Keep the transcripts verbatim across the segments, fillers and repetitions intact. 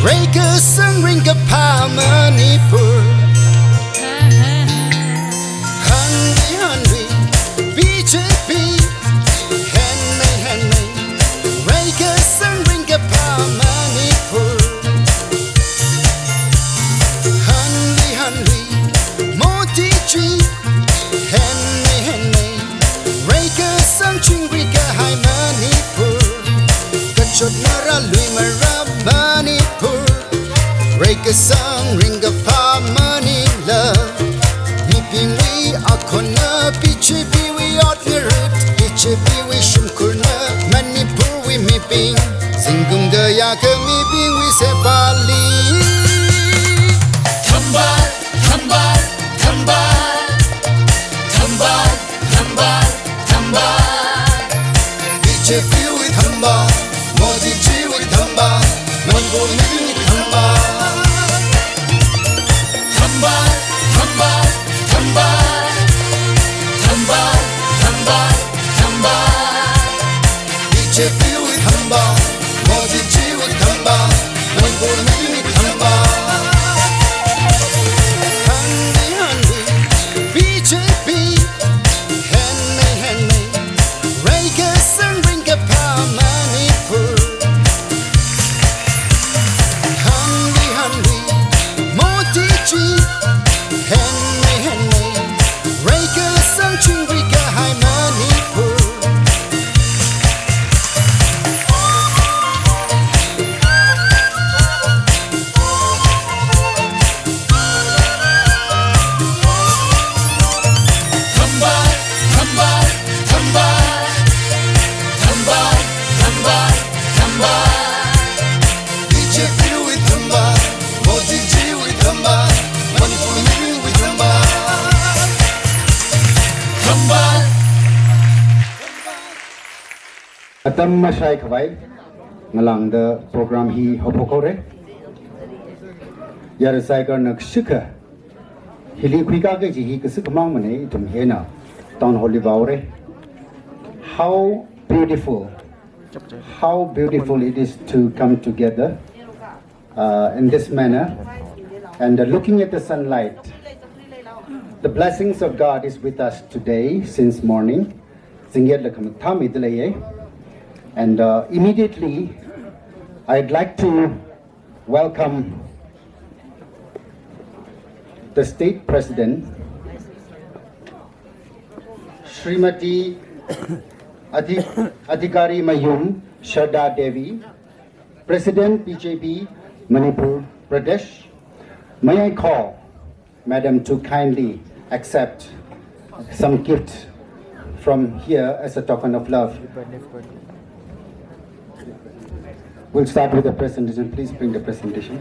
Reikasang ringkaphā Manipur. Hanli hanli B J P, hanmei hanmei, reikasang ringkaphā Manipur. Hanli hanli Modi ji, hanmei hanmei, reikasang chingri kahai Manipur. Kachot mara lui mara Manipur, reikasang ringkaphā Manila. Mibingwui akhonna B J P wui ot ngarut, B J P wui shimkhurna Manipurwui mibing. Zingkum kayākha mibingwui sepali. Thangba, thangba, thangba. Thangba, thangba, thangba. B J P wui thangba, Modi ji wui thangba, Manipur mibingwui thangba. Thangba, thangba, thangba. Thangba, thangba, thangba. B J P wui thangba, Modi ji wui thangba, Manipur mibingwui thangba. Hanli hanli B J P, hanmei hanmei, reikasang ringkaphā Manipur. Hanli hanli Modi ji, hanmei hanmei, reikasang chingri kahai Manipur. Thangba, thangba, thangba. Thangba, thangba, thangba. B J P wui thangba, Modi ji wui thangba, Manipur mibingwui thangba. Thangba. Atam mashai khavai, ngalāngda program hi haophok haora. Yarasai karnak shikha, hili khuikā kaji hi kasik mang mane, ithum hina town hall li vāhaora. How beautiful, how beautiful it is to come together uh, in this manner. And uh, looking at the sunlight, the blessings of God is with us today since morning. Zingyat la khamathā mida leiya. And uh, immediately, I'd like to welcome the state president, Srimati Adhi- Adhikari Mayum Sharda Devi, President B J P Manipur Pradesh. May I call Madam to kindly accept some gift from here as a token of love. We'll start with the presentation. Please bring the presentation.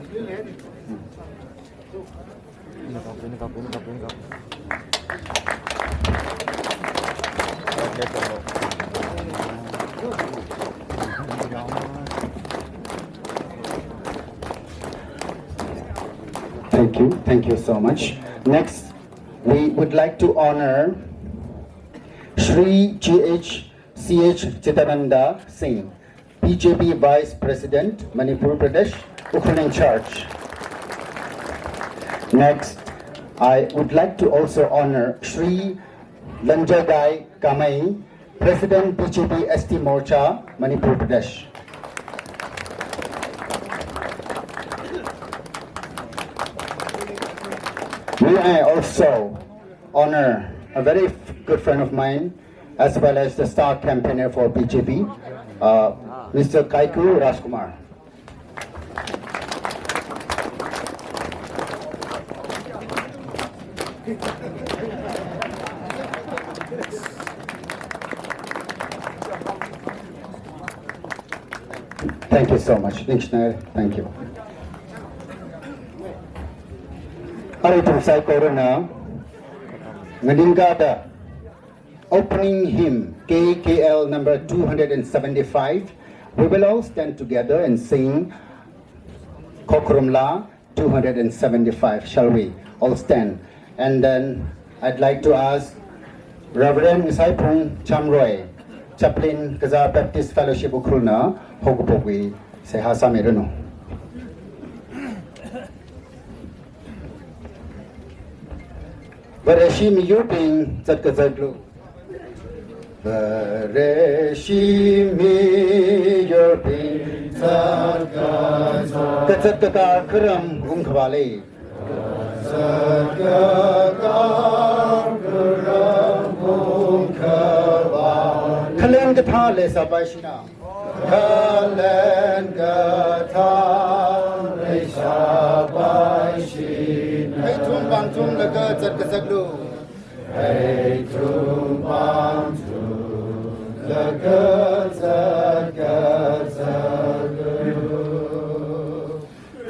Thank you. Thank you so much. Next, we would like to honor Shri G H C H Chitananda Singh, B J P Vice President, Manipur Pradesh, Ukhrul in charge. Next, I would like to also honor Shri Lanjagai Kamei, President B J P S T Morcha, Manipur Pradesh. May I also honor a very f- good friend of mine, as well as the star campaigner for B J P, uh, Mister Kaiku Rajkumar. Thank you so much. Ningshina, thank you. Arui ithum saikorana nganingkada opening hymn K K L number two hundred and seventy-five. We will all stand together and sing Khokharum La two hundred and seventy-five. Shall we all stand? And then I'd like to ask Reverend Saiphung Chamroy, Chaplain, Kazar Baptist Fellowship Ukhrulna haokapowui seihā sāmiranu. Vareshi miyurbing zatkazatlu. Vareshi miyurbing zatkazat. Kazat kakar kharam ungkhavā lei. Kazat kakar kharam ungkhavā. Khalen kathā leisāpaishina. Khalen kathā leisāpaishina. Heithum pāngthumlaga zatkazatlu. Heithum pāngthumlaga zatkazatlu.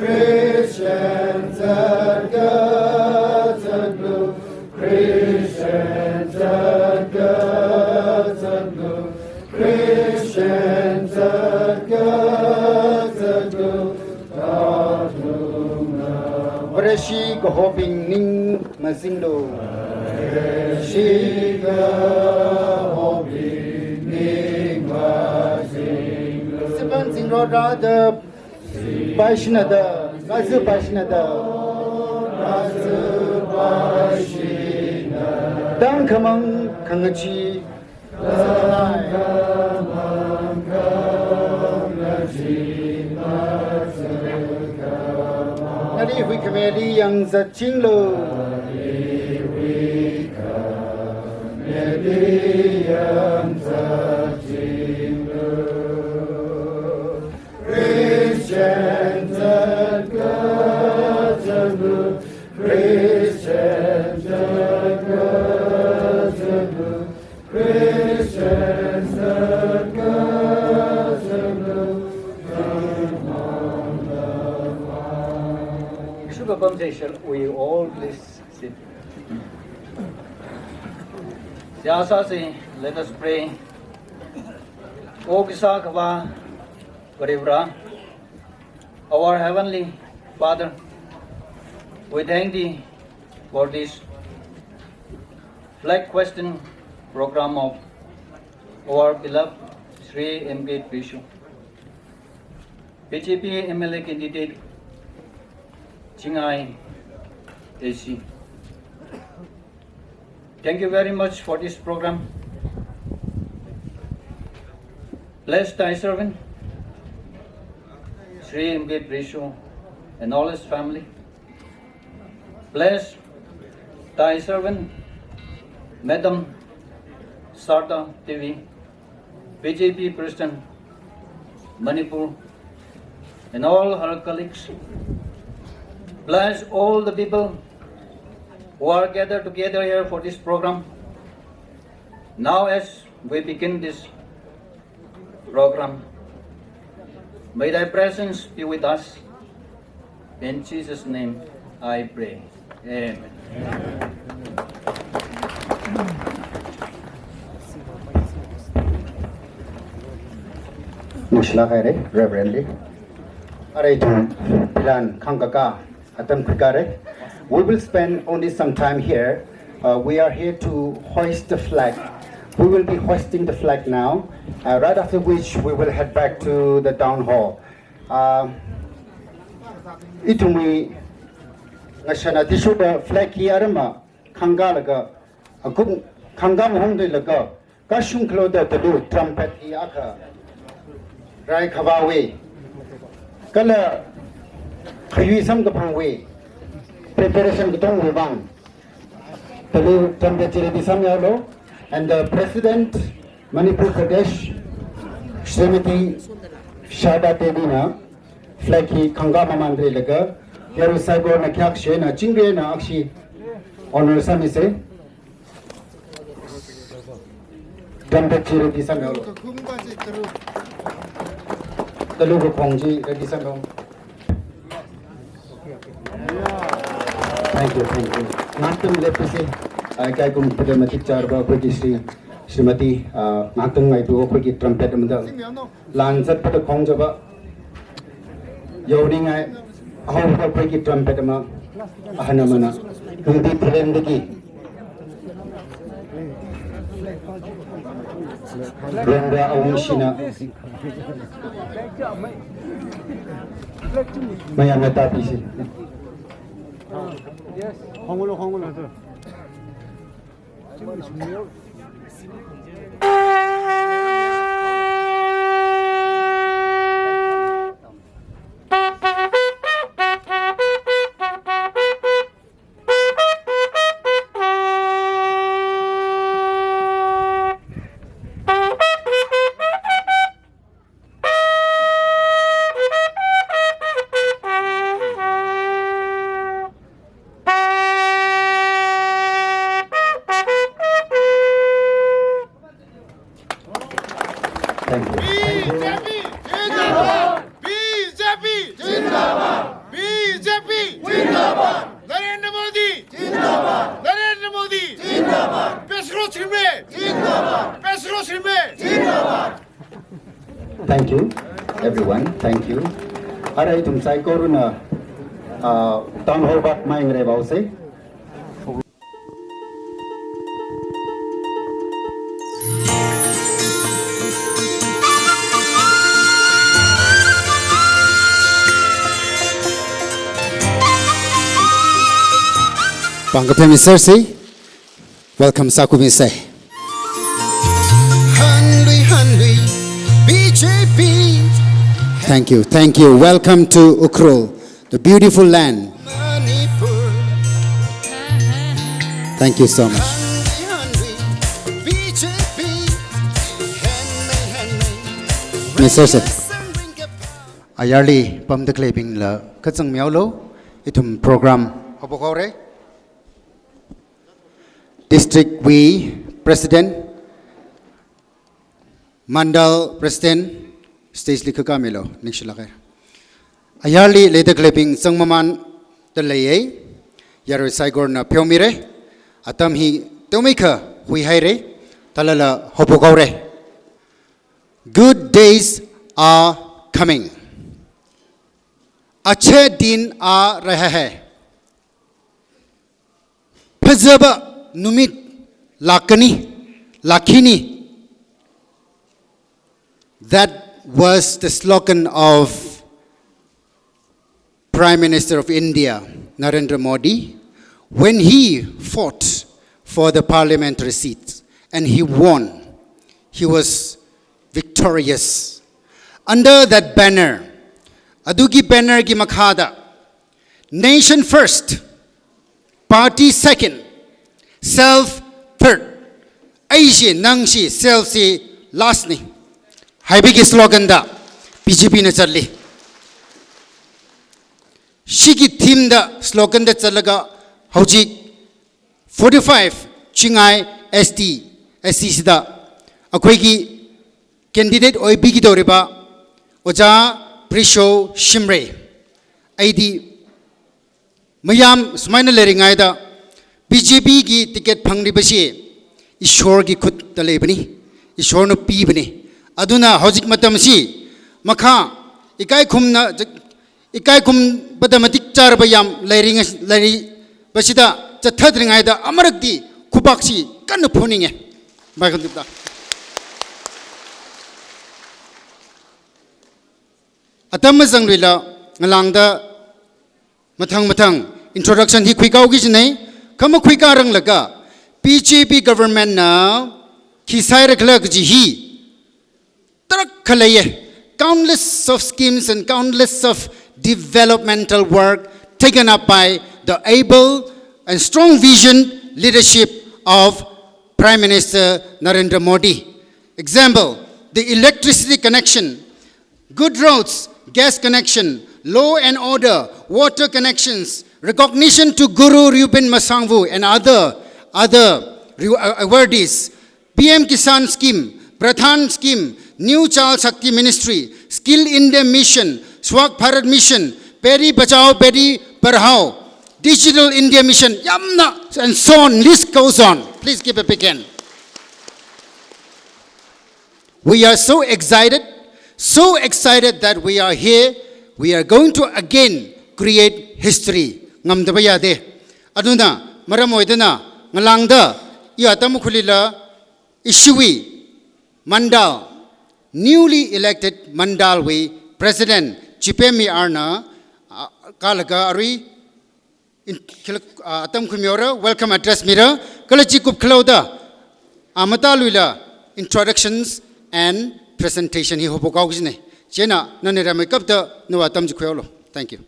Christian zatkazatlu, Christian zatkazatlu, Christian zatkazatlu, kathumna. Vareshi kahobing ning mazinglu. Vareshi kahobing ning mazinglu. Sipān zingrorada paishina da, rāzā paishina da. Rāzā paishina. Tangkhamang khangachee. Nali huikhamili yangzatchinglu. Nali huikhamili yangzatchinglu. Christian zatkazatlu, Christian zatkazatlu, Christian zatkazatlu. Shukapam session, we all please sit. Seihā sāsa, let us pray. O Kasā Akhava, Varivara, our Heavenly Father, we thank thee for this flag hoisting program of our beloved Shri M K Trisho, B J P M L A candidate, Chingai A C. Thank you very much for this program. Bless thy servant, Shri M K Trisho, and all his family. Bless thy servant, Madam Sarda Devi, B J P President, Manipur, and all her colleagues. Bless all the people who are gathered together here for this program. Now, as we begin this program, may thy presence be with us. In Jesus' name I pray. Amen. Ningshilāk haira, Reverend li. Arui ithum plan khangkaka atam khuikara. We will spend only some time here. Uh, we are here to hoist the flag. We will be hoisting the flag now, uh, right after which we will head back to the town hall. Uh, ithumwui ngashan athishurda flag hi arama khangkalaga, akung khangka mahongda laga, kashung khalo da talu trumpet hi akha rai khavāwui, kala khayui samkaphangwui preparation katongwui vang talu trumpet chi ready sāmihaolu. And the President, Manipur Pradesh, Srimati Sharda Devi na flag hi khangka mamānda leilaga, yaru saikorana khayākshi eina chingri eina akshi honor sāmisa. Trumpet chi ready sāmihaolu. Talu kakhong chi ready sāmihaolu. Thank you, thank you. Ngahāntang leipisa. Ah, kaikum pada matik chārva, akhoi Shri, Srimati, ah, ngahāntang ngaitu, akhoi trumpet amada lan zatpada khongjava yaoningai, ahaoda akhoi trumpet ama, ahān amana, Lungdi Pharendagi Rongda Awungshina mayāmna tāpisa. Khonglo, khonglo. Thank you. Thank you. B J P zindabad! B J P zindabad! B J P zindabad! Narendra Modi zindabad! Narendra Modi zindabad! Pesro Shrimre zindabad! Pesro Shrimre zindabad! Thank you, everyone. Thank you. Ara ithum saikorana, uh, town hall vak mai ngareivaosei. Pāng kaphemisersei, welcome sākhuimisei. Hanlui, hanlui, B J P. Thank you, thank you. Welcome to Ukhrul, the beautiful land. Manipur. Thank you so much. Mister Sir, ayarli pamda khaleibingla kachāng mihaolu, ithum program haophok haore. District wui President, Mandal President, stage li khakā milu, ningshilāka. Ayarli leida khaleibing zangmamānda leiya, yarui saikorana pheomira, atam hi teomeikha huihaira, thālala haophok haora. Good days are coming. Achhe din aa raha hai. Phazaba numit lākkani, lākkani. That was the slogan of Prime Minister of India, Narendra Modi, when he fought for the parliamentary seats and he won. He was victorious. Under that banner, adugi banner gi makhada, Nation first, party second, self third. Aishi, nangshi, self shi last ni. Haibiki slogan da B J P na zatli. Shiki theme da slogan da zatlaga hojik forty-five Chingai S T, S T sida akhuiki candidate oibiki daoriba Oja Prisho Shimray. Aidi mayam sumaina leiringaida B J P gi ticket phangriba shi Ishwar gi khut da leibani, Ishwar na pibani. Aduna hojik matam shi makha ikai khumna, ikai khum bada matik chāraba yam leiring, leiriba shida chathat ringaida amarakti khupāk shi kanna phuninge. Mai khan dipda. Atam mazangluila ngalāngda mathang mathang introduction hi khuikao ki jinei, kha makhuikā ranglaga B J P government na khi sāhaira khala kaji hi tarākha khaleiya, countless of schemes and countless of developmental work taken up by the able and strong vision leadership of Prime Minister Narendra Modi. Example, the electricity connection, good roads, gas connection, law and order, water connections, recognition to Guru Reuben Masangwu and other, other re-, uh, awardees, P M Kisan Scheme, Pradhan Scheme, New Jal Shakti Ministry, Skill India Mission, Swachh Bharat Mission, Beti Bachao Beti Padhao, Digital India Mission, yamna, and so on, list goes on. Please give a big hand. We are so excited, so excited that we are here. We are going to again create history. Ngamdaba yade. Aduna, maram oidana, ngalāngda, iya tamu khulila, ishiwui, mandal, newly elected mandal wui President, Chipemmi R na, ah, kalaga arui, in, khila-, ah, atam khuimihaora, welcome address mira, Kala chi kupkhalaoda, a matāluila introductions and presentation hi haophok haokajina. Chieina nana rimeikapta nawui atam chi khuihaolu. Thank you.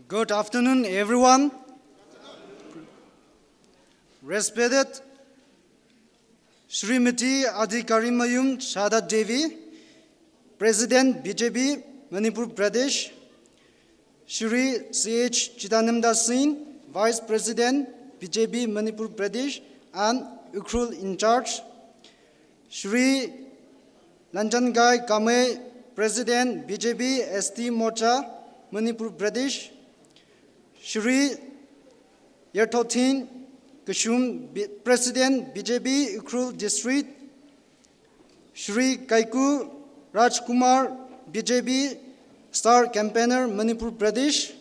Good afternoon, everyone. Respected Shrimati Adhikarimayum Shraddha Devi, President B J P Manipur Pradesh, Shri C H Chidananda Singh, Vice President B J P Manipur Pradesh and Ukhrul in charge, Shri Lanjangai Kamei, President B J P S T Morcha, Manipur Pradesh, Shri Yarthotin Kashum, B-, President B J P Ukhrul District, Shri Kaiku Rajkumar, B J P Star Campaigner, Manipur Pradesh,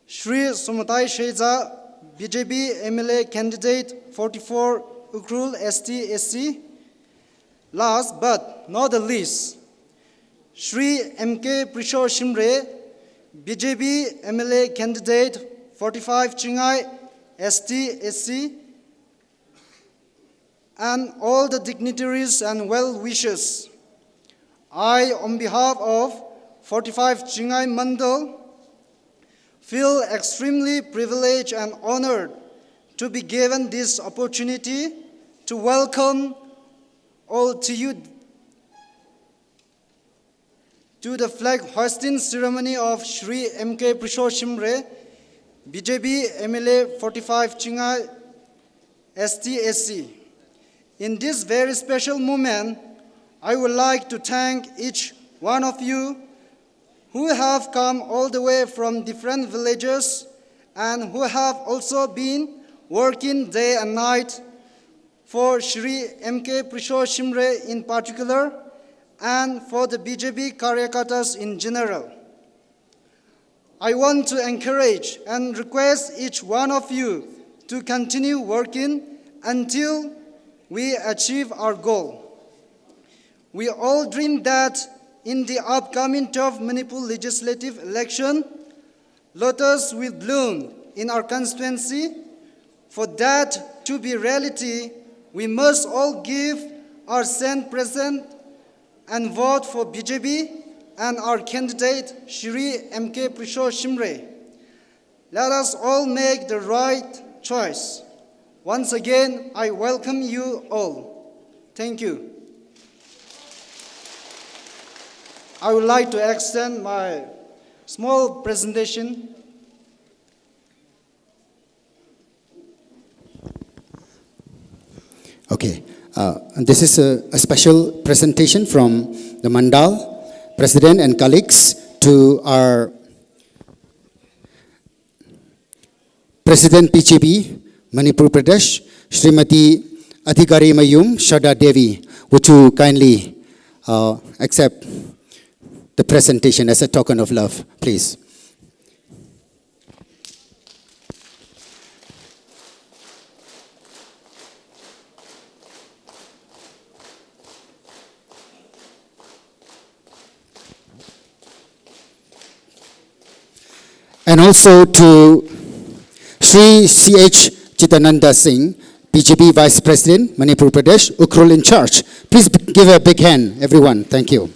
Shri Somatai Sheiza, B J P M L A candidate forty-four Ukhrul S T S C. Last but not the least, Shri M K Prisho Shimray, B J P M L A candidate forty-five Chingai S T S C, and all the dignitaries and well-wishers. I, on behalf of forty-five Chingai Mandal, feel extremely privileged and honored to be given this opportunity to welcome all to you to the flag hoisting ceremony of Shri M K Prisho Shimray, B J P M L A forty-five Chingai S T S C. In this very special moment, I would like to thank each one of you who have come all the way from different villages and who have also been working day and night for Shri M K Prisho Shimray in particular and for the B J P karyakartas in general. I want to encourage and request each one of you to continue working until we achieve our goal. We all dream that in the upcoming twelfth Manipur legislative election, lotus will bloom in our constituency. For that to be reality, we must all give our sane presence and vote for B J P and our candidate Shri M K Prisho Shimray. Let us all make the right choice. Once again, I welcome you all. Thank you. I would like to extend my small presentation. Okay. Uh, and this is a, a special presentation from the Mandal President and colleagues to our President B J P Manipur Pradesh, Shrimati Adhikarimayum Shraddha Devi. Would you kindly, uh, accept the presentation as a token of love, please? And also to Shri C H Chidananda Singh, B J P Vice President, Manipur Pradesh, Ukhrul in charge. Please b-, give a big hand, everyone. Thank you.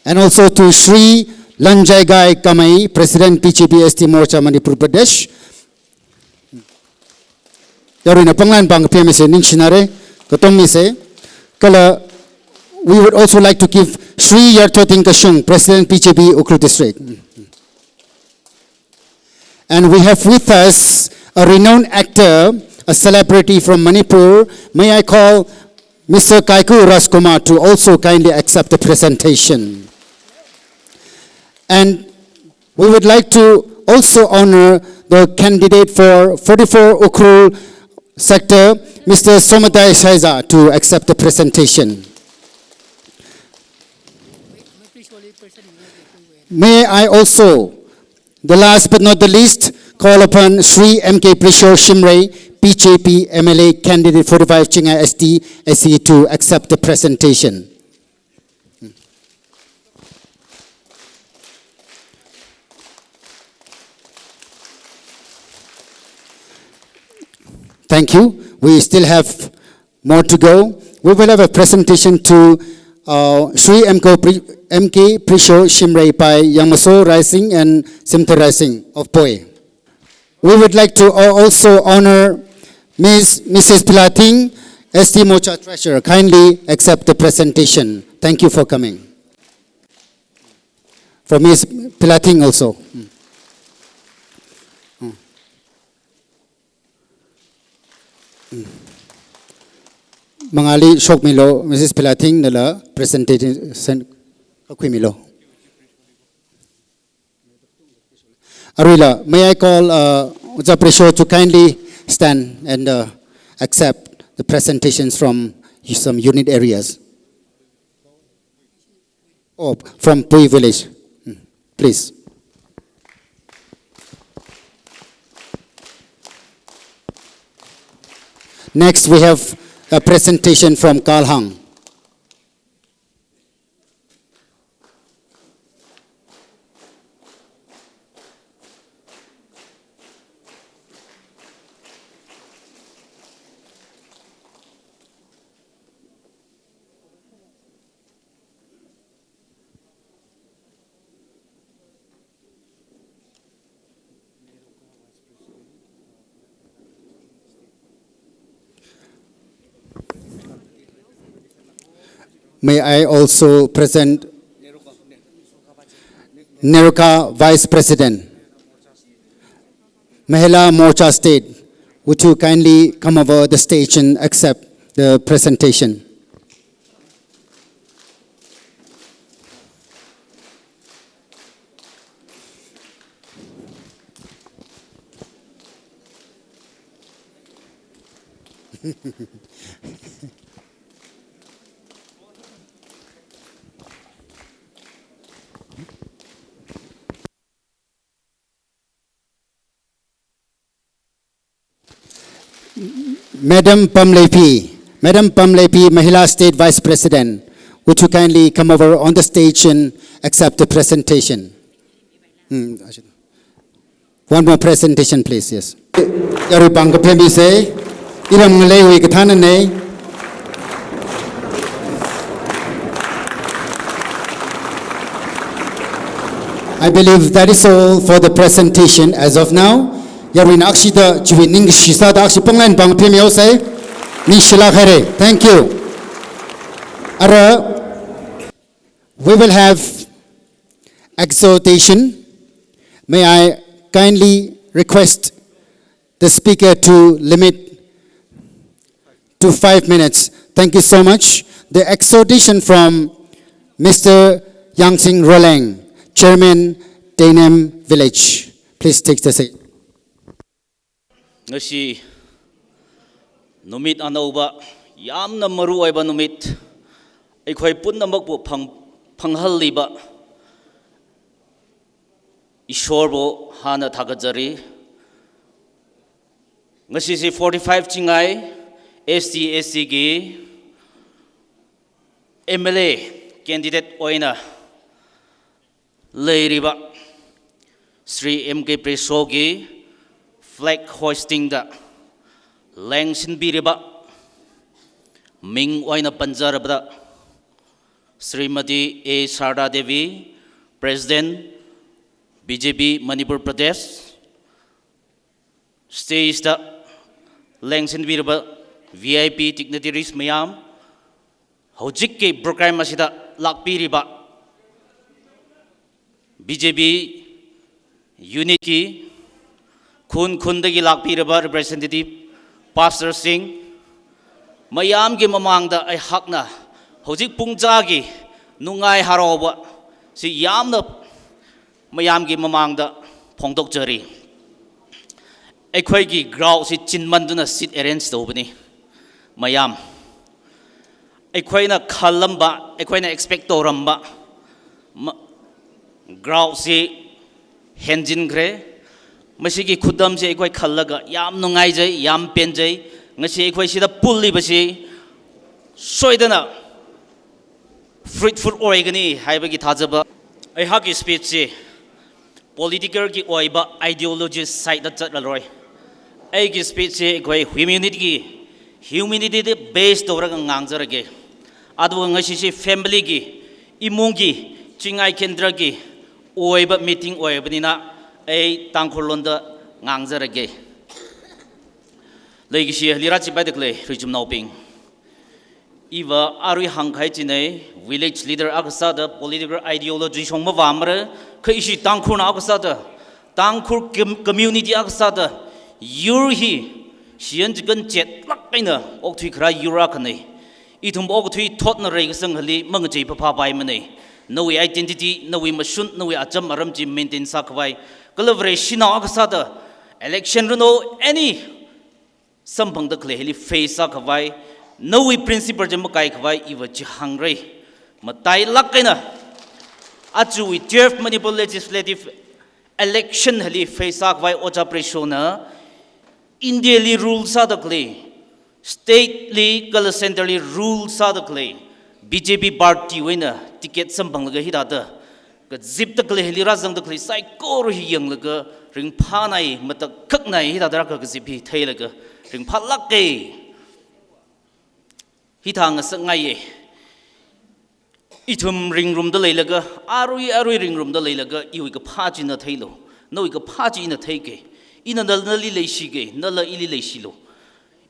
And also to Shri Lanjaigai Kamei, President, B J P S T Morcha, Manipur Pradesh. Yaruina pānglan pāng kaphā misa ningshinare, katom misa. Kala, we would also like to give Shri Yarthotin Kashung, President, B J P Ukhrul District. And we have with us a renowned actor, a celebrity from Manipur. May I call Mister Kaiku Rajkumar to also kindly accept the presentation. And we would like to also honor the candidate for forty-four Ukhrul sector, Mister Somatai Shaiza, to accept the presentation. May I also, the last but not the least, Call upon Shri M K Prisho Shimray, B J P M L A candidate forty-five Chingai S T S C to accept the presentation. Thank you. We still have more to go. We will have a presentation to, uh, Shri M K Pri-, M K Prisho Shimray by Yangmaso Raising and Simthar Raising of Poi. We would like to al-, also honor Miss, Missus Pilating, S T Mocha Treasurer. Kindly accept the presentation. Thank you for coming. For Miss Pilating also. Mm. Mm. Mm. Mangāli shokmilu, Missus Pilating, nala presentation kakhuimilu. Aruila, may I call, uh, Ojā Prisho to kindly stand and, uh, accept the presentations from some unit areas. Oh, from Poi village. Hmm. Please. Next, we have a presentation from Kalhang. May I also present Neroka Vice President, Mahila Morcha State, would you kindly come over the stage and accept the presentation? Madam Pamleipi, Madam Pamleipi, Mahila State Vice President, would you kindly come over on the stage and accept the presentation? Hmm, I should- One more presentation, please. Yes. Yarui pāng kaphemmi sei, iram ngaleiwui kathānanei. I believe that is all for the presentation as of now. Yaruina akshida chiwui ningkashi sāda akshi pānglan pāng kaphemmi haosei. Ningshilāk haira. Thank you. Ara, we will have exhortation. May I kindly request the speaker to limit to five minutes. Thank you so much. The exhortation from Mister Yangsing Roleng, Chairman, Teinem Village. Please take the seat. Ngasi numit anauba, yamna maruoiba numit, eikhoi punnamakbu phang-, phanghalliba Ishorbu hānna thakazari. Ngasisi forty-five Chingai S T S C gi M L A candidate oina leiriba Shri M K Prishogi flag hoisting da lengsinbiriba ming oina panzarabada Srimati A Sharda Devi, President, B J P Manipur Pradesh, stage da lengsinbiriba V I P dignitaries mayam, hojikki program asida lakpiriba B J P unit ki khun khundagi lakpiriba representative pastor sing mayamgi mamangda aihakna hojik pungchagi nungai harauba si yamna mayamgi mamangda phongdokchari. Eikhoigi crowd si chinmanduna seat arrange tobani. Mayam, eikhoina khalamba, eikhoina expect toramba ma-, crowd si henjinkhre. Mashiki khudamshi ꯑꯩꯈꯣꯏ ꯈꯜꯂꯒ ꯌꯥꯝ ꯅꯨꯡꯉꯥꯏꯖꯩ, ꯌꯥꯝ ꯄꯦꯟꯖꯩ꯫ ꯉꯁꯤ ꯑꯩꯈꯣꯏ ꯁꯤꯗ ꯄꯨꯜꯂꯤꯕꯁꯤ ꯁꯣꯏꯗꯅ fruitful ꯑꯣꯏꯒꯅꯤ ꯍꯥꯏꯕꯒꯤ ꯊꯥꯖꯕ꯫ ꯑꯩꯍꯥꯛꯀꯤ speechꯁꯤ politicalꯒꯤ ꯑꯣꯏꯕ ideology sideꯇ ꯆꯠꯂꯔꯣꯏ꯫ ꯑꯩꯒꯤ speechꯁꯤ ꯑꯩꯈꯣꯏ humanity, humanityꯗ base ꯇꯧꯔꯒ ꯉꯥꯡꯖꯔꯒꯦ꯫ ꯑꯗꯨꯒ ꯉꯁꯤꯁꯤ familyꯒꯤ, ꯏꯃꯨꯡꯒꯤ, ꯆꯤꯡꯉꯥꯏ ꯀꯦꯟꯗ꯭ꯔꯒꯤ ꯑꯣꯏꯕ meeting ꯑꯣꯏꯕꯅꯤꯅ ꯑꯩ ꯇꯥꯡꯈꯨꯜ ꯂꯣꯟꯗ ꯉꯥꯡꯖꯔꯒꯦ꯫ ꯂꯩꯒꯤꯁꯤ ꯂꯤꯔꯥ ꯆꯤꯄꯥꯏꯗ ꯈꯂꯦ ꯔꯤꯖꯨꯝꯅꯥꯎꯕꯤꯡ꯫ ꯏꯕ ꯑꯔꯨꯏ ꯍꯪꯈꯥꯏ ꯆꯤꯅꯩ, village leader ꯑꯀꯁꯥꯗ political ideology ꯁꯣꯡꯕ ꯋꯥꯃꯔ, ꯈ ꯏꯁꯤ ꯇꯥꯡꯈꯨꯜꯅ ꯑꯀꯁꯥꯗ, ꯇꯥꯡꯈꯨꯜ com-, community ꯑꯀꯁꯥꯗ, ꯌꯨꯔ ꯍꯤ, ꯁꯤꯌꯟ ꯆꯤꯀꯟ ꯆꯦꯠꯂꯛ ꯑꯩꯅ ꯑꯣꯛꯊꯨꯏ ꯈꯔ ꯌꯨꯔ ꯑꯈꯅꯩ꯫ ꯏꯊꯨꯝ ꯑꯣꯛꯊꯨꯏ ꯊꯣꯠꯅ ꯔꯩꯒ ꯁꯪꯍꯜꯂꯤ, ꯃꯉꯆꯩ ꯐꯐꯥ ꯄꯥꯏꯃꯅꯩ꯫ ꯅꯧꯏ identity, ꯅꯧꯏ ꯃꯁꯨꯟ, ꯅꯧꯏ ꯑꯆꯝ ꯑꯔꯝ ꯆꯤ maintain ꯁꯥꯈꯋꯥꯏ꯫ ꯀꯂꯕꯔꯦ ꯁꯤꯅꯥꯎ ꯑꯀꯁꯥꯗ, election ꯔꯨꯅꯣ, any samphangda khalei hili face sākhavai, nawui principle chi makaikhavaina iva chi hāngrei. Matailāk eina, ajawui twelve Manipur Legislative Election hili face sākhavai Ojā Preshona India li rule sāda khalei, state li kala centre li rule sāda khalei, B J P party wui eina ticket samphanglaga hithāda kazipda khalei hili rāzangda khalei saikora hi yanglaga ringphānai, matakhaknai, hithāda rākha kazip hi theilaga ringphālāke. Hithā ngasakngaiye. Ithum ringrumda leilaga, arui arui ringrumda leilaga, iwui kaphā chi ina theilu, nawui kaphā chi ina theike, ina nal nali leishike, nala ili leishilu.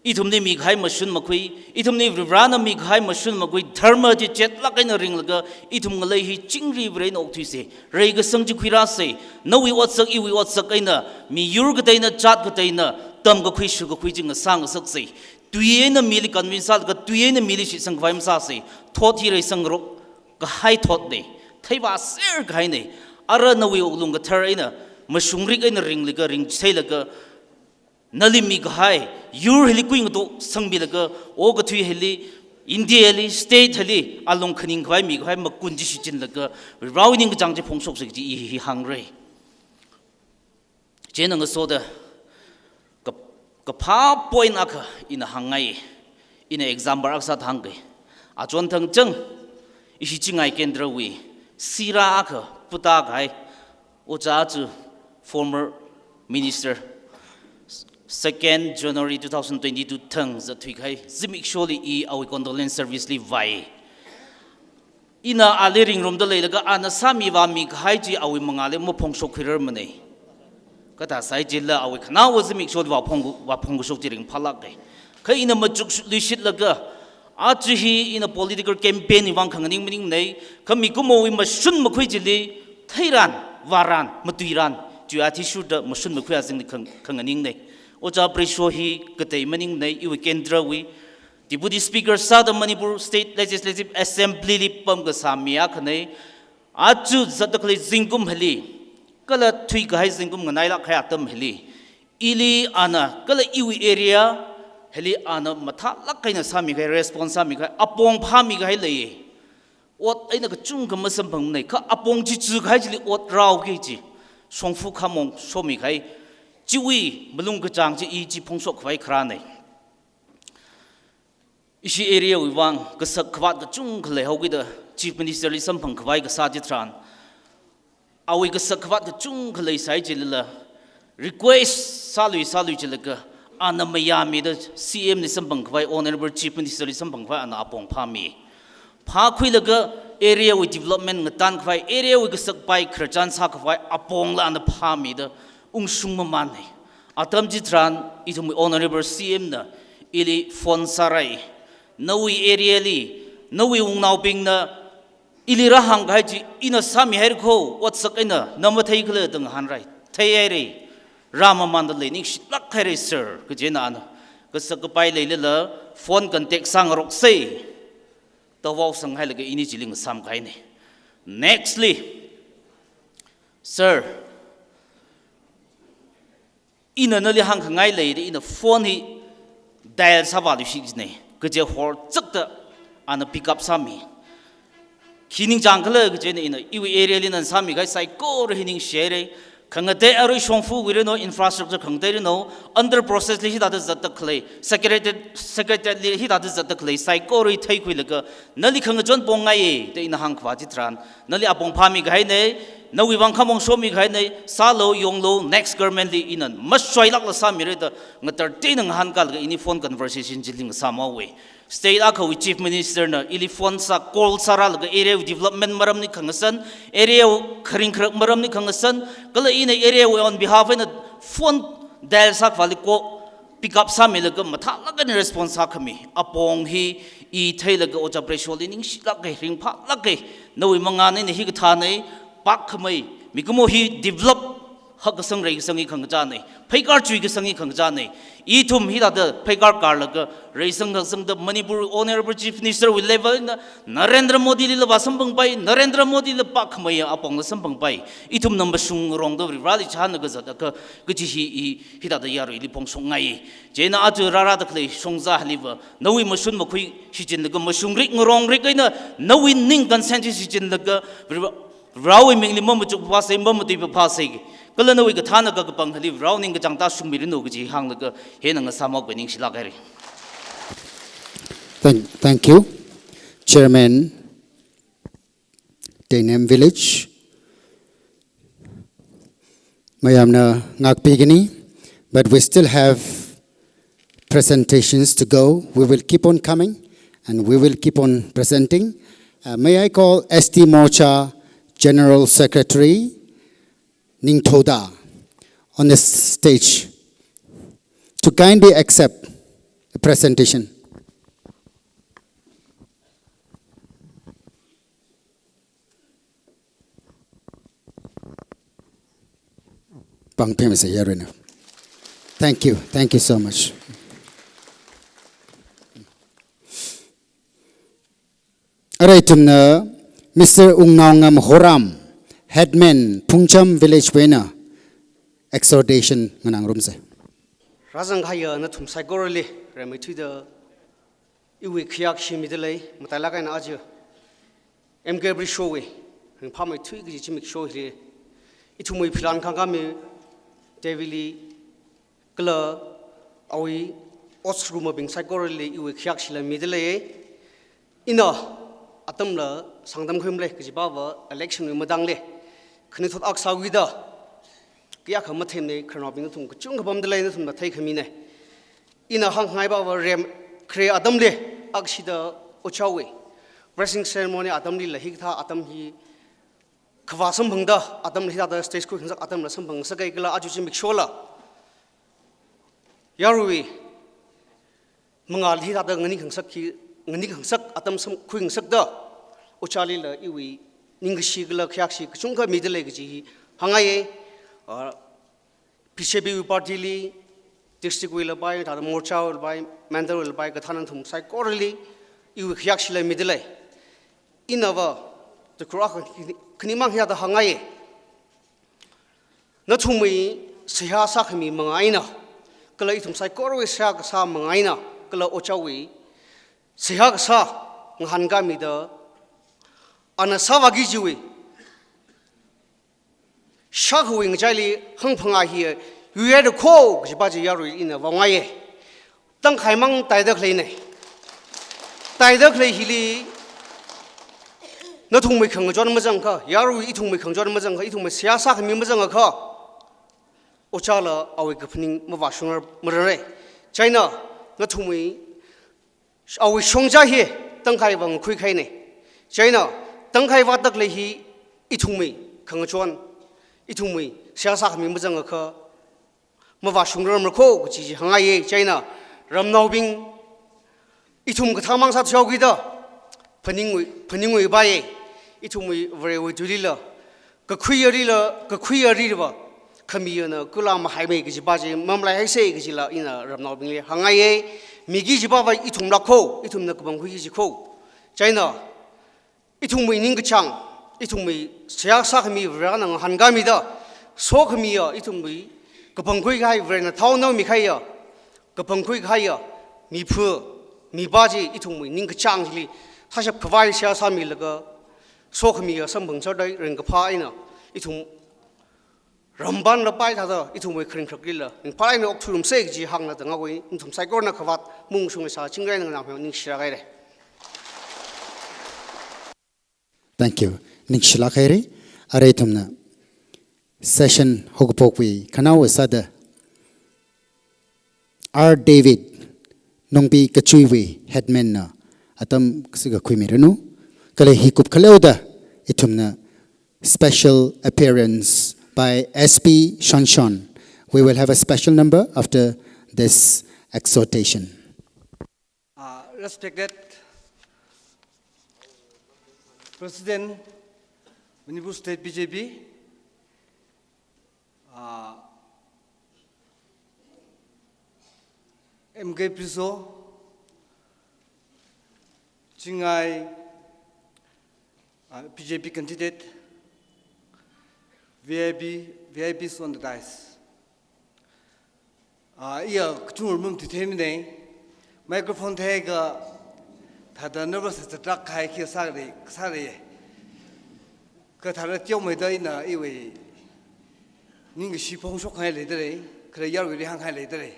Ithumli mikahai mashun makhui, ithumli Varivarāna mikahai mashun makhui, dharma chi chetlāk eina ringlaga, ithum ngalei hi chingri Varena okthuise, reikasang chi khuirāse, nawui otsak, iwui otsak eina, miyur kateina, jat kateina, tamkakhui shukakhui chi ngasā ngasakse, tui eina mili convince sālaga, tui eina mili shitsangkhavai masāse, thot hi reisangrok kahai thotne, theivāser kahaine, ara nawui wuklung kathar eina, mashungrik eina ringlaga, ringtheilaga, nali mikahai, yur hili kuingato sangmilaga, okathui hili, India li, state hili, alung khaningkhavai mikahai makun chi shichinlaga, Varewui ningkachāng chi phongshokse kaji i hi hāngrei. Chieina ngasoda, ka, kaphā point akha ina hāngngai, ina example akha sāda hāngke. Achon thangchang, ishi Chingai Kendrawui, sira akha, puta kahai, Ojā Achu, former minister, second January two thousand twenty-two thang zatthuikahai, zimiksholi i awui condolence service li vāi. Ina ali ringrumda leilaga ana sāmivāmi kahai chi awui mangāli maphongshok khuirarmane. Kathā sāi chila awui khanaowa zimiksholi vāphong, vāphongkashok chi ringphālāke. Kha ina machuk shu-, luishitlaga, aja hi ina political campaign wui vang khanganing maningne, kha mikumowui mashun makhui chili, theiran, vāran, matuiran, chiwui athishurda mashun makhui azingli khang-, khanganingne. Ojā Presho hi katei maningne, iwui Kendrawui, Deputy Speaker sāda Manipur State Legislative Assembly li pamkasā mi akhane, aja zatda khalei zingkum hili, kala thuikahai zingkum nganailāk kahai atam hili, ili ana, kala iwui area hili ana mathālāk eina sāmikahai, response sāmikahai, apong phāmikahai leiye. Ot eina kachungkha masamphangne, kha apong chi chukahai chili ot rāoke chi, shongfa khamong shomikahai, chiwui malung kachāng chi i chi phongshok khavai kharāne. Ishi area wui vang, kasak khavāt kachungkha leihaokida, Chief Minister li samphang khavai kasā chitharan, awui kasak khavāt kachungkha leisai chilala, request sālui sālui chilaga, ana mayāmida C M li samphang khavai, Honourable Chief Minister li samphang khavai, ana apong phāmi. Phākhuilaga area wui development ngatan khavai, area wui kasak pai khararchan sākhavai, apongla ana phāmida, ungshung mamānne. Atam chitharan, ithumwui Honourable C M na, ili phone sārai. Nawui area li, nawui wungnaobingna, ili rāhāngkahai chi, ina sāmihaira kho, otsak eina, na matheikhala da ngahānrai. Theihaire, rāmamānda lei ningshitlāk haire, sir, kajina ana. Kasak kapai leilala, phone contact sāngarokse. Tawao sanghailaga ini chili ngasāmkahaine. Nextly, sir, ina nali hāngkhangai leida ina phone hi dial sāvāluishik jine. Kaje horchakta ana pick up sāmi. Khi ningchāngkhala kajina ina iwui area li nana sāmikahai saikora hi ningshihaire. Khangatei arui shongfawui rino, infrastructure khangatei rino, under process li hithāda zatda khalei, secretariat, secretariat li hithāda zatda khalei, saikora theikhuilaga, nali khangachon pongngaiye, da ina hāngkhavā chitharan, nali apong phāmi kahaina, nawui vang khamong shomi kahaina, sālu, yonglu, next government li ina mashoilākla sāmira da, ngatar teina ngahānkālaga ini phone conversation chili ngasāmhaowa. State akhawui Chief Minister na ili phone sā, call sārālaga area wui development maramli khangasan, area wui kharing kharak maramli khangasan, kala ina area wui on behalf eina phone dial sākhavāli ko pick up sāmilaga mathālāk eina response sākhami. Apong hi i theilaga Ojā Presholi ningshilāka, ringphālāka, nawui mangāli ina hikathāna, pākkhamei, mikumo hi develop hakkasang reikasang hi khangachāna, pheikar chuikasang hi khangachāna. Ithum hithāda pheikar karlaga reisang haksangda Manipur Honorable Chief Minister wui level na Narendra Modi lila vāsamphangpai, Narendra Modi la pākkhamei apongla samphangpai. Ithumna mashungrongda Varivarali chihānlaga zatakha kaji hi i hithāda yaruili phongshokngai. Chieina aja rārāda khalei shongzāliva nawui mashun makhui shichinlaga mashungrik ngarongrik eina nawui ning consent hi shichinlaga Variva-, Varewui mingli mamachuk phāsei, mamatui phāsei. Kala nawui kathānna kakapang hili Varewui ningkachāng tāshungmiranu kaji hānglaga hina ngasāmhaowa, ningshilāk haira. Thank, thank you, Chairman, Teinem Village. Mayamna ngākpikani, but we still have presentations to go. We will keep on coming and we will keep on presenting. Uh, may I call S T Morcha General Secretary Ningthoda on the stage to kindly accept the presentation. Pāng phimsa yaruina. Thank you. Thank you so much. Arui ithumna Mister Wungnaongam Horam, Headman, Phungcham Village wui eina exhortation nganāngarumsa. Rāzang kahaiya nathum saikorali, rimeithuida iwui khayākshi midalei, matailāk eina aja M K Preshowui ringphāmeithui kaji zimiksho hili, ithumwui philan khangkāmi Davili kala awui ot sārumabing saikorali iwui khayākshila midalei. Ina atamla sāngtamkhuimale, kajipava election wui matangli khanuithot akha sāwuida kayākha matheimana, khararnaobing nathum kachungkha pamdalei, nathumna theikhamina. Ina hāngngaipava rem khare atamli akshida Ojāwui blessing ceremony atamlila hikathā atam hi khavā samphangda atamla hithāda stage khuikhangasak atamla samphangngasaka kala aja zimikshola yaruiwui mangāli hithāda nganikhangasak hi, nganikhangasak atam sam khuikhangasakda Ojālila iwui ningkashi kala khayākshi kachungkha midalei kaji hi hāngngaiya. Ah, B J P wui party li, district wuila pai, thāda Morchawuila pai, Mandalwuila pai, kathāna nathum saikorali iwui khayākshila midalei. Inava, tukura khani, khanimang hithāda hāngngaiya. Nathumwui seihā sākhami manga eina, kala ithum saikorawui seihā kasā manga eina, kala Ojāwui seihā kasā ngahānkāmida, ana sāvāki kajiwui shākhawui ngachaili hāngphangā hi yuihaida kho kajipa chi yarui ina vāngaiya. Tangkhaimang taida khaleina. Taida khalei hili nathumwui khangachon mazangakha, yarui ithumwui khangachon mazangakha, ithumwui seihā sākhami mazangakha, Ojāla awui kaphaning mavāshungrar mararmara. Chieina nathumwui awui shongzā hi tangkhaiva ngakhui kahaina. Chieina tangkhai vāda khalei hi ithumwui khangachon, ithumwui seihā sākhami mazangakha mavāshungrar mara kho kaji chi hāngngaiya. Chieina ramnaobing, ithum kathāmang sāthuihaokida phaningwui, phaningwui vāya. Ithumwui Varewui tuilila kakhuiya rila, kakhuiya riva khami eina kula mahaimei kajipa chi mamalaihaisa kajila ina ramnaobingli hāngngaiya. Miki kajipava ithumlāk kho, ithumna kapangkhui kaji kho. Chieina ithumwui ningkachāng, ithumwui seihā sākhami Varena ngahānkāmida, sokhamiya ithumwui kapangkhui kahai Varena thaonaomi kahaiya, kapangkhui kahaiya miphu, mipa chi ithumwui ningkachāng chili sāshap khavai seihā sāmilaga, sokhamiya samphangserda ringkaphā eina ithum ramban rapai thāda ithumwui kharing kharaklila ringphālāk eina okthuirumsa kaji hānglaga ngahānwui, nathum saikorana khavāt maungshung sā chingrai nganam ningshilāk haira. Thank you. Ningshilāk haira. Arui ithumna session haokaphokwui khanaowa sāda R David, Nongpi Kachuiwui headman na atam kasā kakhuimiranu. Kala hi kupkhaleoda ithumna special appearance by S P Shonshon. We will have a special number after this exhortation. Uh, respected President, Manipur State B J P, uh, M K Priso, Chingai, uh, B J P candidate, V I P, V I Ps on the dais. Ah, iya kachungkha mum tithei minei. Microphone theiakha thāda nervous sātrak kahai khi sāra, sāra. Kha thāda teomeida ina iwui ningkashi phongshok kahai leidalei, kala yaruili hānghai leidalei.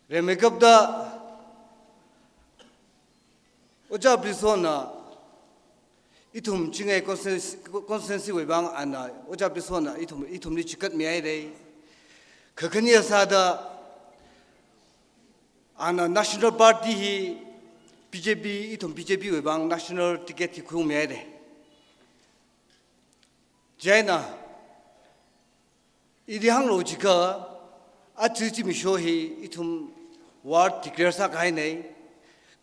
Rimeikapta Ojā Prisona ithum Chingai constituency, constituency wui vang ana Ojā Prisona ithum, ithumli chikatmi haira. Kha khani sāda ana National Party hi B J P, ithum B J P wui vang national ticket hi khuiungmi haira. Chieina, ili hānglu jiakha, aja zimiksho hi ithum war declare sākahainei,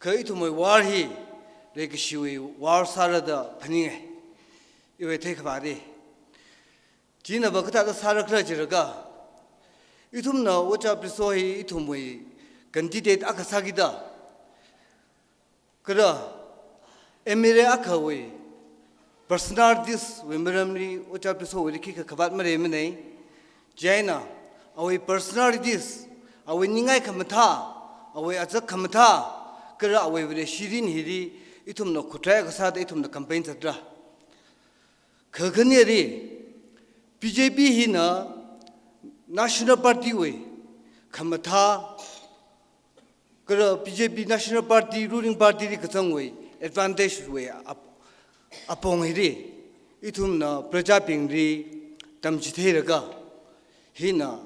kha ithumwui war hi leikashiwui war sāra da phaninga, iwui theikhavātli. Chieina va kathāda sārakhala jiakha, ithumna Ojā Priso hi ithumwui candidate akha sākida, kala M L A akhawui personalities wui maramli Ojā Prisowuili khikha khavāt maleimanei. Chieina, awui personalities, awui ningai khamathā, awui azak khamathā, kala awui Vareshi mirin hili ithumna khutrai kasāda ithumna campaign zatra. Kha khanili, B J P hina National Party wui khamathā, kala B J P National Party, ruling party li kazangwui advantage wui ap-, apong hili, ithumna prajabingli tamchitheilaga, hina,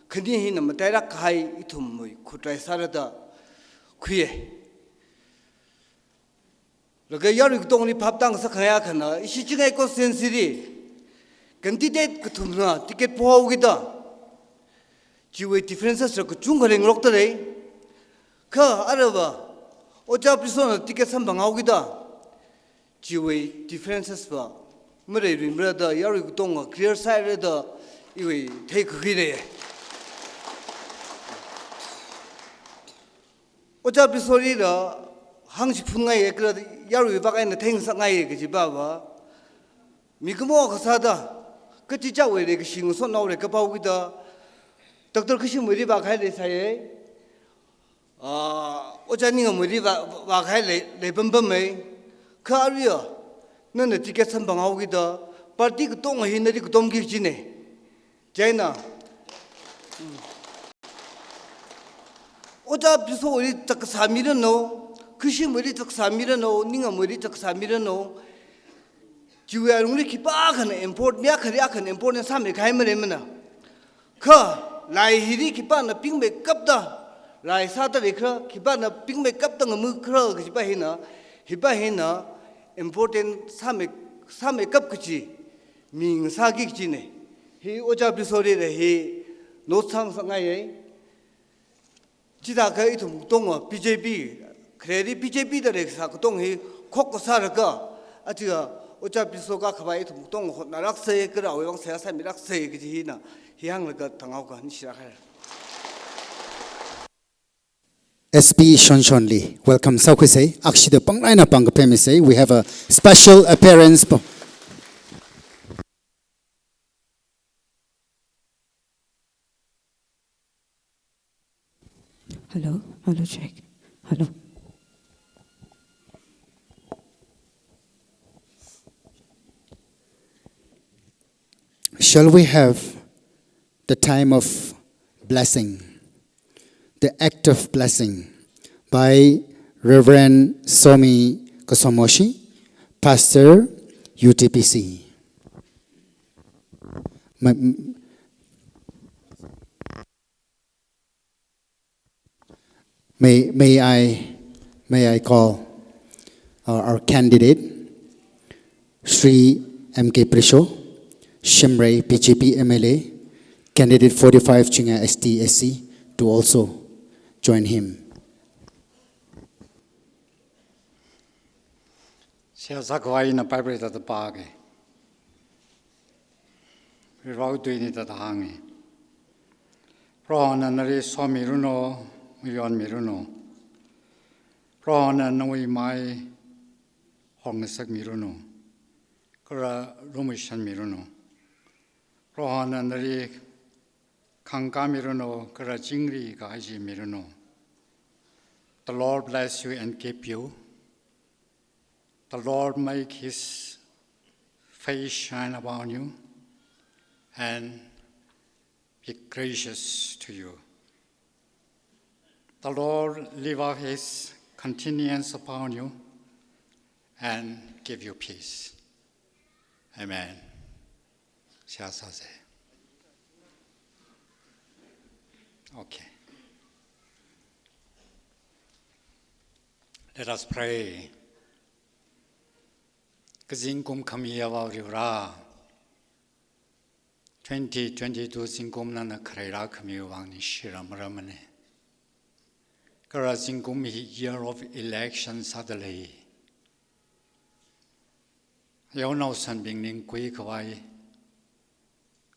khani hina matailāk kahai ithumwui khutrai sāra da khuiya. Laga yarui katongli phaptā ngasakngai akhana, ishi Chingai constituency li candidate kathumna ticket pohaokida, chiwui differences la kachungkha leingarokdalei. Kha arava, Ojā Prisona ticket samphanghaokida, chiwui differences va maleiluimara da yarui katonga clear sāhaira da iwui theikakhui lei. Ojā Prisolila hāngchiphunngai kala yarui vak eina theingasakngai kajiva va, mikumo akha sāda, kachichāwui leikashi ngasotnaora kapaokida, Doctor Khashimwuili vākahai leisāya, ah, Ojā Ningamuili vā, vākahai lei, leipampamei. Kha aruiva, nana ticket samphanghaokida, party katonga hi nali katomki kajinei. Chieina, Ojā Prisowuili zatkasā miranu, Khashimwuili zatkasā miranu, Ningamuili zatkasā miranu, chiwui alungli khipākhana important, mi akhali akhana important sāmeikahai maleimana. Kha, lai hili khipāna pingmeikapta, lai sāda leikhala, khipāna pingmeikapta ngamukhala kajiva hina, hiva hina important sāmei, sāmeikap kaji, mi ngasāki kajinei. Hi Ojā Prisolila hi note sāngasakngaiya. Chithākha ithum katonga B J P, khareli B J P da leikasā katong hi khokkha sālaga, aja Ojā Priso kakhavai ithum katonga hotnālāksa kala awui vang seihā sāmilāksa kaji hina, hi hānglaga thanghaoka, ningshilāk haira. S P Shonshonli welcome sākhuisa, akshida panglāk eina pāng kaphāmisa. We have a special appearance. Hello, hello, check. Hello. Shall we have the time of blessing, the act of blessing by Reverend Somi Kosomoshi, Pastor, U T B C. May, may, may I, may I call our, our candidate, Shri M K Prisho, Shimray B J P M L A, candidate forty-five Chinga S T S C, to also join him. Seihā sākhavai ina Bible tata pāke. Rao tuini tata hānge. Prohona nali somiranu, mayonmiranu. Prohona nawui mai horngasakmiranu, kala lumashanmiranu. Prohona nali khangkamiranu, kala chingri kajimiranu. The Lord bless you and keep you. The Lord make his face shine upon you and be gracious to you. The Lord lift up his countenance upon you and give you peace. Amen. Seihā sāse. Okay. Let us pray. Kazingkum khami Avā Varivara, twenty twenty-two zingkum nana kharei rākhami vang ningshira maramane. Kala zingkum hi year of election sādalei. Yaonao sanbing ningkhui khavai,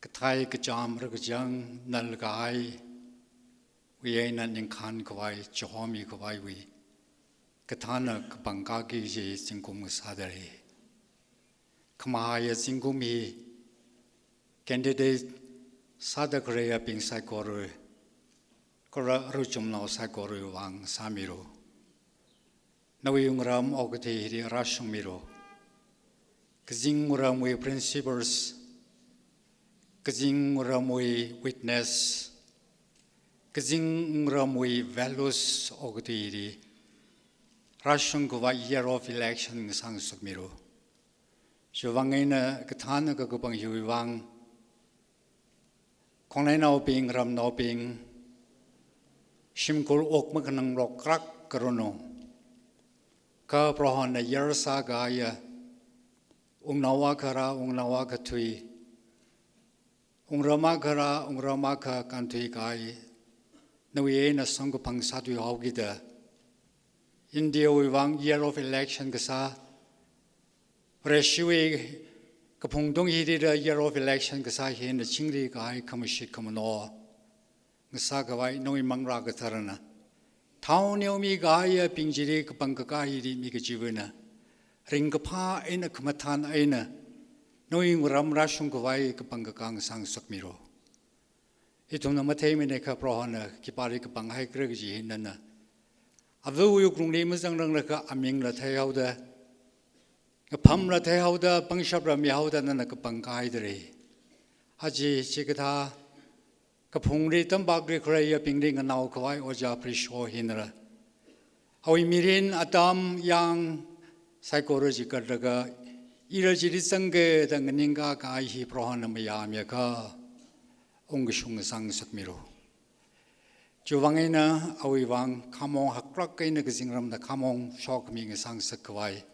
kathai kachām rakachang nal kahai, wui eina ningkhān khavai, chihomi khavaiwui kathāna kapangkaki kaji zingkum sādalei. Khamahaiya zingkum hi candidate sāda khareiyabing saikora, kala aruichumnao saikora vang sāmilu. Nawui wungram okathui hili rāshungmilu. Kazing wungramwui principles, kazing wungramwui witness, kazing wungramwui values okathui hili rāshung khavai year of election ngasāngasakmilu. Chiwui vang eina kathāna kakapang hiwui vang, khongnainaobing, ramnaobing, shimkhur ok makhananglok krak karanu. Kha Prohona year sākahaiya, wungnao akha rā, wungnao akha thui, wungram akha rā, wungram akha kānthui kahai, nawui eina samkaphang sāthuihaokida, India wui vang year of election kasā, Vareshiwui kaphungtung hili da year of election kasā hina chingri kahai khamashit khamano ngasā khavai nawui manglā katharana, thao neomi kahaiyabing chili kapangkakā hili mi kachiva̱na, ringkaphā eina khamathān eina nawui wungram rāshung khavai kapangkakā ngasāngasakmilu. Ithumna matheimana kha Prohona khipāli kapanghaikhala kaji hi nana, avawui wuklungli mazangranglakha amingla theihaoda, ngaphamla theihaoda, pangshapla mihaoda nana kapangkahai dalei. Aja chikathā kaphungli tampakli khareiyabingli nganao khavai Ojā Prisho hinala, awui mirin atam yang saikora chikatlaga, ila chili zangke da nganingkakā hi Prohona mayāmiakha, ungkashung ngasāngasakmilu. Chiwui vang eina awui vang khamong haklāk eina kazingramda khamong shokmi ngasāngasak khavai,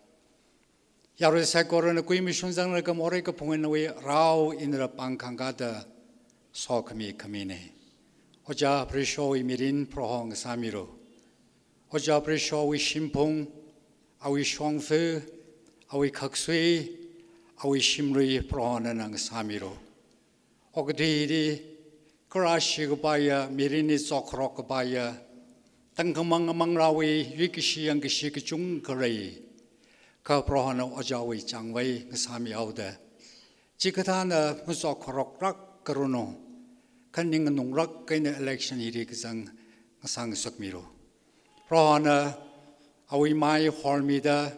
yarui saikorana kuimashun zanglaga morei kaphung eina nawui rao eina pāngkhangkāda sokhami khamine. Ojā Prishowui mirin Proho ngasāmilu. Ojā Prishowui shimphung, awui shongfa, awui khaksui, awui shimlui Prohona ngasāmilu. Okathui hili, kharāshi kapaiya, mirinli chokharok kapaiya, tangkhamang amanglāwui yuikashi yangkashi kachungkha lei. Kha Prohona ojāwui chāngvai ngasāmihaoda, chikathāna machokharoklāk karanu, kha ning nganunglāk eina election hili kazang ngasāngasakmilu. Prohona awui mai hormida,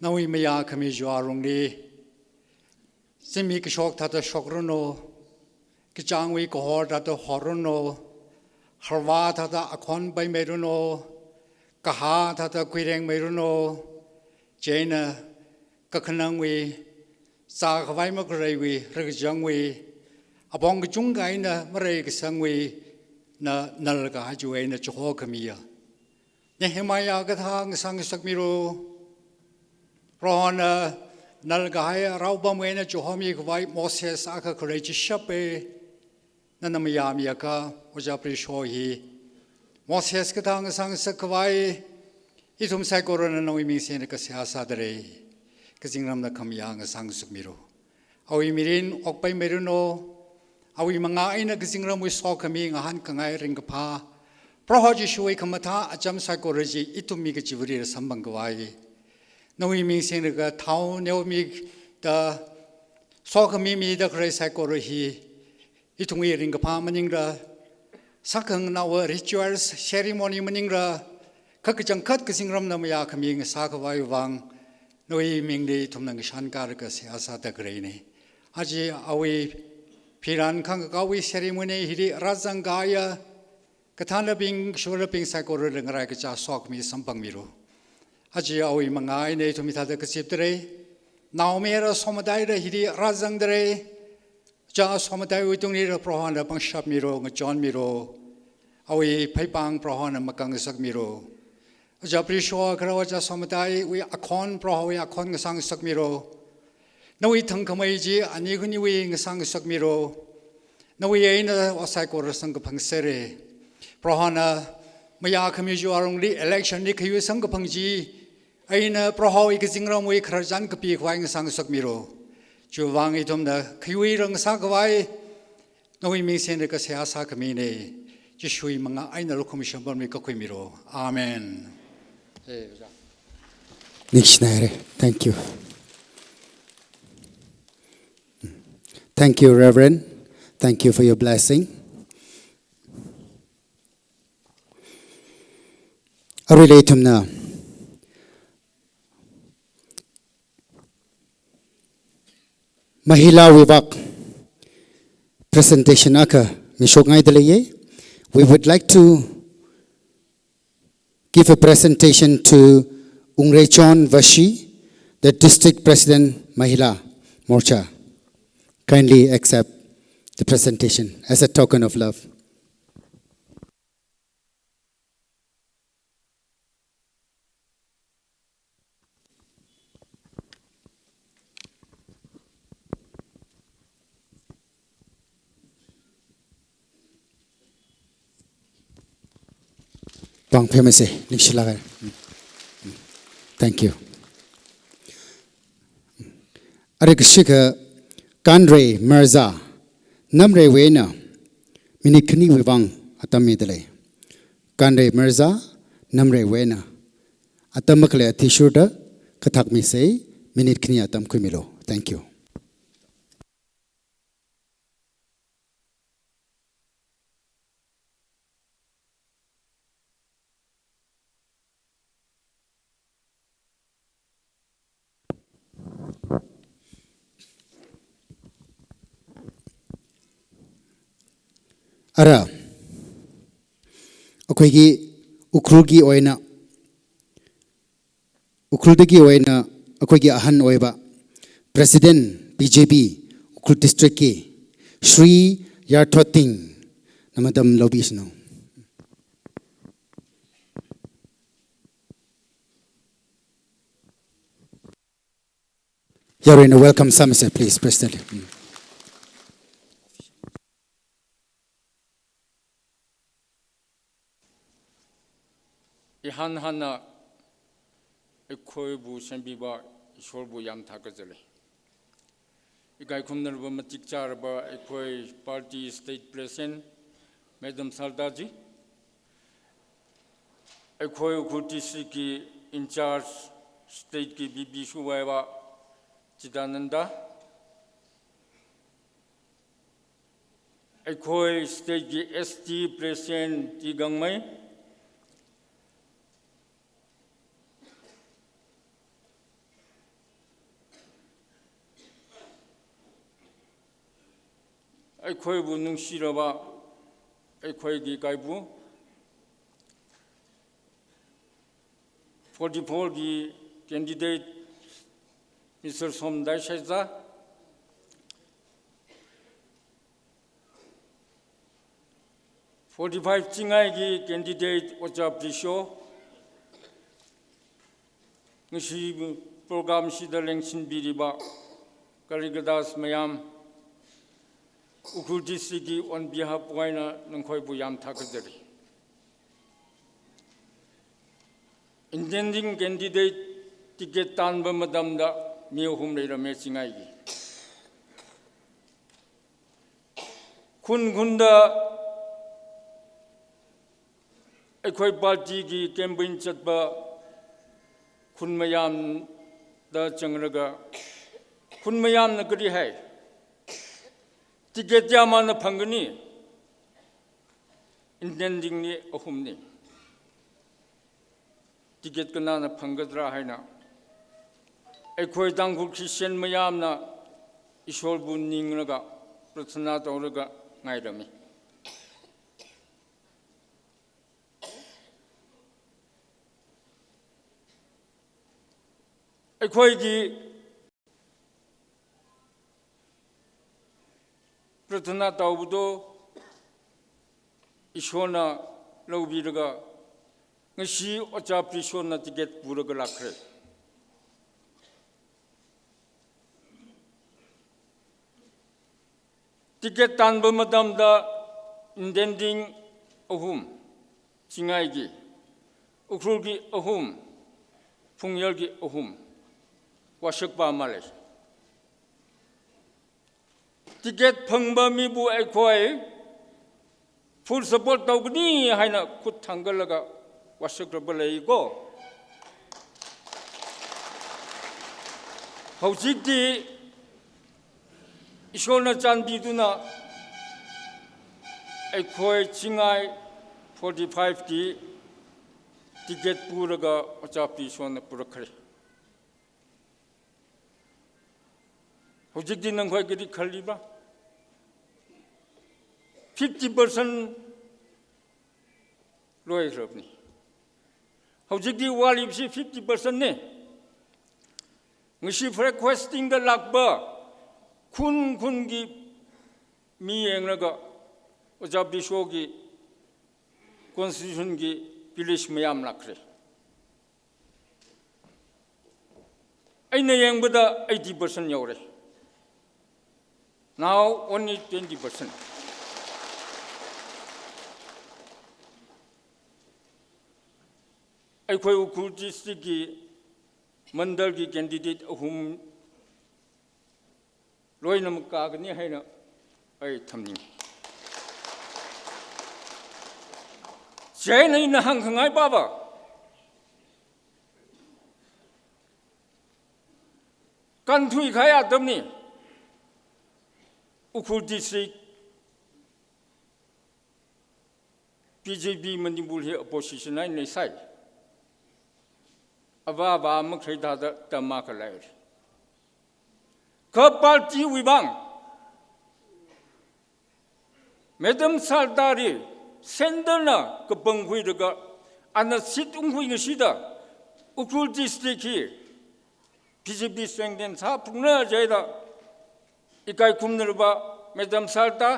nawui mayākhami chiwui lungli, Zimik kashok thāda shokranu, kachāngwui kahor thāda horanu, harvā thāda akhon paimeiranu, kahā thāda kuirengmeiranu, chieina kakhanangwui, zākhavai makhaleiwui, rakachangwui, apong kachungkha eina marei kasangwui, na nalkahai chiwui eina chihokhamiya Nehemiah kathā ngasāngasakmilu. Prohona nalkahai raopamwui eina chihomikhavai Moses akha khalei chishappa, nana mayāmiakha, Ojā Prisho hi Moses kathā ngasāngasakkhavai, ithum saikorana nawui ming singlaga seihā sādalei. Kazingramna khamayā ngasāngasakmilu. Awui mirin okpaimeiranu, awui mangā eina kazingramwui sokhami ngahānkhangai ringkaphā, Proho Jishuwui khamathā acham saikora chi ithum mi kachiva̱lila samphangkhavai, nawui ming singlaga thao neomida sokhami mida khalei saikora hi, ithumwui ringkaphā maningla, sākhanganāva rituals, ceremony maningla, kha kachangkhat kazingramna mayākhami ngasākhavai vang, nawui mingli ithumna ngashankalaga seihā sāda khaleina. Aja awui phiran khangkakāwui ceremony hili rāzangkahaiya kathānabing, kashurabing saikorali ngaraikachā sokhami samphangmilu. Aja awui mangā eina ithum hithāda kazipdalei. Naomayara Somataila hili rāzangdalei. Ojā Somataiwui tunglila Prohona pangshapmilu, ngachonmilu. Awui pheipāng Prohona makangngasakmilu. Ojā Prisho kala Ojā Somataiwui akhon, Prohowui akhon ngasāngasakmilu. Nawui thangkhamei chi ani khaniwui ngasāngasakmilu. Nawui eina ot saikora samkaphang sera. Prohona mayākhami chiwui alungli election li khayui samkaphang chi eina Prohowui kazingramwui khararchan kapikhavai ngasāngasakmilu. Chiwui vang ithumna khayuila ngasākhavai, nawui ming singlaga seihā sākhamina. Jishuwui mangā eina lukhamashan pamli kakhuimilu. Amen. Eh, Ojā. Ningshinaira. Thank you. Thank you, Reverend. Thank you for your blessing. Aruila ithumna Mahila wui vak presentation akha mishokngaidalei. We would like to give a presentation to Ungreichon Vashi, the District President, Mahila Morcha. Kindly accept the presentation as a token of love. Pāng phemase, ningshilāka. Thank you. Arikashika Kanrei Mirza, Namreiwui eina minute khaniwui vang atam midalei. Kanrei Mirza, Namreiwui eina atam makhalei athishurda kathak misei, minute khani atam khuimilu. Thank you. Ara, ꯑꯩꯈꯣꯏꯒꯤ ꯎꯈ꯭ꯔꯨꯜꯒꯤ ꯑꯣꯏꯅ, ꯎꯈ꯭ꯔꯨꯜꯗꯒꯤ ꯑꯣꯏꯅ ꯑꯩꯈꯣꯏꯒꯤ ꯑꯍꯟ ꯑꯣꯏꯕ President B J P Ukhrul Districtꯀꯤ Shri Yarthoting ꯅ ꯃꯇꯝ ꯂꯧꯕꯤꯁꯅꯨ꯫ Yarena welcome sāmase, please, President. Mm. ꯏꯍꯥꯟ ꯍꯥꯟꯅ ꯑꯩꯈꯣꯏꯕꯨ ꯁꯦꯝꯕꯤꯕ ꯏꯁꯣꯔꯕꯨ ꯌꯥꯝ ꯊꯥꯒꯠꯆꯔꯤ꯫ ꯏꯀꯥꯏ ꯈꯨꯝꯅꯔꯕ ꯃꯇꯤꯛ ꯆꯥꯔꯕ ꯑꯩꯈꯣꯏ party state president, Madam ꯁꯔꯗꯥꯖꯤ, ꯑꯩꯈꯣꯏ ꯎꯈ꯭ꯔꯨꯜ Districtꯀꯤ in-charge, stateꯀꯤ VPꯁꯨ ꯑꯣꯏꯕ ꯆꯤꯗꯥꯅꯟꯗ, ꯑꯩꯈꯣꯏ stateꯀꯤ ST president ꯇꯤ ꯒꯥꯡꯃꯩ, ꯑꯩꯈꯣꯏꯕꯨ ꯅꯨꯡꯁꯤꯔꯕ ꯑꯩꯈꯣꯏꯒꯤ ꯏꯀꯥꯏꯕꯨ, forty-four ꯒꯤ candidate Mister Somdai Shaiza, forty-five ꯆꯤꯡꯉꯥꯏꯒꯤ candidate ꯑꯣꯖꯥ ꯄ꯭ꯔꯤꯁꯣ, ꯉꯁꯤ program ꯁꯤꯗ ꯂꯦꯡꯁꯤꯟꯕꯤꯔꯤꯕ ꯀꯔꯤꯒꯗꯥꯁ ꯃꯌꯥꯝ, ꯎꯈ꯭ꯔꯨꯜ district ꯀꯤ on behalf ꯑꯣꯏꯅ ꯅꯈꯣꯏꯕꯨ ꯌꯥꯝ ꯊꯥꯒꯠꯆꯔꯤ꯫ Intending candidate ticket ꯇꯥꯟꯕ ꯃꯇꯝꯗ ꯃꯤ ꯑꯍꯨꯝ ꯂꯩꯔꯝꯃꯦ ꯆꯤꯡꯉꯥꯏꯒꯤ꯫ ꯈꯨꯟ ꯈꯨꯟꯗ ꯑꯩꯈꯣꯏ party ꯒꯤ campaign ꯆꯠꯄ ꯈꯨꯟ ꯃꯌꯥꯝꯗ ꯆꯪꯂꯒ ꯈꯨꯟ ꯃꯌꯥꯝꯅ ꯀꯔꯤ ꯍꯥꯏ? Ticket ꯀꯌꯥ ꯃꯥꯅ ꯐꯪꯒꯅꯤ? Intending ꯅꯤ ꯑꯍꯨꯝꯅꯤ꯫ Ticket ꯀꯅꯥꯅ ꯐꯪꯒꯗ꯭ꯔꯥ ꯍꯥꯏꯅ ꯑꯩꯈꯣꯏ ꯇꯥꯡꯈꯨꯜ Christian ꯃꯌꯥꯝꯅ ꯏꯁꯣꯔꯕꯨ ꯅꯤꯡꯂꯒ ꯄ꯭ꯔꯊꯅꯥ ꯇꯧꯔꯒ ꯉꯥꯏꯔꯝꯃꯤ꯫ ꯑꯩꯈꯣꯏꯒꯤ ꯄ꯭ꯔꯊꯅꯥ ꯇꯧꯕꯗꯣ ꯏꯁꯣꯔꯅ ꯂꯧꯕꯤꯔꯒ ꯉꯁꯤ ꯑꯣꯖꯥ ꯄ꯭ꯔꯤꯁꯣꯅ ticket ꯄꯨꯔꯒ ꯂꯥꯛꯈ꯭ꯔꯦ꯫ Ticket ꯇꯥꯟꯕ ꯃꯇꯝꯗ intending ꯑꯍꯨꯝ, ꯆꯤꯡꯉꯥꯏꯒꯤ, ꯎꯈ꯭ꯔꯨꯜꯒꯤ ꯑꯍꯨꯝ, ꯐꯨꯡꯌꯦꯜꯒꯤ ꯑꯍꯨꯝ, ꯋꯥꯁꯛꯄ ꯑꯃ ꯂꯩ꯫ Ticket ꯐꯪꯕ ꯃꯤꯕꯨ ꯑꯩꯈꯣꯏ full support ꯇꯧꯒꯅꯤ ꯍꯥꯏꯅ ꯈꯨꯠ ꯊꯥꯡꯒꯠꯂꯒ ꯋꯥꯁꯛꯈ꯭ꯔꯕ ꯂꯩꯀꯣ꯫ ꯍꯧꯖꯤꯛꯇꯤ ꯏꯁꯣꯔꯅ ꯆꯥꯟꯕꯤꯗꯨꯅ ꯑꯩꯈꯣꯏ ꯆꯤꯡꯉꯥꯏ forty-five ꯀꯤ ticket ꯄꯨꯔꯒ ꯑꯣꯖꯥ ꯄ꯭ꯔꯤꯁꯣꯅ ꯄꯨꯔꯛꯈ꯭ꯔꯦ꯫ ꯍꯧꯖꯤꯛꯇꯤ ꯅꯈꯣꯏ ꯀꯔꯤ ꯈꯜꯂꯤꯕ? Fifty percent ꯂꯣꯏꯈ꯭ꯔꯕꯅꯤ꯫ ꯍꯧꯖꯤꯛꯇꯤ ꯋꯥꯠꯂꯤꯕꯁꯤ fifty percent ꯅꯤ꯫ ꯉꯁꯤ flag hoisting ꯗ ꯂꯥꯛꯄ ꯈꯨꯟ ꯈꯨꯟꯒꯤ ꯃꯤ ꯌꯦꯡꯂꯒ ꯑꯣꯖꯥ ꯄ꯭ꯔꯤꯁꯣꯒꯤ constituency ꯒꯤ village ꯃꯌꯥꯝ ꯂꯥꯛꯈ꯭ꯔꯦ꯫ ꯑꯩꯅ ꯌꯦꯡꯕꯗ eighty percent ꯌꯧꯔꯦ꯫ Now only twenty percent꯫ ꯑꯩꯈꯣꯏ ꯎꯈ꯭ꯔꯨꯜ district ꯀꯤ mandal ꯒꯤ candidate ꯑꯍꯨꯝ ꯂꯣꯏꯅꯃꯛ ꯀꯥꯒꯅꯤ ꯍꯥꯏꯅ ꯑꯩ ꯊꯝꯅꯤꯡꯉꯤ꯫ ꯆꯦꯅ ꯑꯩꯅ ꯍꯪꯈꯉꯥꯏ ꯄꯥꯕ, ꯀꯟꯊꯨꯏ ꯈꯥꯏ ꯑꯇꯝꯅꯤ, ꯎꯈ꯭ꯔꯨꯜ district BJP Manipur ꯍꯤ opposition ꯍꯥꯏꯅ ꯂꯩꯁꯥꯏ꯫ ꯑꯕꯥ ꯑꯕꯥ ꯃꯈꯩ ꯊꯥꯗ ꯇꯃꯥ ꯈꯂꯥꯏꯔꯤ꯫ ꯀ party ꯋꯤꯕꯥꯡ, Madam Sarita ꯔꯤ centre ꯅ ꯀꯄꯪ ꯍꯨꯏꯔꯒ ꯑꯅ seat ꯎꯪ ꯍꯨꯏ ꯉꯁꯤꯗ ꯎꯈ꯭ꯔꯨꯜ district ꯍꯤ BJP strengthen ꯁꯥ ꯄꯨꯡꯅ ꯖꯩꯗ ꯏꯀꯥꯏ ꯈꯨꯝꯅꯔꯕ Madam Sarita,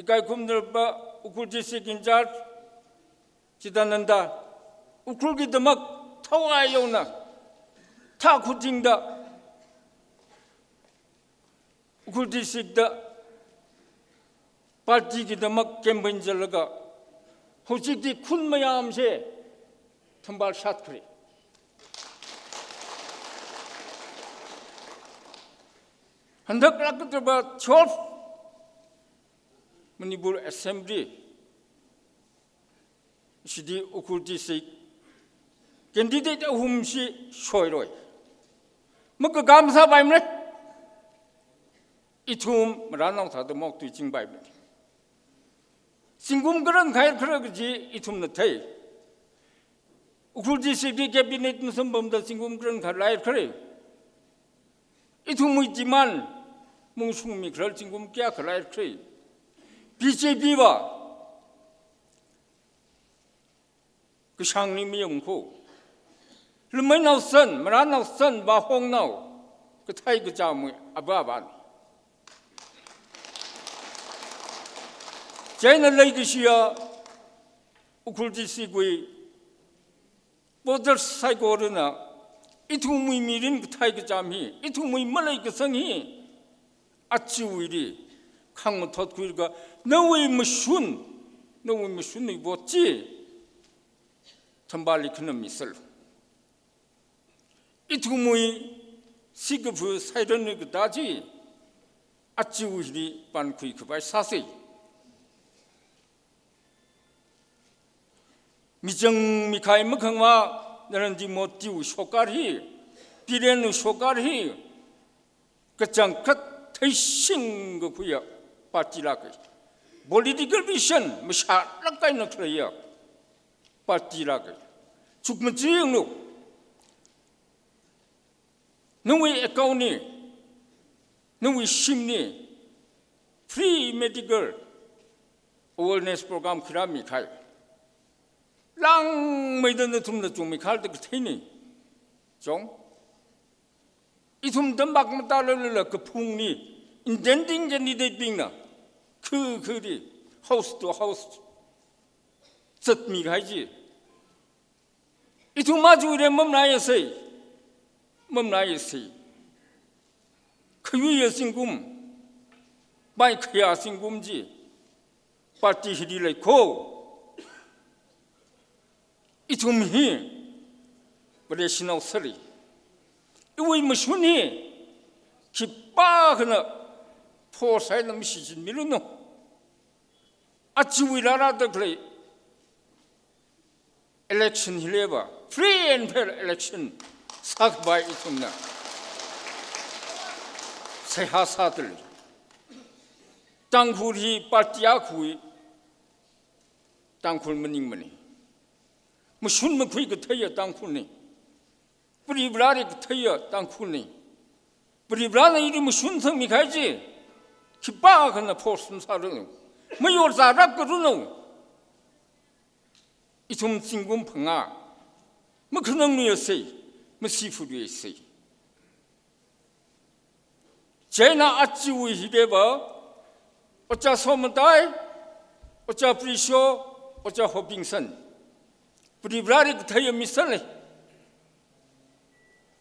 ꯏꯀꯥꯏ ꯈꯨꯝꯅꯔꯕ ꯎꯈ꯭ꯔꯨꯜ district in charge ꯆꯤꯇꯥꯅꯟꯗ, ꯎꯈ꯭ꯔꯨꯜꯒꯤꯗꯃꯛ ꯊꯋꯥꯏ ꯌꯥꯎꯅ ꯊꯥ ꯈꯨꯗꯤꯡꯗ ꯎꯈ꯭ꯔꯨꯜ district ꯇ party ꯒꯤꯗꯃꯛ campaign ꯆꯠꯂꯒ ꯍꯧꯖꯤꯛꯇꯤ ꯈꯨꯟ ꯃꯌꯥꯝꯁꯦ ꯊꯝꯕꯥꯜ ꯁꯥꯠꯈ꯭ꯔꯦ꯫ ꯍꯟꯗꯛ ꯂꯥꯛꯀꯗꯕ twelve Manipur Assembly ꯁꯤꯗꯤ ꯎꯈ꯭ꯔꯨꯜ district candidate ꯑꯍꯨꯝꯁꯤ ꯁꯣꯏꯔꯣꯏ꯫ ꯃꯀ ꯒꯥꯝ ꯁꯥ ꯄꯥꯏꯃꯔꯦ꯫ ꯏꯊꯨꯝ ꯃꯔꯥꯅꯥꯎ ꯊꯥꯗ ꯃꯣꯛ ꯇꯨꯏ ꯆꯤꯡ ꯄꯥꯏꯕꯅꯤ꯫ ꯆꯤꯡꯒꯨꯝ ꯀꯔꯟ ꯈꯥꯏ ꯈꯔ ꯀꯖꯤ ꯏꯊꯨꯝꯅ ꯊꯩ꯫ ꯎꯈ꯭ꯔꯨꯜ district ꯀꯤ cabinet ꯃꯁꯝꯕꯝꯗ ꯆꯤꯡꯒꯨꯝ ꯀꯔꯟ ꯈꯔ ꯂꯥꯏꯔꯈ꯭ꯔꯦ꯫ ꯏꯊꯨꯝ ꯃꯨꯏ demand ꯃꯨꯡꯁꯨꯡ ꯃꯤ ꯈꯔ ꯆꯤꯡꯒꯨꯝ ꯀꯌꯥ ꯈꯔ ꯂꯥꯏꯔꯈ꯭ꯔꯦ꯫ B J P va kashāngli mayangkho. Lameinao san, marānao san, vāhongnao kathei kachāmwui avāvāna. Chieina leikashiya Ukhrul district wui voters saikorana ithumwui mirin kathei kachām hi, ithumwui maleikasang hi, achiwuili khangmathot khuilaga, nawui mashun, nawui mashunwui vote chi thambali khanam misalu. Ithumwui sikafu sairanwui katā chi achiwuili pankhui khavai sāsa. Michang mikhai makhangva Narendra Modi wui shokar hi, Biren wui shokar hi, kachangkhat theishing kakhuiya party lāka. Political vision mashālāk eina khaleiya party lāka. Chukmajinglu. Nawui account li, nawui shimli, free medical awareness program khuirāmi kahai. Langmeida nathumna chungmi kahai da katheina. Chong. Ithum tampak matālala kaphungli, intending candidate bingna, khu khuli, house to house, zatmi kahai chi. Ithum aja ure mamnai asei, mamnai asei. Khayuiya zingkum, mai khayā zingkum chi, party hili leikho. Ithum hi, Vareshinao sāli. Iwui mashun hi, khipākhana, force eina mashichinmiranu. Achiwui rārada khalei election hiliva, free and fair election sākhavai ithumna seihā sādalei. Tangkhul hi party akhawui Tangkhul maningmana. Mashun makhui katheiya Tangkhulna. Varivarāli katheiya Tangkhulna. Varivarāna ili mashun sangmi kahai chi, khipākhana force masāranu. Mayorzārākranu. Ithum zingkum phangā, makhanangluiasei, masifutluiasei. Chieina achiwui hiliva, Ojā Somatai, Ojā Prisho, Ojā Hopingson. Varivarāli katheiya mi sālei.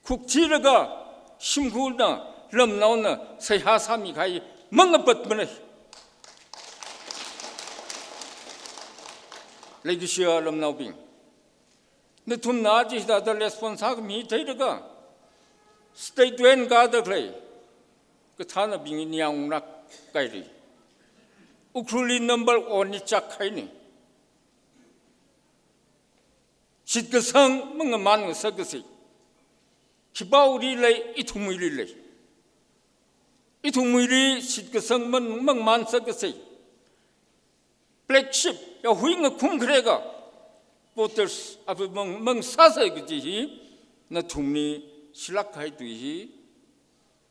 Khukchilaga shimkhurna, lamnaona, seihā sāmi kahai mangapatmana. Leikashiya lamnaobing, nathumna aja hithāda response sākhami theilaga, state wui kāda khalei kathānabing ningyāng unglāk kahaili. Ukhrulli number one li chak kahaina. Shitkasang mangaman ngasakasei. Khipāwuili lei, ithumwuili lei. Ithumwuili shitkasang mang, mangaman ngasakasei. Flagship, yahui ngakhum khareka voters ava mang, mang sāsa kaji hi, nathumli shilāk kahai tui hi,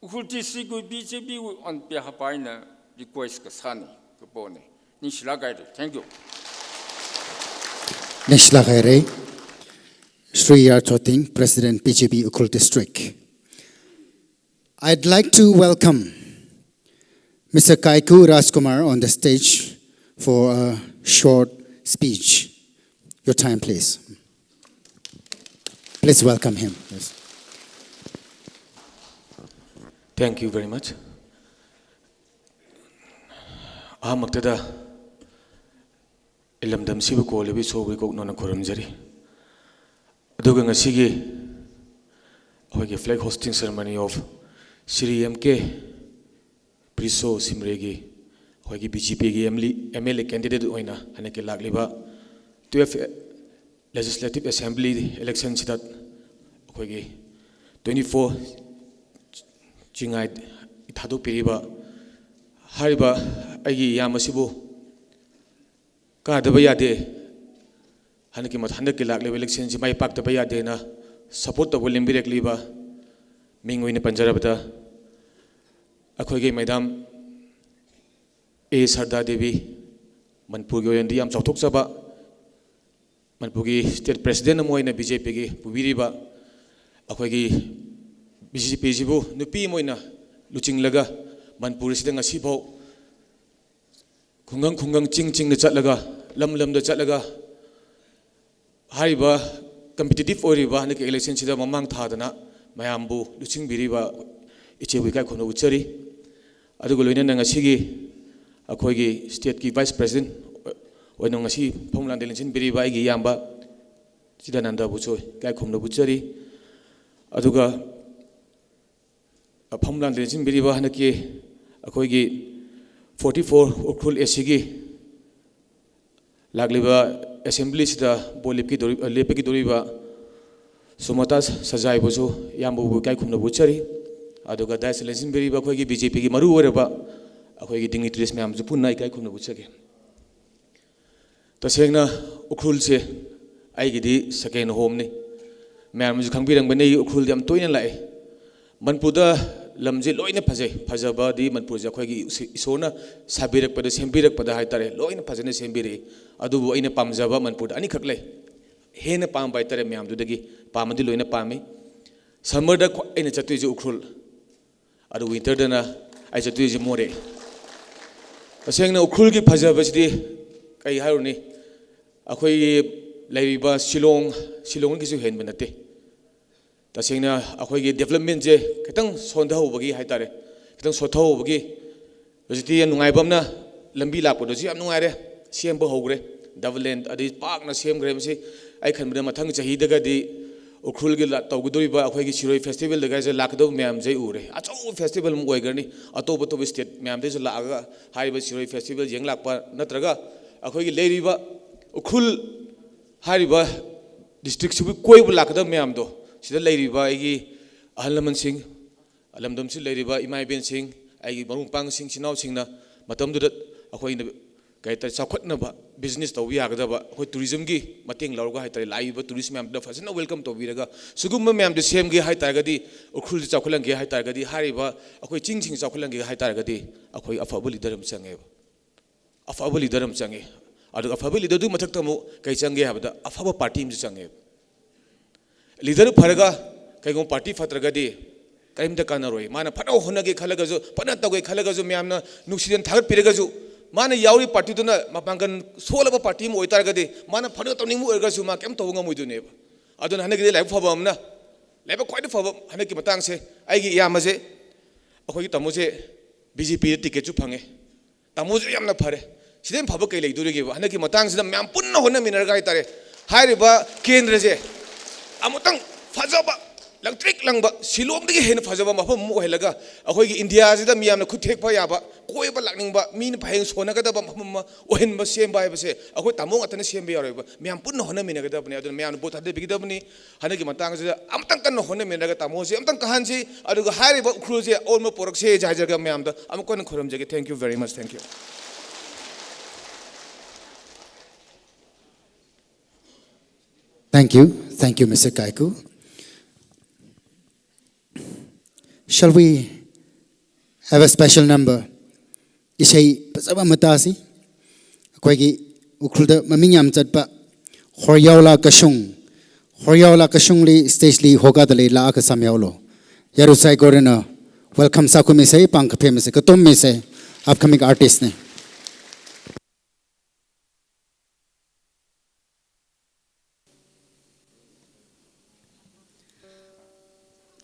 Ukhrul district wui B J P wui on behalf eina request kasāna, kapona. Ningshilāk haira. Thank you. Ningshilāk haira. Shri R Choting, President B J P Ukhrul District. I'd like to welcome Mister Kaiku Rajkumar on the stage for a short speech. Your time, please. Please welcome him. Yes. Thank you very much. Ahamaktada, ilamdam sibu ko lebi so we kok nona khuram jari. Aduga ngasigi, akhoi ki flag hoisting ceremony of Shri M K Priso Shimray gi, akhoi ki B J P gi M L A, M L A candidate oina, hana ki lākliba twelve Legislative Assembly election chithāda, akhoi ki twenty-four chingai ithāda piriba, haiba, aigi yam asibu, kadaba yade, hana ki mat, hana ki lākliba election chi mai pakdaba yadena, support taba limbirekliba, ming oina panjarabada, akhoi ki Madam A Sarda Devi, Manipurgi ꯑꯣꯏꯅꯗꯤ ꯌꯥꯝ ꯆꯥꯎꯊꯣꯛꯆꯕ, Manipurgi state president ꯑꯃ ꯑꯣꯏꯅ B J Pꯒꯤ ꯄꯨꯕꯤꯔꯤꯕ ꯑꯩꯈꯣꯏꯒꯤ B J Pꯁꯤꯕꯨ ꯅꯨꯄꯤ ꯑꯃ ꯑꯣꯏꯅ ꯂꯨꯆꯤꯡꯂꯒ ꯃꯅꯤꯄꯨꯔ ꯑꯁꯤꯗ ꯉꯁꯤꯐꯥꯎ ꯈꯨꯡꯒꯪ ꯈꯨꯡꯒꯪ, ꯆꯤꯡ ꯆꯤꯡꯗ ꯆꯠꯂꯒ, ꯂꯝ ꯂꯝꯗ ꯆꯠꯂꯒ, ꯍꯥꯏꯔꯤꯕ competitive ꯑꯣꯏꯔꯤꯕ ꯍꯟꯗꯛꯀꯤ electionꯁꯤꯗ ꯃꯃꯥꯡ ꯊꯥꯗꯅ ꯃꯌꯥꯝꯕꯨ ꯂꯨꯆꯤꯡꯕꯤꯔꯤꯕ ꯏꯆꯦꯕꯨ ꯏꯀꯥꯏ ꯈꯨꯝꯅꯕ ꯎꯠꯆꯔꯤ꯫ ꯑꯗꯨꯒ ꯂꯣꯏꯅꯅ ꯉꯁꯤꯒꯤ ꯑꯩꯈꯣꯏꯒꯤ stateꯀꯤ vice president ꯑꯣꯏꯅ ꯉꯁꯤ ꯐꯝꯂꯥꯟꯗ ꯂꯦꯡꯁꯤꯟꯕꯤꯔꯤꯕ ꯑꯩꯒꯤ ꯏꯌꯥꯝꯕ ꯆꯤꯗꯥꯅꯟꯗꯕꯨꯁꯨ ꯏꯀꯥꯏ ꯈꯨꯝꯅꯕ ꯎꯠꯆꯔꯤ꯫ ꯑꯗꯨꯒ ꯐꯝꯂꯥꯟꯗ ꯂꯦꯡꯁꯤꯟꯕꯤꯔꯤꯕ ꯍꯟꯗꯛꯀꯤ ꯑꯩꯈꯣꯏꯒꯤ forty four ꯎꯈ꯭ꯔꯨꯜ ACꯒꯤ ꯂꯥꯛꯂꯤꯕ assemblyꯁꯤꯗ vote ꯂꯦꯞꯀꯤꯗꯧꯔꯤ-, ꯂꯦꯞꯄꯒꯤꯗꯧꯔꯤꯕ ꯁꯨꯃꯇꯥ ꯁꯖꯥꯏꯕꯨꯁꯨ ꯏꯌꯥꯝꯕꯕꯨ ꯏꯀꯥꯏ ꯈꯨꯝꯅꯕ ꯎꯠꯆꯔꯤ꯫ ꯑꯗꯨꯒ daisꯇ ꯂꯦꯡꯁꯤꯟꯕꯤꯔꯤꯕ ꯑꯩꯈꯣꯏꯒꯤ BJPꯒꯤ ꯃꯔꯨ ꯑꯣꯏꯔꯕ ꯑꯩꯈꯣꯏꯒꯤ dignitaries ꯃꯌꯥꯝꯁꯨ ꯄꯨꯟꯅ ꯏꯀꯥꯏ ꯈꯨꯝꯅꯕ ꯎꯠꯆꯒꯦ꯫ ꯇꯁꯦꯡꯅ ꯎꯈ꯭ꯔꯨꯜꯁꯦ ꯑꯩꯒꯤꯗꯤ second homeꯅꯤ꯫ ꯃꯌꯥꯝꯅꯁꯨ ꯈꯪꯕꯤꯔꯝꯒꯅꯤ, ꯑꯩ ꯎꯈ꯭ꯔꯨꯜꯗ ꯌꯥꯝ ꯇꯣꯏꯅ ꯂꯥꯛꯑꯦ꯫ ꯃꯅꯤꯄꯨꯔꯗ ꯂꯝꯁꯦ ꯂꯣꯏꯅ ꯐꯖꯩ꯫ ꯐꯖꯕꯗꯤ ꯃꯅꯤꯄꯨꯔꯁꯦ ꯑꯩꯈꯣꯏꯒꯤ ꯏꯁ-, ꯏꯁꯣꯔꯅ ꯁꯥꯕꯤꯔꯛꯄꯗ, ꯁꯦꯝꯕꯤꯔꯛꯄꯗ ꯍꯥꯏꯇꯥꯔꯦ, ꯂꯣꯏꯅ ꯐꯖꯅ ꯁꯦꯝꯕꯤꯔꯛꯏ꯫ ꯑꯗꯨꯕꯨ ꯑꯩꯅ ꯄꯥꯝꯖꯕ ꯃꯅꯤꯄꯨꯔꯗ ꯑꯅꯤꯈꯛ ꯂꯩ꯫ ꯍꯦꯟꯅ ꯄꯥꯝꯕ ꯍꯥꯏꯇꯥꯔꯦ ꯃꯌꯥꯝꯗꯨꯗꯒꯤ꯫ ꯄꯥꯝꯕꯗꯤ ꯂꯣꯏꯅ ꯄꯥꯝꯃꯤ꯫ Summerꯗ ꯈ꯭ꯋꯥꯏ ꯑꯩꯅ ꯆꯠꯇꯣꯏꯁꯦ ꯎꯈ꯭ꯔꯨꯜ꯫ ꯑꯗꯨ winterꯗꯅ ꯑꯩ ꯆꯠꯇꯣꯏꯁꯦ ꯃꯣꯔꯦ꯫ ꯇꯁꯦꯡꯅ ꯎꯈ꯭ꯔꯨꯜꯒꯤ ꯐꯖꯕꯁꯤꯗꯤ ꯀꯩ ꯍꯥꯏꯔꯨꯅꯤ? ꯑꯩꯈꯣꯏꯒꯤ ꯂꯩꯔꯤꯕ ꯁꯤꯂꯣꯡ, ꯁꯤꯂꯣꯡꯗꯒꯤꯁꯨ ꯍꯦꯟꯕ ꯅꯠꯇꯦ꯫ ꯇꯁꯦꯡꯅ ꯑꯩꯈꯣꯏꯒꯤ developmentꯁꯦ ꯈꯤꯇꯪ ꯁꯣꯟꯊꯍꯧꯕꯒꯤ ꯍꯥꯏꯇꯥꯔꯦ, ꯈꯤꯇꯪ ꯁꯣꯟꯊꯍꯧꯕꯒꯤ꯫ ꯍꯧꯖꯤꯛꯇꯤ ꯌꯥꯝ ꯅꯨꯡꯉꯥꯏꯕ ꯑꯃꯅ, ꯂꯝꯕꯤ ꯂꯥꯛꯄꯗꯁꯨ ꯌꯥꯝ ꯅꯨꯡꯉꯥꯏꯔꯦ, ꯁꯦꯝꯕ ꯍꯧꯈ꯭ꯔꯦ, double lane ꯑꯗꯩ ꯄꯥꯛꯅ ꯁꯦꯝꯈ꯭ꯔꯦ꯫ ꯃꯁꯤ ꯑꯩ ꯈꯟꯕꯗ ꯃꯊꯪ ꯆꯍꯤꯗꯒꯗꯤ ꯎꯈ꯭ꯔꯨꯜꯒꯤ ꯂꯥ-, ꯇꯧꯒꯗꯧꯔꯤꯕ ꯑꯩꯈꯣꯏꯒꯤ ꯁꯤꯔꯣꯏ festivalꯗꯒꯁꯦ ꯂꯥꯛꯀꯗꯧꯕ ꯃꯌꯥꯝꯁꯦ ꯑꯩ ꯎꯔꯦ꯫ ꯑꯆꯧꯕ festival ꯑꯃ ꯑꯣꯏꯈ꯭ꯔꯅꯤ꯫ ꯑꯇꯣꯞ ꯑꯇꯣꯞꯄ state ꯃꯌꯥꯝꯗꯒꯤꯁꯨ ꯂꯥꯛꯑꯒ ꯍꯥꯏꯔꯤꯕ ꯁꯤꯔꯣꯏ festival ꯌꯦꯡ ꯂꯥꯛꯄ ꯅꯠꯇ꯭ꯔꯒ ꯑꯩꯈꯣꯏꯒꯤ ꯂꯩꯔꯤꯕ ꯎꯈ꯭ꯔꯨꯜ ꯍꯥꯏꯔꯤꯕ districtꯁꯤꯕꯨ ꯀꯣꯏꯕ ꯂꯥꯛꯀꯗꯕ ꯃꯌꯥꯝꯗꯣ, ꯁꯤꯗ ꯂꯩꯔꯤꯕ ꯑꯩꯒꯤ ꯑꯍꯜ ꯂꯃꯟꯁꯤꯡ, ꯂꯝꯗꯝꯁꯤꯗ ꯂꯩꯔꯤꯕ ꯏꯃꯥ ꯏꯕꯦꯟꯁꯤꯡ, ꯑꯩꯒꯤ ꯃꯔꯨꯞ ꯃꯄꯥꯡꯁꯤꯡ, ꯏꯆꯤꯟ ꯏꯅꯥꯎꯁꯤꯡꯅ ꯃꯇꯝꯗꯨꯗ ꯑꯩꯈꯣꯏꯅ, ꯀꯩ ꯍꯥꯏꯇꯥꯔꯦ, ꯆꯥꯎꯈꯠꯅꯕ business ꯇꯧꯕ ꯌꯥꯒꯗꯕ, ꯑꯩꯈꯣꯏ tourismꯒꯤ ꯃꯇꯦꯡ ꯂꯧꯔꯒ ꯍꯥꯏꯇꯥꯔꯦ, ꯂꯥꯛꯏꯕ tourist ꯃꯌꯥꯝꯗꯨꯗ ꯐꯖꯅ welcome ꯇꯧꯕꯤꯔꯒ, ꯁꯤꯒꯨꯝꯕ ꯃꯌꯥꯝꯗꯨ ꯁꯦꯝꯒꯦ ꯍꯥꯏꯇꯥꯔꯒꯗꯤ, ꯎꯈ꯭ꯔꯨꯜꯁꯤ ꯆꯥꯎꯈꯠꯍꯟꯒꯦ ꯍꯥꯏꯇꯥꯔꯒꯗꯤ, ꯍꯥꯏꯔꯤꯕ ꯑꯩꯈꯣꯏ ꯆꯤꯡꯁꯤꯡ ꯆꯥꯎꯈꯠꯍꯟꯒꯦ ꯍꯥꯏꯇꯥꯔꯒꯗꯤ, ꯑꯩꯈꯣꯏ ꯑꯐꯕ leader ꯑꯃ ꯆꯪꯉꯦꯕ꯫ ꯑꯐꯕ leader ꯑꯃ ꯆꯪꯉꯦ꯫ ꯑꯗꯨꯒ ꯑꯐꯕ leaderꯗꯨꯒꯤ ꯃꯊꯛꯇ ꯑꯃꯨꯛ ꯀꯩ ꯆꯪꯒꯦ ꯍꯥꯏꯕꯗ, ꯑꯐꯕ party ꯑꯃꯁꯨ ꯆꯪꯉꯦ꯫ Leader ꯐꯔꯒ ꯀꯩꯒꯨꯝꯕ party ꯐꯠꯇ꯭ꯔꯒꯗꯤ ꯀꯔꯤꯝꯇ ꯀꯥꯟꯅꯔꯣꯏ꯫ ꯃꯥꯅ ꯐꯅ ꯍꯣꯠꯅꯒꯦ ꯈꯜꯂꯒꯁꯨ, ꯐꯅ ꯇꯧꯒꯦ ꯈꯜꯂꯒꯁꯨ, ꯃꯌꯥꯝꯅ ꯅꯨꯡꯁꯤꯗꯅ ꯊꯥꯒꯠꯄꯤꯔꯒꯁꯨ, ꯃꯥꯅ ꯌꯥꯎꯔꯤ partyꯗꯨꯅ ꯃꯄꯥꯡꯒꯜ ꯁꯣꯜꯂꯕ party ꯑꯃ ꯑꯣꯏꯇꯥꯔꯒꯗꯤ, ꯃꯥꯅ ꯐꯅ ꯇꯧꯅꯤꯡꯕ ꯑꯣꯏꯔꯒꯁꯨ ꯃꯥ ꯀꯩꯝ ꯇꯧꯕ ꯉꯝꯃꯣꯏꯗꯣꯏꯅꯦꯕ꯫ ꯑꯗꯨꯅ ꯍꯟꯗꯛꯀꯤꯗꯤ ꯂꯥꯏꯕꯛ ꯐꯕ ꯑꯃꯅ, ꯂꯥꯏꯕꯛ ꯈ꯭ꯋꯥꯏꯗꯒꯤ ꯐꯕ ꯍꯟꯗꯛꯀꯤ ꯃꯇꯥꯡꯁꯦ, ꯑꯩꯒꯤ ꯏꯌꯥꯝꯕꯁꯦ, ꯑꯩꯈꯣꯏꯒꯤ ꯇꯥꯃꯣꯁꯦ BJPꯗ ticketꯁꯨ ꯐꯪꯉꯦ꯫ ꯇꯥꯃꯣꯁꯨ ꯌꯥꯝꯅ ꯐꯔꯦ꯫ ꯁꯤꯗꯩ ꯍꯦꯟꯅ ꯐꯕ ꯀꯩ ꯂꯩꯗꯣꯔꯤꯒꯦꯕ? ꯍꯟꯗꯛꯀꯤ ꯃꯇꯥꯡꯁꯤꯗ ꯃꯌꯥꯝ ꯄꯨꯟꯅ ꯍꯣꯠꯅꯃꯤꯟꯅꯔꯒ ꯍꯥꯏꯇꯥꯔꯦ, ꯍꯥꯏꯔꯤꯕ ꯀꯦꯟꯗ꯭ꯔꯁꯦ ꯑꯃꯨꯛꯇꯪ ꯐꯖꯕ, ꯂꯪꯇ꯭ꯔꯤꯛ ꯂꯪꯕ, ꯁꯤꯂꯣꯡꯗꯒꯤ ꯍꯦꯟꯅ ꯐꯖꯕ ꯃꯐꯝ ꯑꯃ ꯑꯣꯏꯍꯜꯂꯒ, ꯑꯩꯈꯣꯏꯒꯤ ꯏꯟꯗꯤꯌꯥꯁꯤꯗ ꯃꯤꯌꯥꯝꯅ ꯈꯨꯠ ꯊꯦꯛꯄ ꯌꯥꯕ, ꯀꯣꯏꯕ ꯂꯥꯛꯅꯤꯡꯕ, ꯃꯤꯅ ꯄꯥꯌꯦꯡ ꯁꯣꯟꯅꯒꯗꯕ ꯃꯐꯝ ꯑꯃ ꯑꯣꯏꯍꯟꯕ, ꯁꯦꯝꯕ ꯍꯥꯏꯕꯁꯦ ꯑꯩꯈꯣꯏ ꯇꯥꯃꯣ ꯉꯥꯛꯇꯅ ꯁꯦꯝꯕ ꯌꯥꯔꯣꯏꯕ꯫ ꯃꯌꯥꯝ ꯄꯨꯟꯅ ꯍꯣꯠꯅꯃꯤꯟꯅꯒꯗꯕꯅꯤ꯫ ꯑꯗꯨꯅ ꯃꯌꯥꯝꯅ vote ꯊꯥꯗꯕꯤꯒꯗꯕꯅꯤ꯫ ꯍꯟꯗꯛꯀꯤ ꯃꯇꯥꯡꯁꯤꯗ ꯑꯃꯨꯛꯇꯪ ꯀꯟꯅ ꯍꯣꯠꯅꯃꯤꯟꯅꯔꯒ ꯇꯥꯃꯣꯁꯦ ꯑꯃꯨꯛꯇꯪ ꯀꯥꯍꯟꯁꯤ, ꯑꯗꯨꯒ ꯍꯥꯏꯔꯤꯕ ꯎꯈ꯭ꯔꯨꯜꯁꯦ ꯑꯑꯣꯟꯕ ꯄꯣꯔꯛꯁꯦ ꯍꯥꯏꯖꯔꯒ ꯃꯌꯥꯝꯗ ꯑꯃꯨꯛ ꯀꯟꯅ ꯈꯨꯔꯨꯝꯖꯒꯦ꯫ Thank you very much. Thank you. Thank you. Thank you, Mister Kaiku. Shall we have a special number? ꯏꯁꯩ ꯐꯖꯕ ꯑꯃ ꯇꯥꯁꯤ꯫ ꯑꯩꯈꯣꯏꯒꯤ ꯎꯈ꯭ꯔꯨꯜꯗ ꯃꯃꯤꯡ ꯌꯥꯝ ꯆꯠꯄ ꯍꯣꯔꯤꯌꯥꯎꯂꯥ ꯀꯁꯨꯡ, ꯍꯣꯔꯤꯌꯥꯎꯂꯥ ꯀꯁꯨꯡꯂꯤ stageꯂꯤ ꯍꯣꯒꯥꯗ ꯂꯩ ꯂꯥꯛꯑꯒ ꯁꯥꯝ ꯌꯥꯎꯂꯣ꯫ ꯌꯥꯔꯨ ꯁꯥꯏꯒꯣꯔꯅ welcome ꯁꯥꯈꯨꯝ ꯏꯁꯩ, ꯄꯥꯡꯈꯐꯦꯝ ꯏꯁꯩ, ꯀꯇꯣꯝ ꯏꯁꯩ, upcoming artistꯅꯤ꯫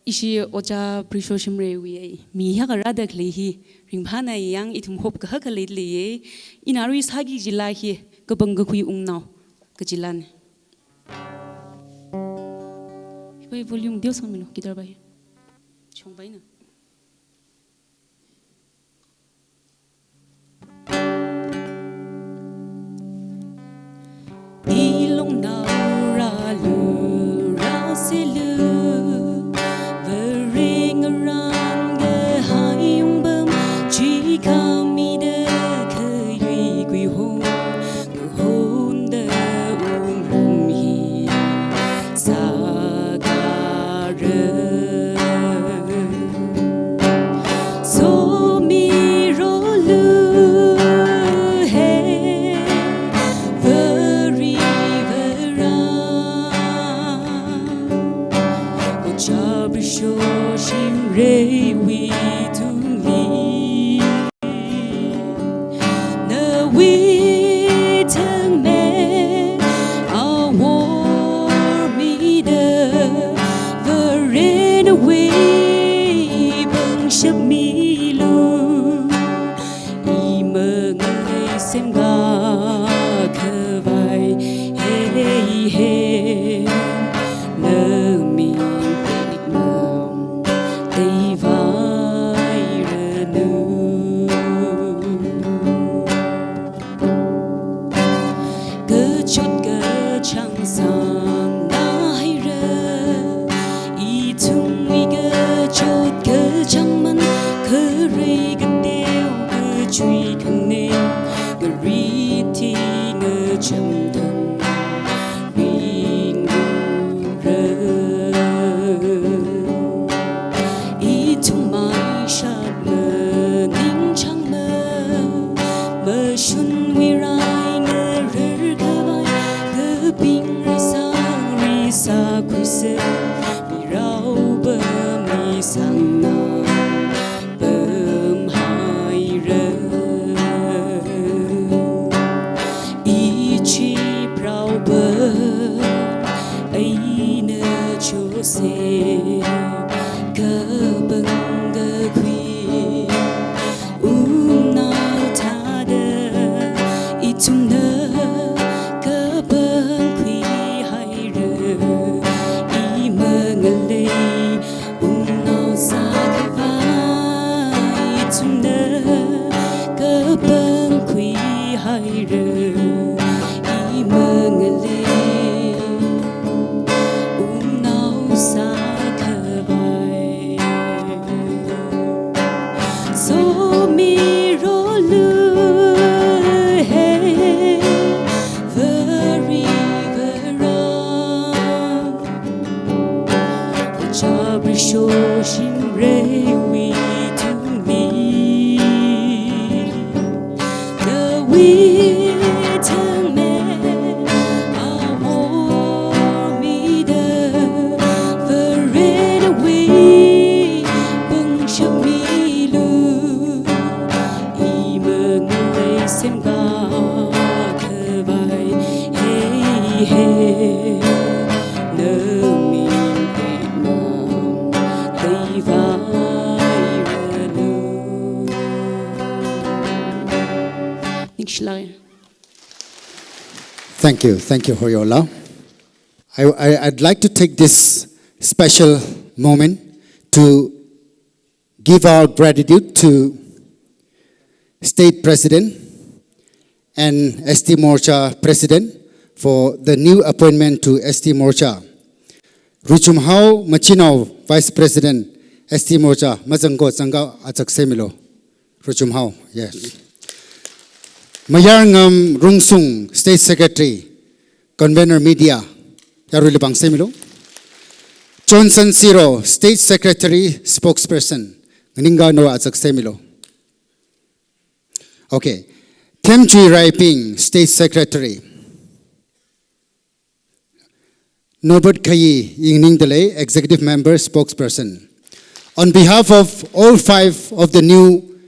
Ishi Oja Prisho Shimreiwui mi hiyākha rāda khalei hi ringphānāya, ithum hope kahaka leida leiya. Ina rui sāki kajila hi kapang kakhui ungnao kajilana. Hi bai volume deo sangmilo, guitar bai. Chong bai na. Ilung naura lu rasilu, vering ran gahai ungbam, chikami da kayui gui hon, gahon da ungrung hi sakara. Shoshimreiwui tungli, nawui thangmei awor mida, Varewui pangshap milu. Imangalei semkakhavai, hei hei, naming pekmam teivairanu. Kachot kachāng sāngna haira, ithumwui kachot kachāng man, kharei kateo kachui khaneng, ngariti ngachamthang ringrura. Ithum maishat maningchāngma, mashunwui rai ngararkhavai, kapingrai sāngri sākhuisa, miraopa misangna pamhaira. Egypt raopa eina Joseph kapangkakhui, wungnao thāda ithumna kapangkhui haira. Imangalei wungnao sākhavai ithumna kapangkhui haira. Imangalei wungnao sākhavai. Somirolu hei, Varivara. Chapri shoshimreiwui tungli, nawui thangmei awor mida, Varewui pangshap milu. Imangalei semkakhavai, hei hei, naming pekmam teivairanu. Ningshilāka. Thank you. Thank you for your love. I, I, I'd like to take this special moment to give our gratitude to State President and S T Morcha President for the new appointment to S T Morcha. Ruchumhao Machinao, Vice President, S T Morcha, mazangko zangkao achak semilo. Ruchumhao, yes. Mayarngam Rungsung, State Secretary, Convener Media, yaruili pāng semilo. Johnson Siro, State Secretary, Spokesperson, nganingkano achak semilo. Okay. Themchui Raiping, State Secretary. Norbert Khayi, Ingning Delay, Executive Member, Spokesperson. On behalf of all five of the new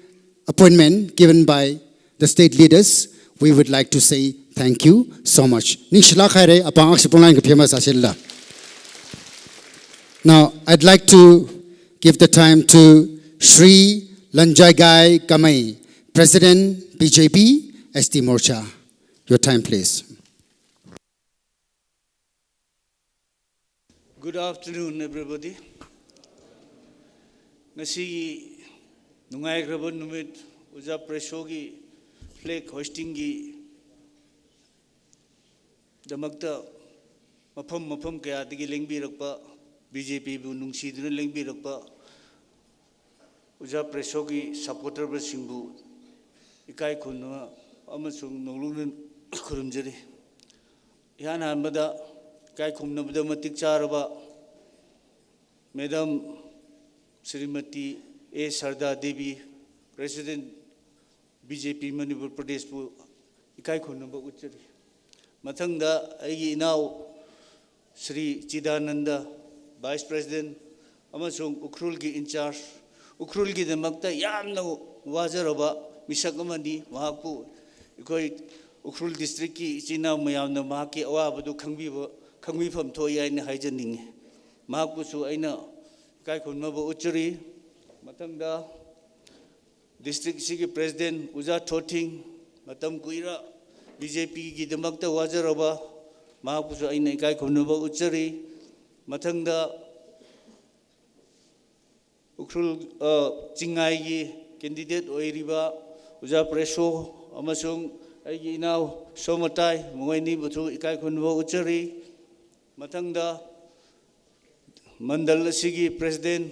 appointment given by the state leaders, we would like to say thank you so much. Ningshilāk haira, apāng akha shipung line kaphi masāshila. Now, I'd like to give the time to Shri Lanjaigai Kamei, President, B J P, S T Morcha. Your time, please. Good afternoon, everybody. Ngasi nungaikharaba numit, Ojā Preishoki flag hoisting ki damakta mapham mapham kayātaki lengpirakpa, B J P bu nungshiduna lengpirakpa, Ojā Preishoki supporter basingbu ikai khunna amasung nonglungna khurumjari. Ihanhan mada ikai khumna mada matik chāraba Madam Srimati A Sarda Devi, President B J P Manipur Pradesh bu ikai khunna ba utjari. Mathangda aigi inao Shri Chidananda, Vice President, ꯑꯃꯁꯨꯡ ꯎꯈ꯭ꯔꯨꯜꯒꯤ in charge, ꯎꯈ꯭ꯔꯨꯜꯒꯤꯗꯃꯛꯇ ꯌꯥꯝꯅ ꯋꯥꯖꯔꯕ ꯃꯤꯁꯛ ꯑꯃꯅꯤ꯫ ꯃꯍꯥꯛꯄꯨ ꯑꯩꯈꯣꯏ ꯎꯈ꯭ꯔꯨꯜ districtꯀꯤ ꯏꯆꯤꯟ ꯏꯅꯥꯎ ꯃꯌꯥꯝꯅ ꯃꯍꯥꯛꯀꯤ ꯑꯋꯥꯕꯗꯨ ꯈꯪꯕꯤꯕ, ꯈꯪꯕꯤꯐꯝ ꯊꯣꯛꯏ ꯍꯥꯏꯅ ꯍꯥꯏꯖꯅꯤꯡꯉꯤ꯫ ꯃꯍꯥꯛꯄꯨꯁꯨ ꯑꯩꯅ ꯏꯀꯥꯏ ꯈꯨꯝꯅꯕ ꯎꯠꯆꯔꯤ꯫ ꯃꯊꯪꯗ, district ꯑꯁꯤꯒꯤ president ꯑꯣꯖꯥ ꯊꯣꯊꯤꯡ, ꯃꯇꯝ ꯀꯨꯏꯔ BJPꯒꯤꯗꯃꯛꯇ ꯋꯥꯖꯔꯕ, ꯃꯍꯥꯛꯄꯨꯁꯨ ꯑꯩꯅ ꯏꯀꯥꯏ ꯈꯨꯝꯅꯕ ꯎꯠꯆꯔꯤ꯫ ꯃꯊꯪꯗ, ꯎꯈ꯭ꯔꯨꯜ, ꯑ, ꯆꯤꯡꯉꯥꯏꯒꯤ candidate ꯑꯣꯏꯔꯤꯕ ꯑꯣꯖꯥ ꯄ꯭ꯔꯦꯁꯣ ꯑꯃꯁꯨꯡ ꯑꯩꯒꯤ ꯏꯅꯥꯎ ꯁꯣꯃꯇꯥꯏ, ꯃꯈꯣꯏ ꯑꯅꯤꯕꯨꯁꯨ ꯏꯀꯥꯏ ꯈꯨꯝꯅꯕ ꯎꯠꯆꯔꯤ꯫ ꯃꯊꯪꯗ, ꯃꯟꯗꯜ ꯑꯁꯤꯒꯤ president,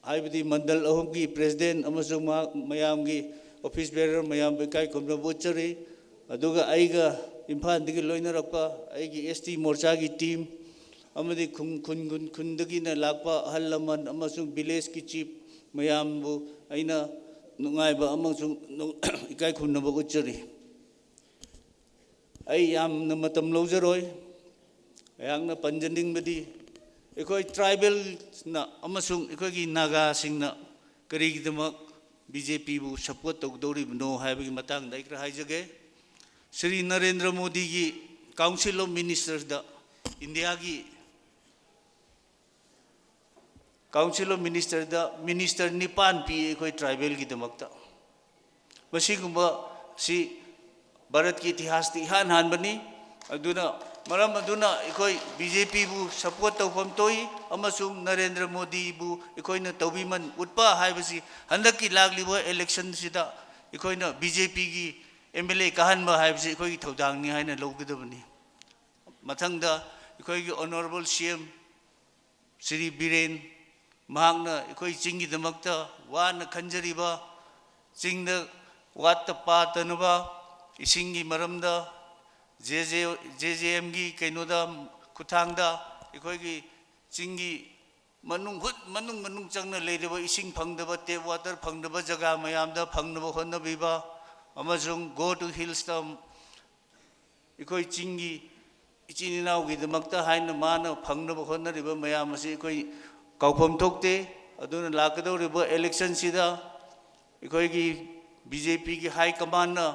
ꯍꯥꯏꯕꯗꯤ ꯃꯟꯗꯜ ꯑꯍꯨꯝꯒꯤ president ꯑꯃꯁꯨꯡ ꯃꯍꯥꯛ ꯃꯌꯥꯝꯒꯤ office bearer ꯃꯌꯥꯝꯕꯨ ꯏꯀꯥꯏ ꯈꯨꯝꯅꯕ ꯎꯠꯆꯔꯤ꯫ ꯑꯗꯨꯒ ꯑꯩꯒ ꯏꯝꯐꯥꯜꯗꯒꯤ ꯂꯣꯏꯅꯔꯛꯄ ꯑꯩꯒꯤ ST ꯃꯣꯔꯆꯥꯒꯤ team ꯑꯃꯗꯤ ꯈꯨꯟ, ꯈꯨꯟ, ꯈꯨꯟ, ꯈꯨꯟꯗꯒꯤꯅ ꯂꯥꯛꯄ ꯑꯍꯜ ꯂꯃꯟ ꯑꯃꯁꯨꯡ villageꯀꯤ chief ꯃꯌꯥꯝꯕꯨ ꯑꯩꯅ ꯅꯨꯡꯉꯥꯏꯕ ꯑꯃꯁꯨꯡ ꯅꯨꯡ-, ꯏꯀꯥꯏ ꯈꯨꯝꯅꯕ ꯎꯠꯆꯔꯤ꯫ ꯑꯩ ꯌꯥꯝꯅ ꯃꯇꯝ ꯂꯧꯖꯔꯣꯏ꯫ ꯑꯩꯍꯥꯛꯅ ꯄꯟꯖꯅꯤꯡꯕꯗꯤ, ꯑꯩꯈꯣꯏ tribalꯅ ꯑꯃꯁꯨꯡ ꯑꯩꯈꯣꯏꯒꯤ ꯅꯥꯒꯥꯁꯤꯡꯅ ꯀꯔꯤꯒꯤꯗꯃꯛ BJPꯕꯨ support ꯇꯧꯗꯧꯔꯤꯕꯅꯣ ꯍꯥꯏꯕꯒꯤ ꯃꯇꯥꯡꯗ ꯑꯩ ꯈꯔ ꯍꯥꯏꯖꯒꯦ꯫ ꯁ꯭ꯔꯤ ꯅꯔꯦꯟꯗ꯭ꯔ ꯃꯣꯗꯤꯒꯤ Council of Ministersꯗ, ꯏꯟꯗꯤꯌꯥꯒꯤ Council of Ministerꯗ minister ꯅꯤꯄꯥꯟ ꯄꯤ ꯑꯩꯈꯣꯏ tribalꯒꯤꯗꯃꯛꯇ꯫ ꯃꯁꯤꯒꯨꯝꯕ ꯁꯤ ꯚꯥꯔꯠꯀꯤ ꯏꯇꯤꯍꯥꯁꯇ ꯏꯍꯥꯟ ꯍꯥꯟꯕꯅꯤ꯫ ꯑꯗꯨꯅ, ꯃꯔꯝ ꯑꯗꯨꯅ ꯑꯩꯈꯣꯏ BJPꯕꯨ support ꯇꯧꯐꯝ ꯊꯣꯛꯏ ꯑꯃꯁꯨꯡ ꯅꯔꯦꯟꯗ꯭ꯔ ꯃꯣꯗꯤꯕꯨ ꯑꯩꯈꯣꯏꯅ ꯇꯧꯕꯤꯃꯜ ꯎꯠꯄ ꯍꯥꯏꯕꯁꯤ ꯍꯟꯗꯛꯀꯤ ꯂꯥꯛꯂꯤꯕ electionꯁꯤꯗ ꯑꯩꯈꯣꯏꯅ BJPꯒꯤ MLA ꯀꯥꯍꯟꯕ ꯍꯥꯏꯕꯁꯤ ꯑꯩꯈꯣꯏꯒꯤ ꯊꯧꯗꯥꯡꯅꯤ ꯍꯥꯏꯅ ꯂꯧꯒꯗꯕꯅꯤ꯫ ꯃꯊꯪꯗ, ꯑꯩꯈꯣꯏꯒꯤ Honourable CM ꯁ꯭ꯔꯤ ꯕꯤꯔꯦꯟ, ꯃꯍꯥꯛꯅ ꯑꯩꯈꯣꯏ ꯆꯤꯡꯒꯤꯗꯃꯛꯇ ꯋꯥꯅ ꯈꯟꯖꯔꯤꯕ, ꯆꯤꯡꯗ ꯋꯥꯠꯇ ꯄꯥꯠꯇꯅꯕ, ꯏꯁꯤꯡꯒꯤ ꯃꯔꯝꯗ, JJ, JJMꯒꯤ ꯀꯩꯅꯣꯗ, ꯈꯨꯠꯊꯥꯡꯗ ꯑꯩꯈꯣꯏꯒꯤ ꯆꯤꯡꯒꯤ ꯃꯅꯨꯡ, ꯍꯨꯠ ꯃꯅꯨꯡ, ꯃꯅꯨꯡ ꯆꯪꯅ ꯂꯩꯔꯤꯕ ꯏꯁꯤꯡ ꯐꯪꯗꯕ, tap water ꯐꯪꯗꯕ ꯖꯒꯥ ꯃꯌꯥꯝꯗ ꯐꯪꯅꯕ ꯍꯣꯠꯅꯕꯤꯕ, ꯑꯃꯁꯨꯡ Go to Hillsꯇ ꯑꯩꯈꯣꯏ ꯆꯤꯡꯒꯤ ꯏꯆꯤꯟ ꯏꯅꯥꯎꯒꯤꯗꯃꯛꯇ ꯍꯥꯏꯅ ꯃꯥꯅ ꯐꯪꯅꯕ ꯍꯣꯠꯅꯔꯤꯕ ꯃꯌꯥꯝ ꯑꯁꯤ ꯑꯩꯈꯣꯏ ꯀꯥꯎꯐꯝ ꯊꯣꯛꯇꯦ꯫ ꯑꯗꯨꯅ ꯂꯥꯛꯀꯗꯧꯔꯤꯕ electionꯁꯤꯗ ꯑꯩꯈꯣꯏꯒꯤ BJPꯒꯤ high commandꯅ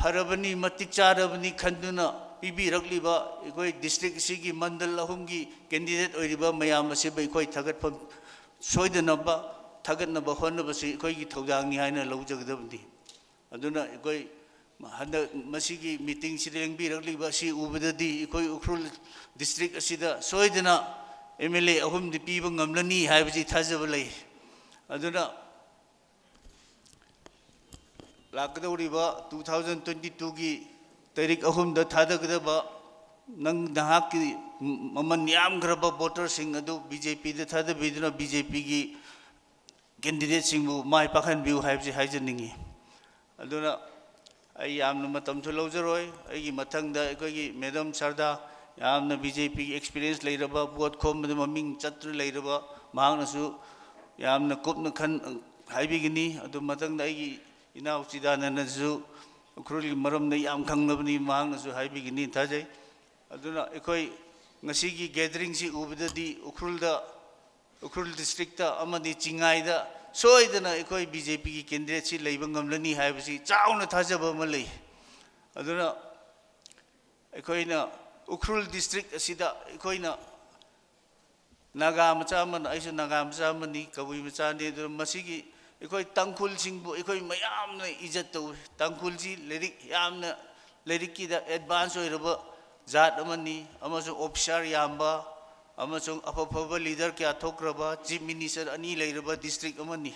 ꯐꯔꯕꯅꯤ, ꯃꯇꯤꯛ ꯆꯥꯔꯕꯅꯤ ꯈꯟꯗꯨꯅ ꯄꯤꯕꯤꯔꯛꯂꯤꯕ ꯑꯩꯈꯣꯏ district ꯑꯁꯤꯒꯤ ꯃꯟꯗꯜ ꯑꯍꯨꯝꯒꯤ candidate ꯑꯣꯏꯔꯤꯕ ꯃꯌꯥꯝ ꯑꯁꯤꯕꯨ ꯑꯩꯈꯣꯏ ꯊꯥꯒꯠꯐꯝ, ꯁꯣꯏꯗꯅꯕ ꯊꯥꯒꯠꯅꯕ ꯍꯣꯠꯅꯕꯁꯤ ꯑꯩꯈꯣꯏꯒꯤ ꯊꯧꯗꯥꯡꯅꯤ ꯍꯥꯏꯅ ꯂꯧꯖꯒꯗꯕꯅꯤ꯫ ꯑꯗꯨꯅ ꯑꯩꯈꯣꯏ ꯍꯟꯗꯛ ꯃꯁꯤꯒꯤ meetingꯁꯤꯗ ꯂꯦꯡꯕꯤꯔꯛꯂꯤꯕ ꯑꯁꯤ ꯎꯕꯗꯗꯤ ꯑꯩꯈꯣꯏ ꯎꯈ꯭ꯔꯨꯜ district ꯑꯁꯤꯗ ꯁꯣꯏꯗꯅ MLA ꯑꯍꯨꯝꯗꯤ ꯄꯤꯕ ꯉꯝꯂꯅꯤ ꯍꯥꯏꯕꯁꯤ ꯊꯥꯖꯕ ꯂꯩ꯫ ꯑꯗꯨꯅ ꯂꯥꯛꯀꯗꯧꯔꯤꯕ two thousand twenty twoꯒꯤ ꯇꯥꯔꯤꯛ ꯑꯍꯨꯝꯗ ꯊꯥꯗꯒꯗꯕ ꯅꯪ ꯅꯍꯥꯛꯀꯤ ꯃꯃꯜ ꯌꯥꯝꯈ꯭ꯔꯕ voterꯁꯤꯡ ꯑꯗꯨ BJPꯗ ꯊꯥꯗꯕꯤꯗꯨꯅ BJPꯒꯤ candidateꯁꯤꯡꯕꯨ ꯃꯥꯏ ꯄꯥꯛꯍꯟꯕꯤꯌꯨ ꯍꯥꯏꯕꯁꯤ ꯍꯥꯏꯖꯅꯤꯡꯏ꯫ ꯑꯗꯨꯅ ꯑꯩ ꯌꯥꯝꯅ ꯃꯇꯝꯁꯨ ꯂꯧꯖꯔꯣꯏ꯫ ꯑꯩꯒꯤ ꯃꯊꯪꯗ ꯑꯩꯈꯣꯏꯒꯤ Madam ꯁꯔꯗꯥ, ꯌꯥꯝꯅ BJPꯒꯤ experience ꯂꯩꯔꯕ, vote ꯈꯣꯝꯕꯗ ꯃꯃꯤꯡ ꯆꯠꯇꯨꯅ ꯂꯩꯔꯕ, ꯃꯍꯥꯛꯅꯁꯨ ꯌꯥꯝꯅ ꯀꯨꯞꯅ ꯈꯟ-, ꯍꯥꯏꯕꯤꯒꯅꯤ꯫ ꯑꯗꯨ ꯃꯊꯪꯗ ꯑꯩꯒꯤ ꯏꯅꯥꯎ ꯆꯤꯗꯥꯅꯟꯗꯅꯁꯨ ꯎꯈ꯭ꯔꯨꯜꯒꯤ ꯃꯔꯝꯗ ꯌꯥꯝ ꯈꯪꯂꯕꯅꯤ, ꯃꯍꯥꯛꯅꯁꯨ ꯍꯥꯏꯕꯤꯒꯅꯤ ꯊꯥꯖꯩ꯫ ꯑꯗꯨꯅ ꯑꯩꯈꯣꯏ ꯉꯁꯤꯒꯤ gatheringꯁꯤ ꯎꯕꯗꯗꯤ ꯎꯈ꯭ꯔꯨꯜꯗ, ꯎꯈ꯭ꯔꯨꯜ districtꯇ ꯑꯃꯗꯤ ꯆꯤꯡꯉꯥꯏꯗ ꯁꯣꯏꯗꯅ ꯑꯩꯈꯣꯏ BJPꯒꯤ candidateꯁꯤ ꯂꯩꯕ ꯉꯝꯂꯅꯤ ꯍꯥꯏꯕꯁꯤ ꯆꯥꯎꯅ ꯊꯥꯖꯕ ꯑꯃ ꯂꯩ꯫ ꯑꯗꯨꯅ ꯑꯩꯈꯣꯏꯅ ꯎꯈ꯭ꯔꯨꯜ district ꯑꯁꯤꯗ ꯑꯩꯈꯣꯏꯅ ꯅꯥꯒꯥ ꯃꯆꯥ ꯑꯃꯅ, ꯑꯩꯁꯨ ꯅꯥꯒꯥ ꯃꯆꯥ ꯑꯃꯅꯤ, ꯀꯕꯨꯏ ꯃꯆꯥꯅꯤ, ꯑꯗꯨꯅ ꯃꯁꯤꯒꯤ ꯑꯩꯈꯣꯏ ꯇꯥꯡꯈꯨꯜꯁꯤꯡꯕꯨ ꯑꯩꯈꯣꯏ ꯃꯌꯥꯝꯅ ꯏꯖꯠ ꯇꯧꯏ꯫ ꯇꯥꯡꯈꯨꯜꯁꯤ ꯂꯥꯏꯔꯤꯛ ꯌꯥꯝꯅ, ꯂꯥꯏꯔꯤꯛꯀꯤꯗ advance ꯑꯣꯏꯔꯕ ꯖꯥꯠ ꯑꯃꯅꯤ ꯑꯃꯁꯨꯡ officer ꯌꯥꯝꯕ ꯑꯃꯁꯨꯡ ꯑꯐ ꯑꯐꯕ leader ꯀꯌꯥ ꯊꯣꯛꯈ꯭ꯔꯕ, chief minister ꯑꯅꯤ ꯂꯩꯔꯕ district ꯑꯃꯅꯤ꯫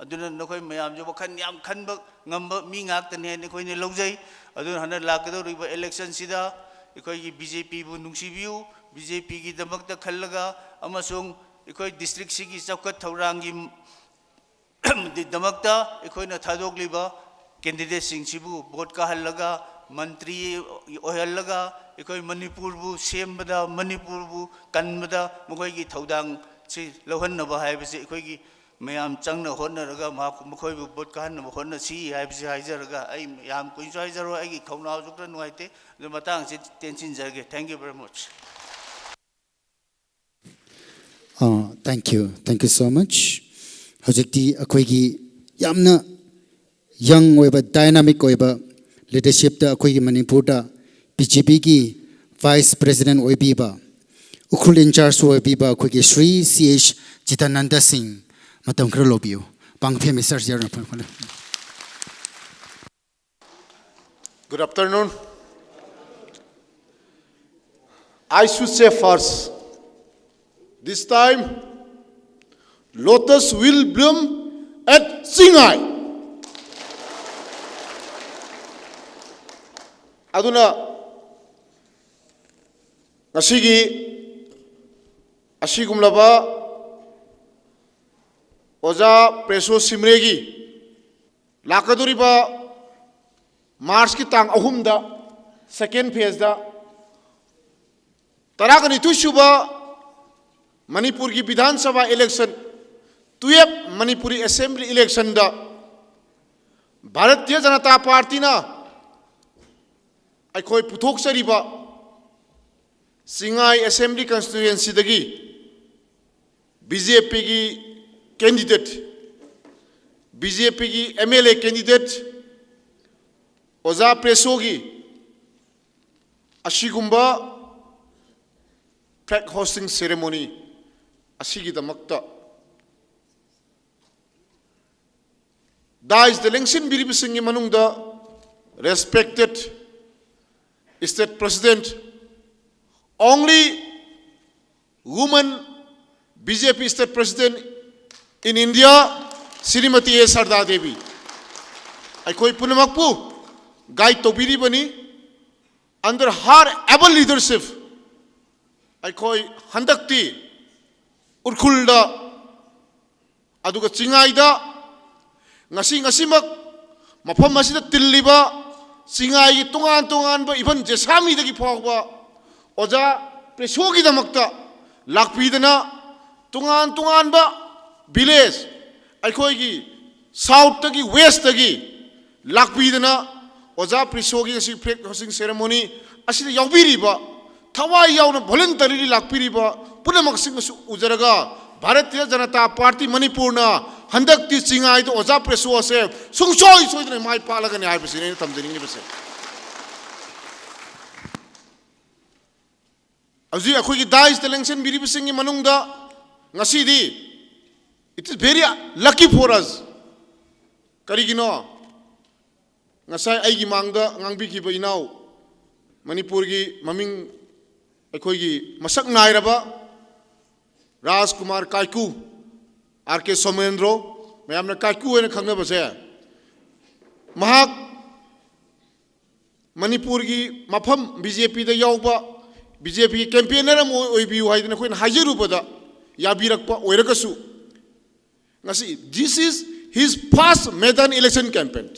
ꯑꯗꯨꯅ ꯅꯈꯣꯏ ꯃꯌꯥꯝꯁꯨ ꯋꯥꯈꯜ ꯌꯥꯝ ꯈꯟꯕ ꯉꯝꯕ ꯃꯤ ꯉꯥꯛꯇꯅꯤ ꯍꯥꯏꯅ ꯑꯩꯈꯣꯏꯅ ꯂꯧꯖꯩ꯫ ꯑꯗꯨꯅ ꯍꯟꯗꯛ ꯂꯥꯛꯀꯗꯧꯔꯤꯕ electionꯁꯤꯗ ꯑꯩꯈꯣꯏꯒꯤ BJPꯕꯨ ꯅꯨꯡꯁꯤꯕꯤꯌꯨ, BJPꯒꯤꯗꯃꯛꯇ ꯈꯜꯂꯒ ꯑꯃꯁꯨꯡ ꯑꯩꯈꯣꯏ districtꯁꯤꯒꯤ ꯆꯥꯎꯈꯠ ꯊꯧꯔꯥꯡꯒꯤ ꯗꯃꯛꯇ ꯑꯩꯈꯣꯏꯅ ꯊꯥꯗꯣꯛꯂꯤꯕ candidateꯁꯤꯡꯁꯤꯕꯨ vote ꯀꯥꯍꯜꯂꯒ, ꯃꯟꯇ꯭ꯔꯤ ꯑꯣꯏꯍꯜꯂꯒ, ꯑꯩꯈꯣꯏ ꯃꯅꯤꯄꯨꯔꯕꯨ ꯁꯦꯝꯕꯗ, ꯃꯅꯤꯄꯨꯔꯕꯨ ꯀꯟꯕꯗ ꯃꯈꯣꯏꯒꯤ ꯊꯧꯗꯥꯡꯁꯤ ꯂꯧꯍꯟꯅꯕ ꯍꯥꯏꯕꯁꯤ ꯑꯩꯈꯣꯏꯒꯤ ꯃꯌꯥꯝ ꯆꯪꯅ ꯍꯣꯠꯅꯔꯒ ꯃꯍꯥꯛ, ꯃꯈꯣꯏꯕꯨ vote ꯀꯥꯍꯟꯅꯕ ꯍꯣꯠꯅꯁꯤ ꯍꯥꯏꯕꯁꯤ ꯍꯥꯏꯖꯔꯒ, ꯑꯩ ꯌꯥꯝ ꯀꯨꯏꯅꯁꯨ ꯍꯥꯏꯖꯔꯣꯏ, ꯑꯩꯒꯤ ꯈꯧꯅꯥꯎꯁꯨ ꯈꯔ ꯅꯨꯡꯉꯥꯏꯇꯦ, ꯑꯗꯨ ꯃꯇꯥꯡꯁꯤ ꯇꯦꯟꯁꯤꯟꯖꯔꯒꯦ꯫ Thank you very much. Uh, Thank you. Thank you so much. ꯍꯧꯖꯤꯛꯇꯤ ꯑꯩꯈꯣꯏꯒꯤ ꯌꯥꯝꯅ young ꯑꯣꯏꯕ, dynamic ꯑꯣꯏꯕ leadership ꯇ ꯑꯩꯈꯣꯏꯒꯤ ꯃꯅꯤꯄꯨꯔꯗ B J P ꯒꯤ Vice President ꯑꯣꯏꯕꯤꯕ, ꯎꯈ꯭ꯔꯨꯜ in charge ꯑꯣꯏꯕꯤꯕ ꯑꯩꯈꯣꯏꯒꯤ ꯁ꯭ꯔꯤ C H ꯆꯤꯇꯥꯅꯟꯗ ꯁꯤꯡ, ꯃꯇꯝ ꯈꯔ ꯂꯧꯕꯤꯌꯨ꯫ ꯄꯥꯡꯊꯦꯝ ꯁꯥꯔ ꯌꯥꯔ Good afternoon. I should say first, this time, lotus will bloom at Chingai. ꯑꯗꯨꯅ ꯉꯁꯤꯒꯤ ꯑꯁꯤꯒꯨꯝꯂꯕ ꯑꯣꯖꯥ ꯄ꯭ꯔꯦꯁꯣ ꯁꯤꯝꯔꯦꯒꯤ ꯂꯥꯛꯀꯗꯧꯔꯤꯕ March ꯀꯤ ꯇꯥꯡ ꯑꯍꯨꯝꯗ second phase ꯗ ꯇꯔꯥꯒ ꯅꯤꯊꯣꯏ ꯁꯨꯕ ꯃꯅꯤꯄꯨꯔꯒꯤ ꯕꯤꯙꯥꯟ Sabha election, twelve Manipuri Assembly election ꯗ ꯚꯥꯔꯇꯤꯌ ꯖꯅꯇꯥ ꯄꯥꯔꯇꯤꯅ ꯑꯩꯈꯣꯏ ꯄꯨꯊꯣꯛꯆꯔꯤꯕ ꯆꯤꯡꯉꯥꯏ Assembly Constituency ꯗꯒꯤ B J P ꯒꯤ candidate, B J P ꯒꯤ M L A candidate ꯑꯣꯖꯥ ꯄ꯭ꯔꯦꯁꯣꯒꯤ ꯑꯁꯤꯒꯨꯝꯕ flag hoisting ceremony ꯑꯁꯤꯒꯤꯗꯃꯛꯇ dais ꯗ ꯂꯦꯡꯁꯤꯟꯕꯤꯔꯤꯕꯁꯤꯡꯒꯤ ꯃꯅꯨꯡꯗ respected State President, only woman B J P State President in India, Srimati A Sarda Devi, ꯑꯩꯈꯣꯏ ꯄꯨꯝꯅꯃꯛꯄꯨ guide ꯇꯧꯕꯤꯔꯤꯕꯅꯤ꯫ Under her able leadership, ꯑꯩꯈꯣꯏ ꯍꯟꯗꯛꯇꯤ ꯎꯈ꯭ꯔꯨꯜꯗ, ꯑꯗꯨꯒ ꯆꯤꯡꯉꯥꯏꯗ, ꯉꯁꯤ, ꯉꯁꯤꯃꯛ ꯃꯐꯝ ꯑꯁꯤꯗ ꯇꯤꯜꯂꯤꯕ ꯆꯤꯡꯉꯥꯏꯒꯤ ꯇꯣꯉꯥꯟ ꯇꯣꯉꯥꯟꯕ, even ꯖꯦꯁꯥꯃꯤꯗꯒꯤ ꯐꯥꯎꯕ ꯑꯣꯖꯥ ꯄ꯭ꯔꯦꯁꯣꯒꯤꯗꯃꯛꯇ ꯂꯥꯛꯄꯤꯗꯅ, ꯇꯣꯉꯥꯟ ꯇꯣꯉꯥꯟꯕ village, ꯑꯩꯈꯣꯏꯒꯤ south ꯇꯒꯤ west ꯇꯒꯤ ꯂꯥꯛꯄꯤꯗꯅ ꯑꯣꯖꯥ ꯄ꯭ꯔꯦꯁꯣꯒꯤ ꯉꯁꯤ flag hoisting ceremony ꯑꯁꯤꯗ ꯌꯥꯎꯕꯤꯔꯤꯕ, ꯊꯋꯥꯏ ꯌꯥꯎꯅ voluntarily ꯂꯥꯛꯄꯤꯔꯤꯕ ꯄꯨꯝꯅꯃꯛꯁꯤꯡ ꯑꯁꯤ ꯎꯖꯔꯒ, ꯚꯥꯔꯇꯤꯌ ꯖꯅꯇꯥ ꯄꯥꯔꯇꯤ ꯃꯅꯤꯄꯨꯔꯅ ꯍꯟꯗꯛꯇꯤ ꯆꯤꯡꯉꯥꯏꯗ ꯑꯣꯖꯥ ꯄ꯭ꯔꯦꯁꯣ ꯑꯁꯦ ꯁꯨꯡꯁꯣꯏ ꯁꯣꯏꯗꯅ ꯃꯥꯏ ꯄꯥꯛꯂꯒꯅꯤ ꯍꯥꯏꯕꯁꯤꯅꯤ ꯑꯩꯅ ꯊꯝꯖꯅꯤꯡꯂꯤꯕꯁꯦ꯫ ꯍꯧꯖꯤꯛ ꯑꯩꯈꯣꯏꯒꯤ dais ꯇ ꯂꯦꯡꯁꯤꯟꯕꯤꯔꯤꯕꯁꯤꯡꯒꯤ ꯃꯅꯨꯡꯗ ꯉꯁꯤꯗꯤ, it is very lucky for us꯫ ꯀꯔꯤꯒꯤꯅꯣ? ꯉꯁꯥꯏ ꯑꯩꯒꯤ ꯃꯥꯡꯗ ꯉꯥꯡꯕꯤꯈꯤꯕ ꯏꯅꯥꯎ, ꯃꯅꯤꯄꯨꯔꯒꯤ ꯃꯃꯤꯡ ꯑꯩꯈꯣꯏꯒꯤ ꯃꯁꯛ ꯅꯥꯏꯔꯕ ꯔꯥꯖꯀꯨꯃꯥꯔ ꯀꯥꯏꯀꯨ, R K ꯁꯣꯃꯦꯟꯗ꯭ꯔꯣ, ꯃꯌꯥꯝꯅ ꯀꯥꯏꯀꯨ ꯍꯥꯏꯅ ꯈꯪꯅꯕꯁꯦ, ꯃꯍꯥꯛ ꯃꯅꯤꯄꯨꯔꯒꯤ ꯃꯐꯝ B J P ꯗ ꯌꯥꯎꯕ, B J P ꯒꯤ campaigner ꯑꯃ ꯑꯣꯏ-, ꯑꯣꯏꯕꯤꯌꯨ ꯍꯥꯏꯗꯅ ꯑꯩꯈꯣꯏꯅ ꯍꯥꯏꯖꯔꯨꯕꯗ ꯌꯥꯕꯤꯔꯛꯄ ꯑꯣꯏꯔꯒꯁꯨ, ꯉꯁꯤ, this is his first maiden election campaign꯫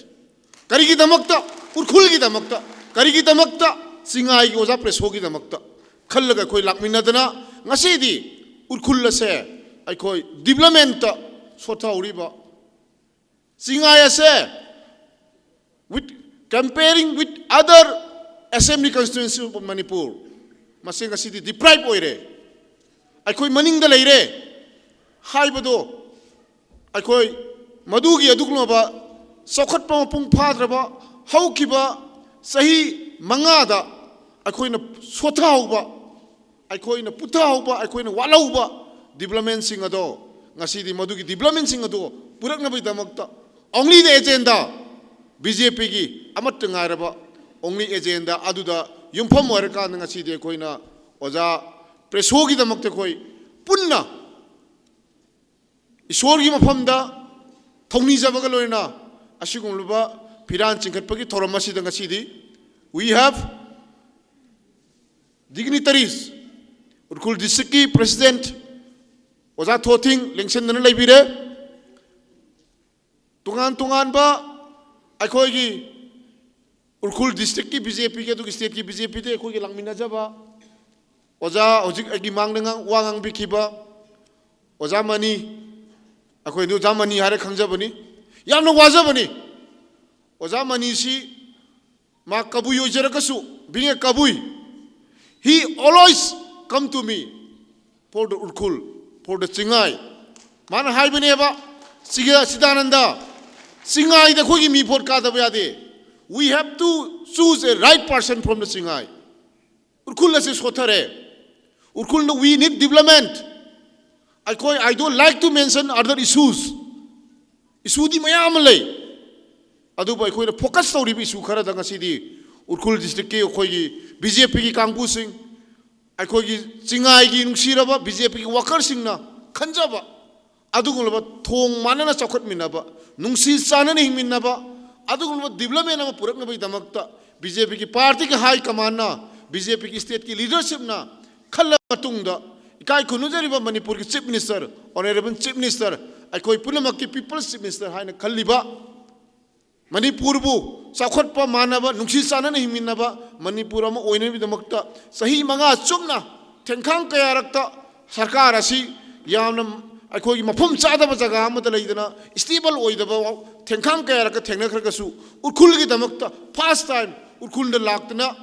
ꯀꯔꯤꯒꯤꯗꯃꯛꯇ? ꯎꯈ꯭ꯔꯨꯜꯒꯤꯗꯃꯛꯇ꯫ ꯀꯔꯤꯒꯤꯗꯃꯛꯇ? ꯆꯤꯡꯉꯥꯏꯒꯤ ꯑꯣꯖꯥ ꯄ꯭ꯔꯦꯁꯣꯒꯤꯗꯃꯛꯇ ꯈꯜꯂꯒ ꯑꯩꯈꯣꯏ ꯂꯥꯛꯃꯤꯟꯅꯗꯅ ꯉꯁꯤꯗꯤ ꯎꯈ꯭ꯔꯨꯜ ꯑꯁꯦ ꯑꯩꯈꯣꯏ development ꯇ ꯁꯣꯊꯍꯧꯔꯤꯕ, ꯆꯤꯡꯉꯥꯏ ꯑꯁꯦ, with, comparing with other assembly constituencies of Manipur, ꯃꯁꯤ ꯉꯁꯤꯗꯤ deprive ꯑꯣꯏꯔꯦ, ꯑꯩꯈꯣꯏ ꯃꯅꯤꯡꯗ ꯂꯩꯔꯦ ꯍꯥꯏꯕꯗꯣ, ꯑꯩꯈꯣꯏ ꯃꯗꯨꯒꯤ ꯑꯗꯨꯒꯨꯝꯂꯕ ꯆꯥꯎꯈꯠꯄ ꯃꯄꯨꯡ ꯐꯥꯗ꯭ꯔꯕ ꯍꯧꯈꯤꯕ ꯆꯍꯤ ꯃꯉꯥꯗ ꯑꯩꯈꯣꯏꯅ ꯁꯣꯊꯍꯧꯕ, ꯑꯩꯈꯣꯏꯅ ꯄꯨꯊꯍꯧꯕ, ꯑꯩꯈꯣꯏꯅ ꯋꯥꯠꯍꯧꯕ development ꯁꯤꯡ ꯑꯗꯣ, ꯉꯁꯤꯗꯤ ꯃꯗꯨꯒꯤ development ꯁꯤꯡ ꯑꯗꯣ ꯄꯨꯔꯛꯅꯕꯒꯤꯗꯃꯛꯇ only the agenda, B J P ꯒꯤ ꯑꯃꯠꯇ ꯉꯥꯏꯔꯕ only agenda ꯑꯗꯨꯗ ꯌꯨꯝꯐꯝ ꯑꯣꯏꯔꯀꯥꯟꯗ ꯉꯁꯤꯗꯤ ꯑꯩꯈꯣꯏꯅ ꯑꯣꯖꯥ ꯄ꯭ꯔꯦꯁꯣꯒꯤꯗꯃꯛꯇ ꯑꯩꯈꯣꯏ ꯄꯨꯟꯅ ꯏꯁꯣꯔꯒꯤ ꯃꯐꯝꯗ ꯊꯧꯅꯤꯖꯕꯒ ꯂꯣꯏꯅꯅ ꯑꯁꯤꯒꯨꯝꯂꯕ ꯐꯤꯔꯥꯟ ꯆꯤꯡꯈꯠꯄꯒꯤ ꯊꯧꯔꯝ ꯑꯁꯤꯗ ꯉꯁꯤꯗꯤ we have dignitaries, ꯎꯈ꯭ꯔꯨꯜ district ꯀꯤ president ꯑꯣꯖꯥ ꯊꯣꯊꯤꯡ ꯂꯦꯡꯁꯤꯟꯗꯨꯅ ꯂꯩꯕꯤꯔꯦ꯫ ꯇꯣꯉꯥꯟ ꯇꯣꯉꯥꯟꯕ ꯑꯩꯈꯣꯏꯒꯤ ꯎꯈ꯭ꯔꯨꯜ district ꯀꯤ B J P ꯒꯤ, ꯑꯗꯨꯒꯤ state ꯀꯤ B J P ꯗ ꯑꯩꯈꯣꯏꯒꯤ ꯂꯥꯛꯃꯤꯟꯅꯖꯕ ꯑꯣꯖꯥ, ꯍꯧꯖꯤꯛ ꯑꯩꯒꯤ ꯃꯥꯡꯗ ꯉꯥꯡ-, ꯋꯥ ꯉꯥꯡꯕꯤꯈꯤꯕ ꯑꯣꯖꯥ ꯃꯅꯤ, ꯑꯩꯈꯣꯏꯗꯤ ꯑꯣꯖꯥ ꯃꯅꯤ ꯍꯥꯏꯔ ꯈꯪꯖꯕꯅꯤ, ꯌꯥꯝꯅ ꯋꯥꯖꯕꯅꯤ꯫ ꯑꯣꯖꯥ ꯃꯅꯤꯁꯤ ꯃꯥ ꯀꯕꯨꯏ ꯑꯣꯏꯖꯔꯒꯁꯨ, being a Kabui, he always come to me for the Ukhrul. for the Chingai. Mana haibaneva, Siga Sidananda, Chingaida akhoi mi vote kadava yade. We have to choose a right person from the Chingai. Ukhrul asi sothare. Ukhrulna we need development. Akhoi, I don't like to mention other issues. Issue di mayam lei. Adubu akhoina focus tawriba issue kharada ngasidi Ukhrul district ki akhoigi B J P ki kangpusing, akhoigi Chingaigi nungsiraba B J P ki worker singna khanjaba, adugulaba thong manana chakhotminaba, nungsi chanana hingminaba, adugulaba development ama puraknabadamakta B J P ki party ki high command na, B J P ki state ki leadership na khala matungda, ikai khunujariba Manipur ki Chief Minister, Honorable Chief Minister, akhoi punamakki People's Chief Minister haina khalliba, Manipur bu chakhotpa manaba, nungsi chanana hingminaba Manipur ama oinamidamakta, sahi manga chumna thengkhang kayarakta sarkar asi yamna akhoigi mafum chadaba jaga amada leidana, stable oidaba thengkhang kayarakta thengna kharkasu, Ukhrulgidamakta first time Ukhrulda laktana,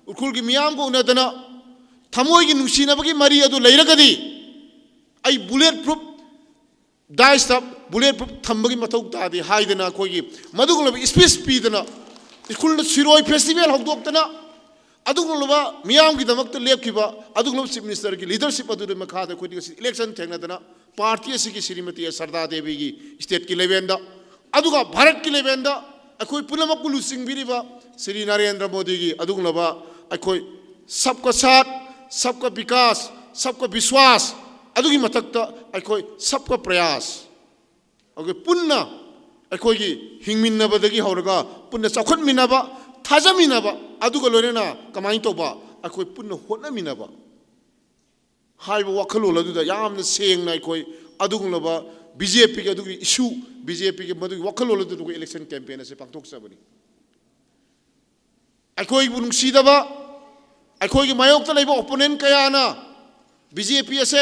Ukhrulgi miyamga unadana, thamoigi nungsinabagi mari adu leiragadi, ai bullet proof dice ta bullet proof thambagi mathau tade haidana akhoigi madugulaba speech pidana, Ukhrulda Shirui Festival haodoktana, adugulaba miyamgidamakta lepkhiba, adugulaba Chief Minister ki leadership aduda makhada akhoidi election thengnadana, party asigi Shrimati Sharda Devi gi state ki level da, aduga Bharat ki level da, akhoi punamakku lusingbiriba Shri Narendra Modi gi adugulaba akhoi Sabka Saath, Sabka Vikas, Sabka Vishwas, adugi mathakta akhoi Sabka Prayas. Akhoi punna akhoigi hingminabadagi hauraga punna chakhotminaba, thazaminaba, aduga loinana kamai tauba, akhoi punna hotnaminaba haiba wakhalol aduda yamna sengna akhoi adugulaba B J P ki adugi issue, B J P ki madugi wakhalol aduda akhoi election campaign asi pangthok sabani. Akhoibu nungsidaba, akhoigi mayokta leiba opponent kayana B J P asi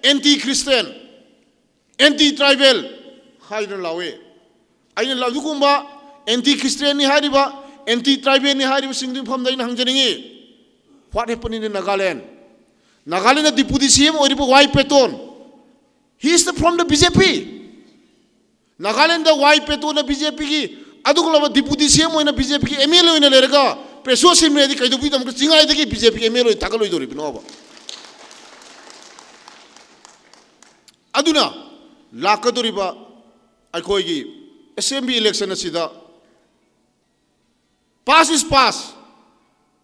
anti-Christian, anti-tribal haina lawe. Aina ladukumba anti-Christian ni hairiba, anti-tribal ni hairiba singding phamda ina hangjaningi. What happened in Nagaland? Nagaland na Deputy C M oiriba Y Patton. He is the, from the B J P. Nagaland da Y Patton na B J P ki, adugulaba Deputy C M oina B J P ki M L A oina leiraga, Preso Shimray di kaidabuidam ka Chingaidagi B J P ki M L A oina thakaloidoribinoba. Aduna, lakadoriba, akhoigi assembly election asida, pass is pass.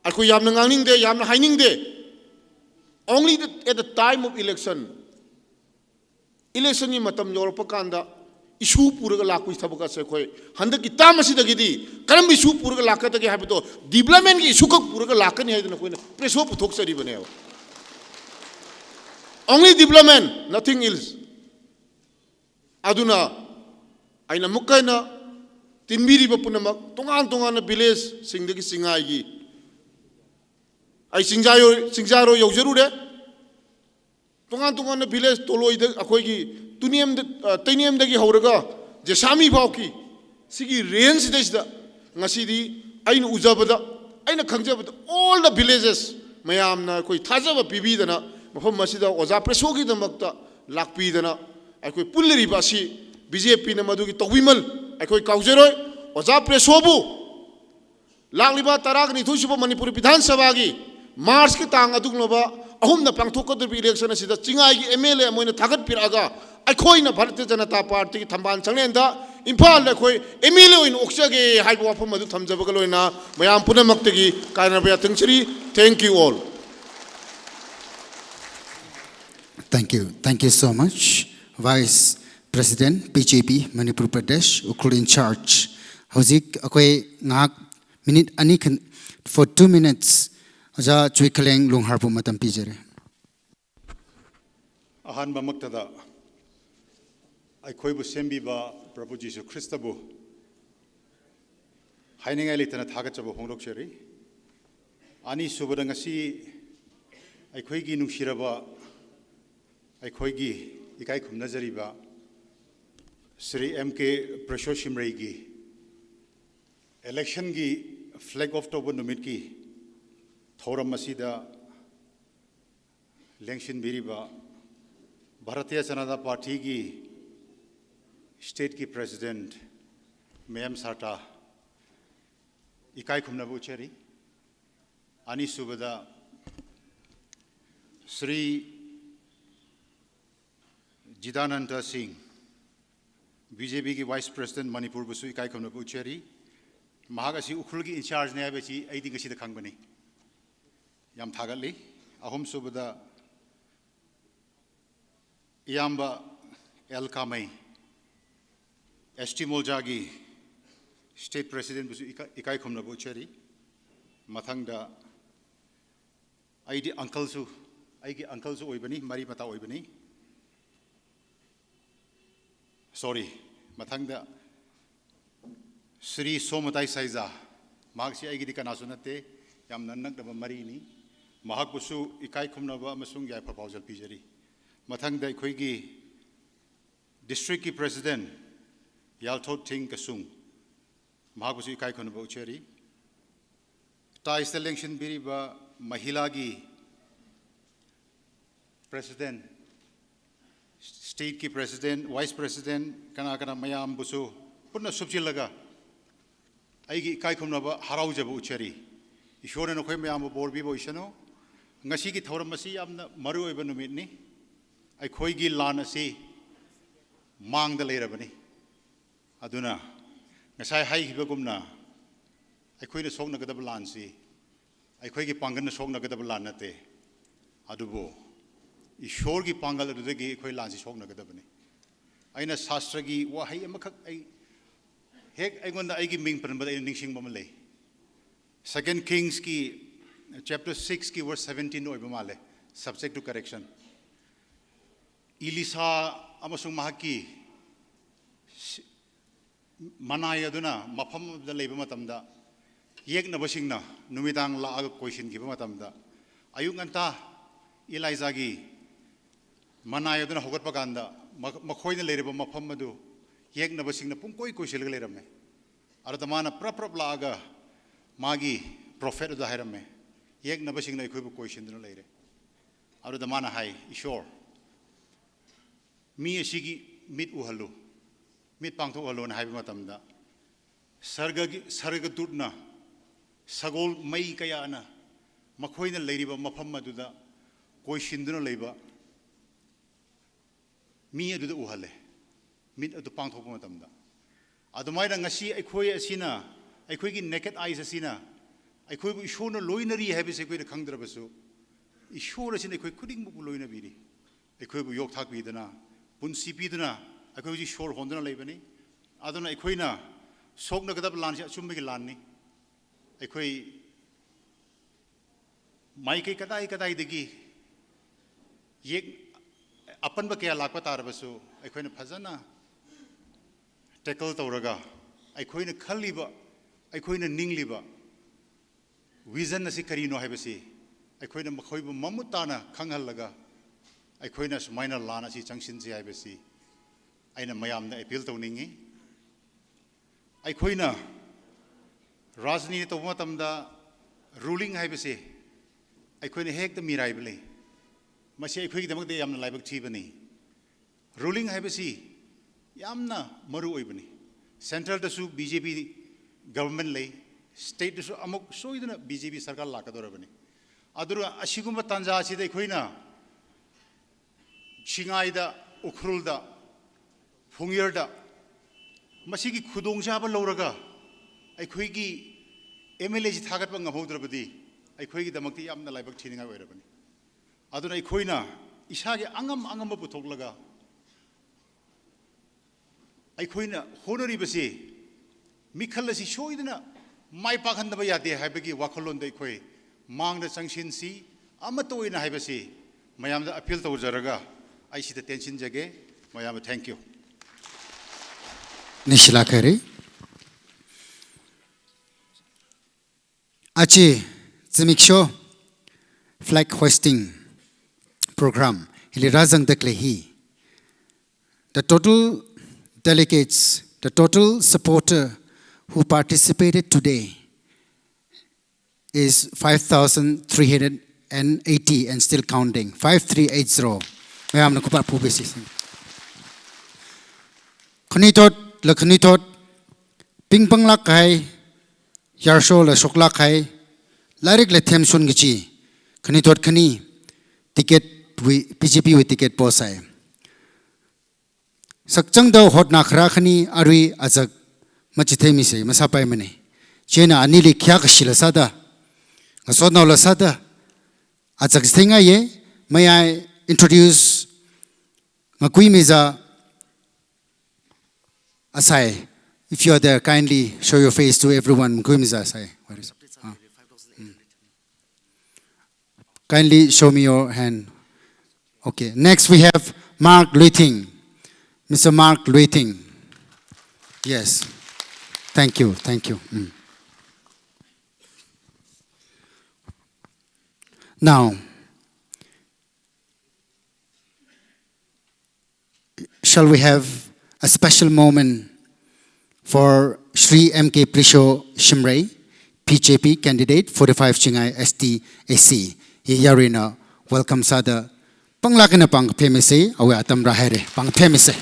Akhoi yamna ngangningde, yamna hainingde. Only the, at the time of election, election ni matam yorpa kanda, issue puraga lakui thabaka se khoi. Handakki tam asidagidi, karam issue puraga lakadagi haibito, development ki issue kak puraga lakani haidana khoina, Preso puthok saribaneva. Only development, nothing else. Aduna, aina mukaina, tinbiriba punamak, tongan tongana village singdagi Chingaigi. Ai Singjaro, Singjaro yaojarure. Tongan tongana village toloida, akhoigi, Tuniam da, ah, Teiniam dagi hauraga, Jesami phauki. Sigi range da sida, ngasidi, aina ujabada, aina khangjabada, all the villages, mayamna akhoi thajaba pibidana, mafam asida, Oja Preso gidamakta, lakpidana, akhoi pulliriba si, B J P na madugi taubimal, akhoi kaujaroi, Oja Preso bu, lakliba tara kani thusiba Manipur Bidhan Sabha gi, March ki tang adunglaba, ahumna pangthok kadurbi election asida, Chingaigi M L A amoina thagat piraga, akhoina Bharatiya Janata Party ki thamban changlenda, Imphal da akhoi M L A oina oksage, haiba wafam adu thamjaba kaloina, mayam punamaktagi, kainabaya thangsiri, thank you all. Thank you. Thank you so much, Vice President, B J P, Manipur Pradesh, Ukhrul in charge. Hojik akhoi ngahak minute ani khan, for two minutes, Oja Chuikhaleng Lungharbu matam pijare. Ahanba maktada, akhoibu sembiba Prabhu Jisu Khristabu hainingai leitana thagatjaba phongdok sheri. Anisubada ngasi, akhoigi nungsiraba, akhoigi ikai khumna jariba, Shri M K Preso Shimray gi, election gi flag off tauba numit ki, thouram asida, lengshinbiriba, Bharatiya Janata Party ki State ki President, Mayam Sarta, ikai khumnaba ucheri. Anisubada, Shri Jitananda Singh, B J P ki Vice President Manipur busu ikai khumnaba ucheri. Mahak asi Ukhrul ki in-charge na haiba chi, aiding asida khangmani. Yam thagatli. Ahumsubada, Iyamba L Kamei, S T Molja ki State President busu ikai, ikai khumnaba ucheri. Mathangda, aidi uncle su, aigi uncle su oibani, mari mata oibani. Sorry, mathangda Shri Somatai Saiza, mahak si aigidi kanasu nate, yamna naknaba marini. Mahak busu ikai khumnaba amasung yaipha paujal pijeri. Mathangda ikhoigi District ki President, Yalthot Thing Kasung, mahak busu ikai khumnaba ucheri. Taisda lengshinbiriba Mahila ki President, State ki President, Vice President, kana kana mayam busu, punna supchilaga, aigi ikai khumnaba haraujaba ucheri. Ishorna nakhoi mayambu bor pibo ishano. Ngasiki thauram asi yamna maruoiba numitni. Aikhoigi lan asi mangda leirabani. Aduna, ngasai haikhiba kumna, aikhoina soknakadaba lan si, aikhoigi pangkalna soknakadaba lan nate. Adubu, Ishorki pangkal adudagi aikhoi lan si soknakadabani. Aina Shastra ki wahai amakhak ai, hek aingonda aigi ming panbada ai ningshingba malei. Second Kings ki chapter six ki verse seventeen oiba male, subject to correction. Elisha amasung mahakki manai aduna mafamda leiba matamda, yeknabasingna numidang laaga koishinkhiba matamda, ayuk nganta Elijah ki manai aduna hokatpa kanda, ma-, makhoina leiriba mafam adu yeknabasingna pungkoi koishilaga leiramme. Arada mana prap prap laaga magi prophet adu hairamme. Yeknabasingna ikhoibu koishinduna leire. Arada mana hai, Ishor, mi ashiki mit uhalu, mit pangthuhalu na haiba matamda, sarga ki, sarga dutna, sagol mai kayana, makhoina leiriba mafam aduda koishinduna leiba mi aduda uhale, mit adu pangthokpa matamda. Adumaina ngasi aikhoi asina, aikhoigi naked eyes asina, aikhoibu Ishorna loinari haibasi aikhoina khangdrabasu, Ishor asina aikhoi khudingbubu loinabiri. Aikhoibu yokthakpidana, punsi pidana, aikhoi chi shor hondana leibani. Aduna aikhoina soknakadaba lan si achummaki lanni. Aikhoi maikei kadai kadaidagi yek apanba kaya lakpa tarabasu, aikhoina phazana tackle tauraga, aikhoina khalliba, aikhoina ningliba vision asi karino haibasi, aikhoina makhoibu mamut tana khanghallaga, aikhoina sumaina lan asi changshinsi haibasi, aina mayamna appeal touningi. Aikhoina rajni tauba matamda ruling haibasi, aikhoina hekta miraiba lei. Masi aikhoigidamakta yamna laibak thibani. Ruling haibasi yamna maruoibani. Central dasu B J P government lei, state dasu amuk soidana B J P sarkar lakadorabani. Adura asigumba tanja asida aikhoina Shingaida, Ukhrulda, Phungyarda, masiki khudongchaba lauraga, aikhoigi M L A chi thagatpa ngamhoudrabadi, aikhoigidamakti yamna laibak thiningai oirabani. Aduna aikhoina ishāki angam angam maputhoklaga, aikhoina honaribasi, mikhal asi soidana maipakhanaba yade haibagi wakhalonda aikhoi mangda changshinsi, amatoina haibasi, mayamda appeal toujaraga, aishida tenshinjage, mayam, thank you. Nishila Khare. Achi, zimiksho flag hoisting program hili rāzangda khalei hi. The total delegates, the total supporter who participated today is five thousand three hundred and eighty and still counting. Five three eight zero. Mayamna khupā phubisi. Khanuithotla khanuithot, pingpanglāk kahai, yarshola shoklāk kahai, lairikla themshon kachi khanuithot khani ticket wui, B J P wui ticket posai. Sakchangda hotnakharā khani arui azak machitheimisei, masāpaimana. Chieina anili khayākashila sāda, ngasotnaola sāda, azak chitheingai ye. May I introduce Ngakuimiza Asai? If you are there, kindly show your face to everyone. Ngakuimiza Asai. Where is, ah. Kindly show me your hand. Okay. Next, we have Mark Luithing. Mister Mark Luithing. Yes. Thank you. Thank you. Mm. Now, shall we have a special moment for Shri M K Plisho Shimray, B J P candidate, forty-five Chingai S T A C. Hi yaruina welcome sāda panglāk eina pāng phemisa, awui atam rāhaira, pāng phemisa.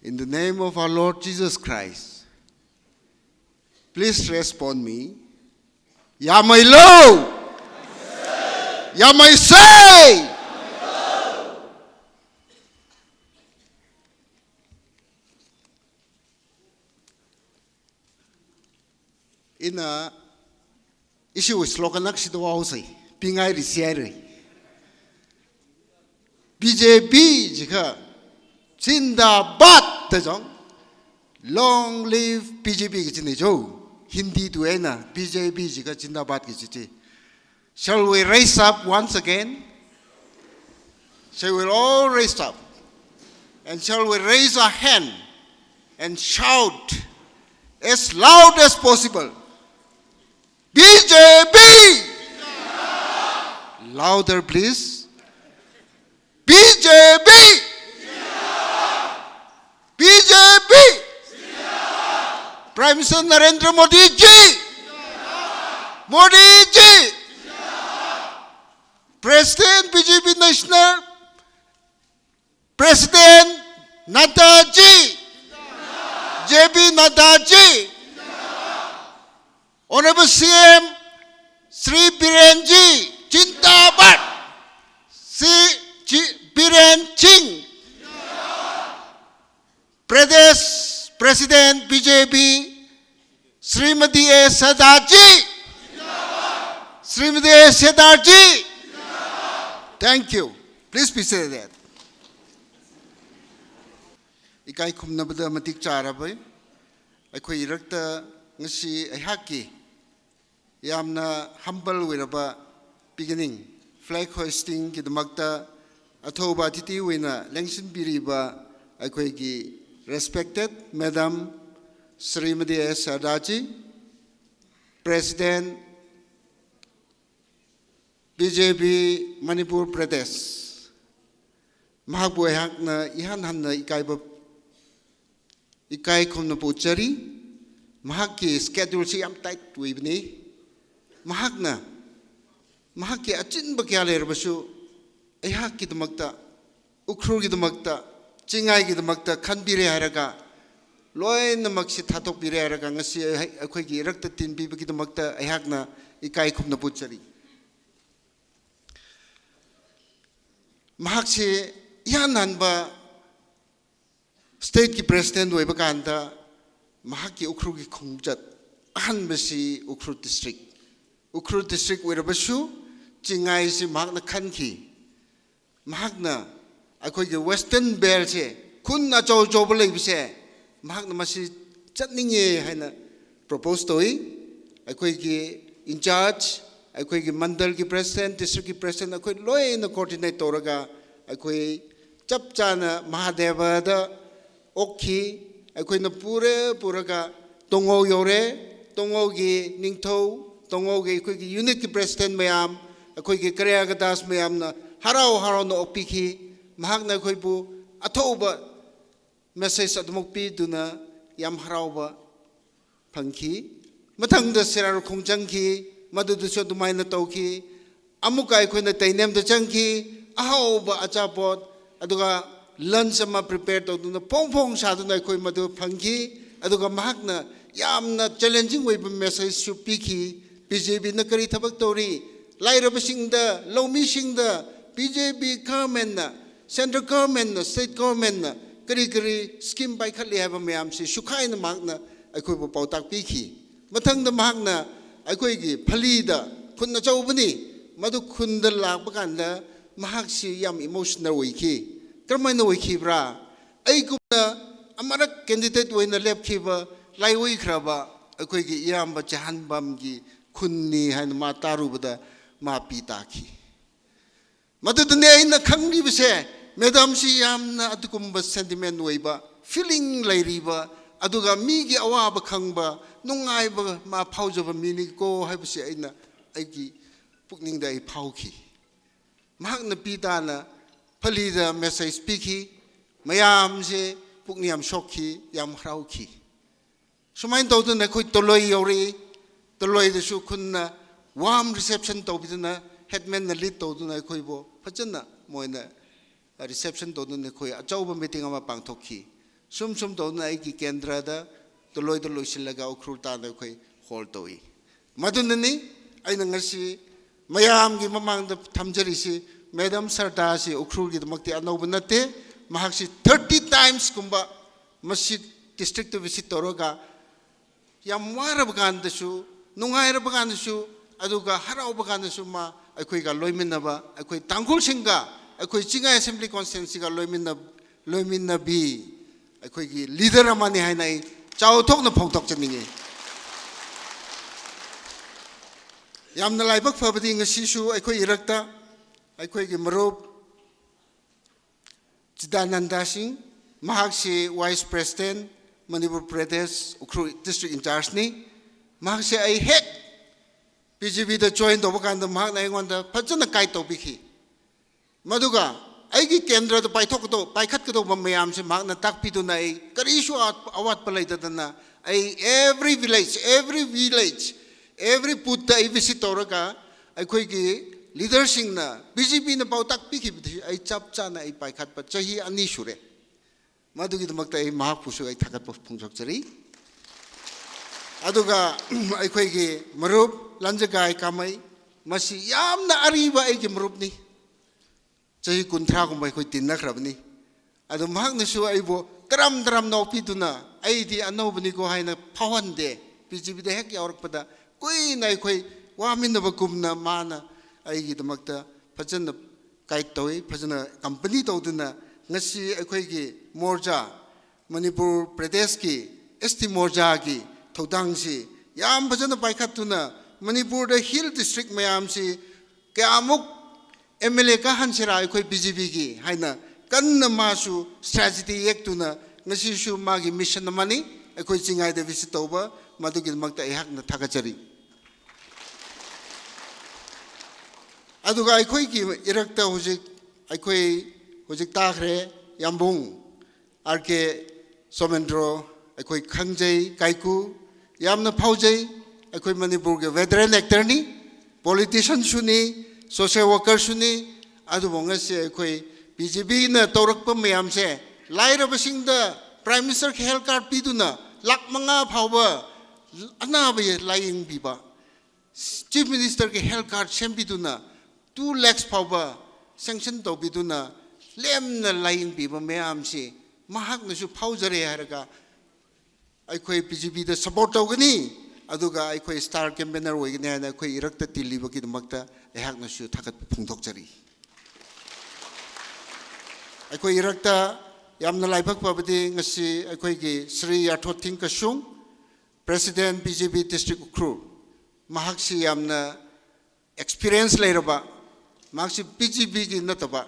In the name of our Lord Jesus Christ, please respond me. Yamei lo! Yamei sei! Ina ishiwui slogan akha shida vāhaosei, pingai risiai rei. B J P jikha Zindabad da jong, long live B J P kachi nei jo. Hindi tuina B J P jikha Zindabad kachi chi. Shall we raise up once again? Shall we all raise up? And shall we raise our hand and shout as loud as possible? B J P! Louder, please. B J P! B J P! Prime Minister Narendra Modi ji! Modi ji! President B J P National, President Nadda ji! J P Nadda ji! Honorable C M Shri Biren ji, Zindabad! Shri Ji-, Biren Singh! Pradesh President B J P, Shrimati A Shadha ji! Shrimati A Shadha ji! Thank you. Please be seated. Ikai khumnabada matik chāra bai. Aikhoi irakta ngasi aihakki yamna humble wui raba beginning, flag hoisting kidakta athouva titi wuina lengsin piriba, aikhoiki respected Madam Shrimati A Shadha ji, President B J P Manipur Pradesh, mahakbu aihakna ihan hanna ikaiba, ikai khumna pochari, mahakki schedule chi yam tight wuibani, mahakna, mahakki achinba kayā leirabashu, aihakki damakta, Ukhrul kidakta, Chingai kidakta, khanbiri hairaka, loinamak si thatokbiri hairaka, ngasi ai-, aikhoiki rakta tinpiba kidakta, aihakna ikai khumna pochari. Mahak si ihan hanba state ki president wuiba kanda, mahakki Ukhrul ki khongzat, ahanba si Ukhrul district. Ukhrul district wuirabashu, Chingai si mahakna khanki. Mahakna, aikhoiki Western Belt se, khun achou achouba leiba se, mahakna masi zatninge haina propose towi, aikhoiki in charge, aikhoiki mandal ki president, district ki president, aikhoi loina coordinate toraga, aikhoi chapchana Mahadeva da okki, aikhoina pure puraka Tongou yaore, Tongou ki ningthou, Tongou ki, aikhoiki unit ki president mayam, aikhoiki Karya Kadas mayamna harau harauna okpiki, mahakna aikhoibu athouva message adamok piduna, yam harauva phangki. Mathangda Sirarakhong changki, madudasu athumna tauki. Amuka akhona Teinem da changki, ahauva achapot, aduga lunch ama prepare toduna, phongphong sāduna akhona madu phangki, aduga mahakna yamna challenging oiva message shu piki, BJP na kari thabak todari, lairabashingda, laumishingda, BJP government na, central government na, state government na, kari kari scheme paikhatli haiva mayamsi shukhaina mahakna akhova paotak piki. Mathangda mahakna akhona phali da khun achaobani, madu khunda lākpa kanda mahakshi yam emotional oiki. Karmaina oikibra? Aikumna amarak candidate oina lepkiva, laiwui kharava, akhona iyamva chihānpamki khunni haina matarupada mapi taki. Madudane aina khangribase, madam shi yamna adukumva sentiment oiva, feeling leiriva, aduga miki awava khangva, nungaiva maphaojava mini ko haibase aina aiki pukningda ai phaoki. Mahakna pitana phali da message piki, mayamse pukni yam shokki, yam harauki. Sumaina toduna akhoi Toloi yaori, Toloi dasu khunna warm reception tobiduna, headman na lead toduna akhoibo phachana moina reception toduna akhoi achaoba meeting ama pangthokki. Sum sum toduna aiki kendra da Toloi da loishilaga Ukhrul tana akhoi hall toi. Madunani aina ngasi mayamki mamangda thamjari si, Madam Sarda si Ukhrulki damakti anaoba nate, mahak si thirty times kumba masi district to visit toraga, yam waraba kandasu, nungairaba kandasu, aduga haraoba kandasu ma, akhoika loiminaba, akhoi Tangkhulsingka, akhoi Chingai Assembly Constituency ka loiminna, loiminnabi, akhoiki leader amani haina ai chaothokna phongthok chaninge. Yamna laibak fabadi ngasisu akhoi irakta, akhoiki marup Chidananda Singh, mahak si Vice President, Manipur Pradesh, Ukhrul District in charge ni, mahak si ai hek BJP da join toba kanda mahakna aingonda phachana guide tobiki. Maduga, aiki kendra da paithok kato, paikhat kato ba mayamse mahakna takpiduna ai, karisu awat, awatpa leidadana, ai every village, every village, every booth da ai visit toraga, akhoiki leader singna, BJP na paotak piki ai chapchana ai paikhatpa chahi ani sure. Maduki damakta ai mahak pusu ai thakat phongthok chari. Aduga, akhoiki marup Lanjagai Kamai, masi yamna ariba aiki marup ni. Chahi kunthra kumba akhoi tinna kharabani. Adu mahaknasu aibo taram taram naopiduna, aidi anaobani ko haina phawan de, BJP da hek yaorakpada, kuina akhoi waminnaba kumna mana aiki damakta phachana guide toi, phachana company toduna, ngasi akhoiki Morcha, Manipur Pradesh ki ST Morcha ki thotang si yam phachana paikhatduna, Manipur da hill district mayam si kayamuk MLA kahān sira akhoi BJP ki haina kanna masu strategy yekduna, ngasisu maki mission amani, akhoi Chingai da visit toba, maduki damakta aihakna thakat chari. Aduga akhoiki irakta hujik, akhoi hujik takhre, Yambung, R K Somendro, akhoi khangjai, kaiku, yamna phaojai, akhoi Manipur ke veteran actor ni, politician suni, social worker suni, adubo ngasi akhoi BJP na torakpa mayamse, lairabasingda Prime Minister ke health card piduna, lakh manga phaoba, anaba ye laying biba. Chief Minister ke health card sempiduna, two lakhs phaoba sanction tobiduna, lemna laying biba mayamsi, mahaknasu phaojare haraga, akhoi BJP da support togani, aduga akhoi star campaigner oigani haina akhoi irakta tiliba ki damakta, aihaknasu thakat phongthok chari. Akhoi irakta, yamna laibak pabadi ngasi akhoiki Shri Yarthot Thing Kashung, President BJP District Ukhrul, mahaksi yamna experience leiraba, mahaksi BJP ki nataba,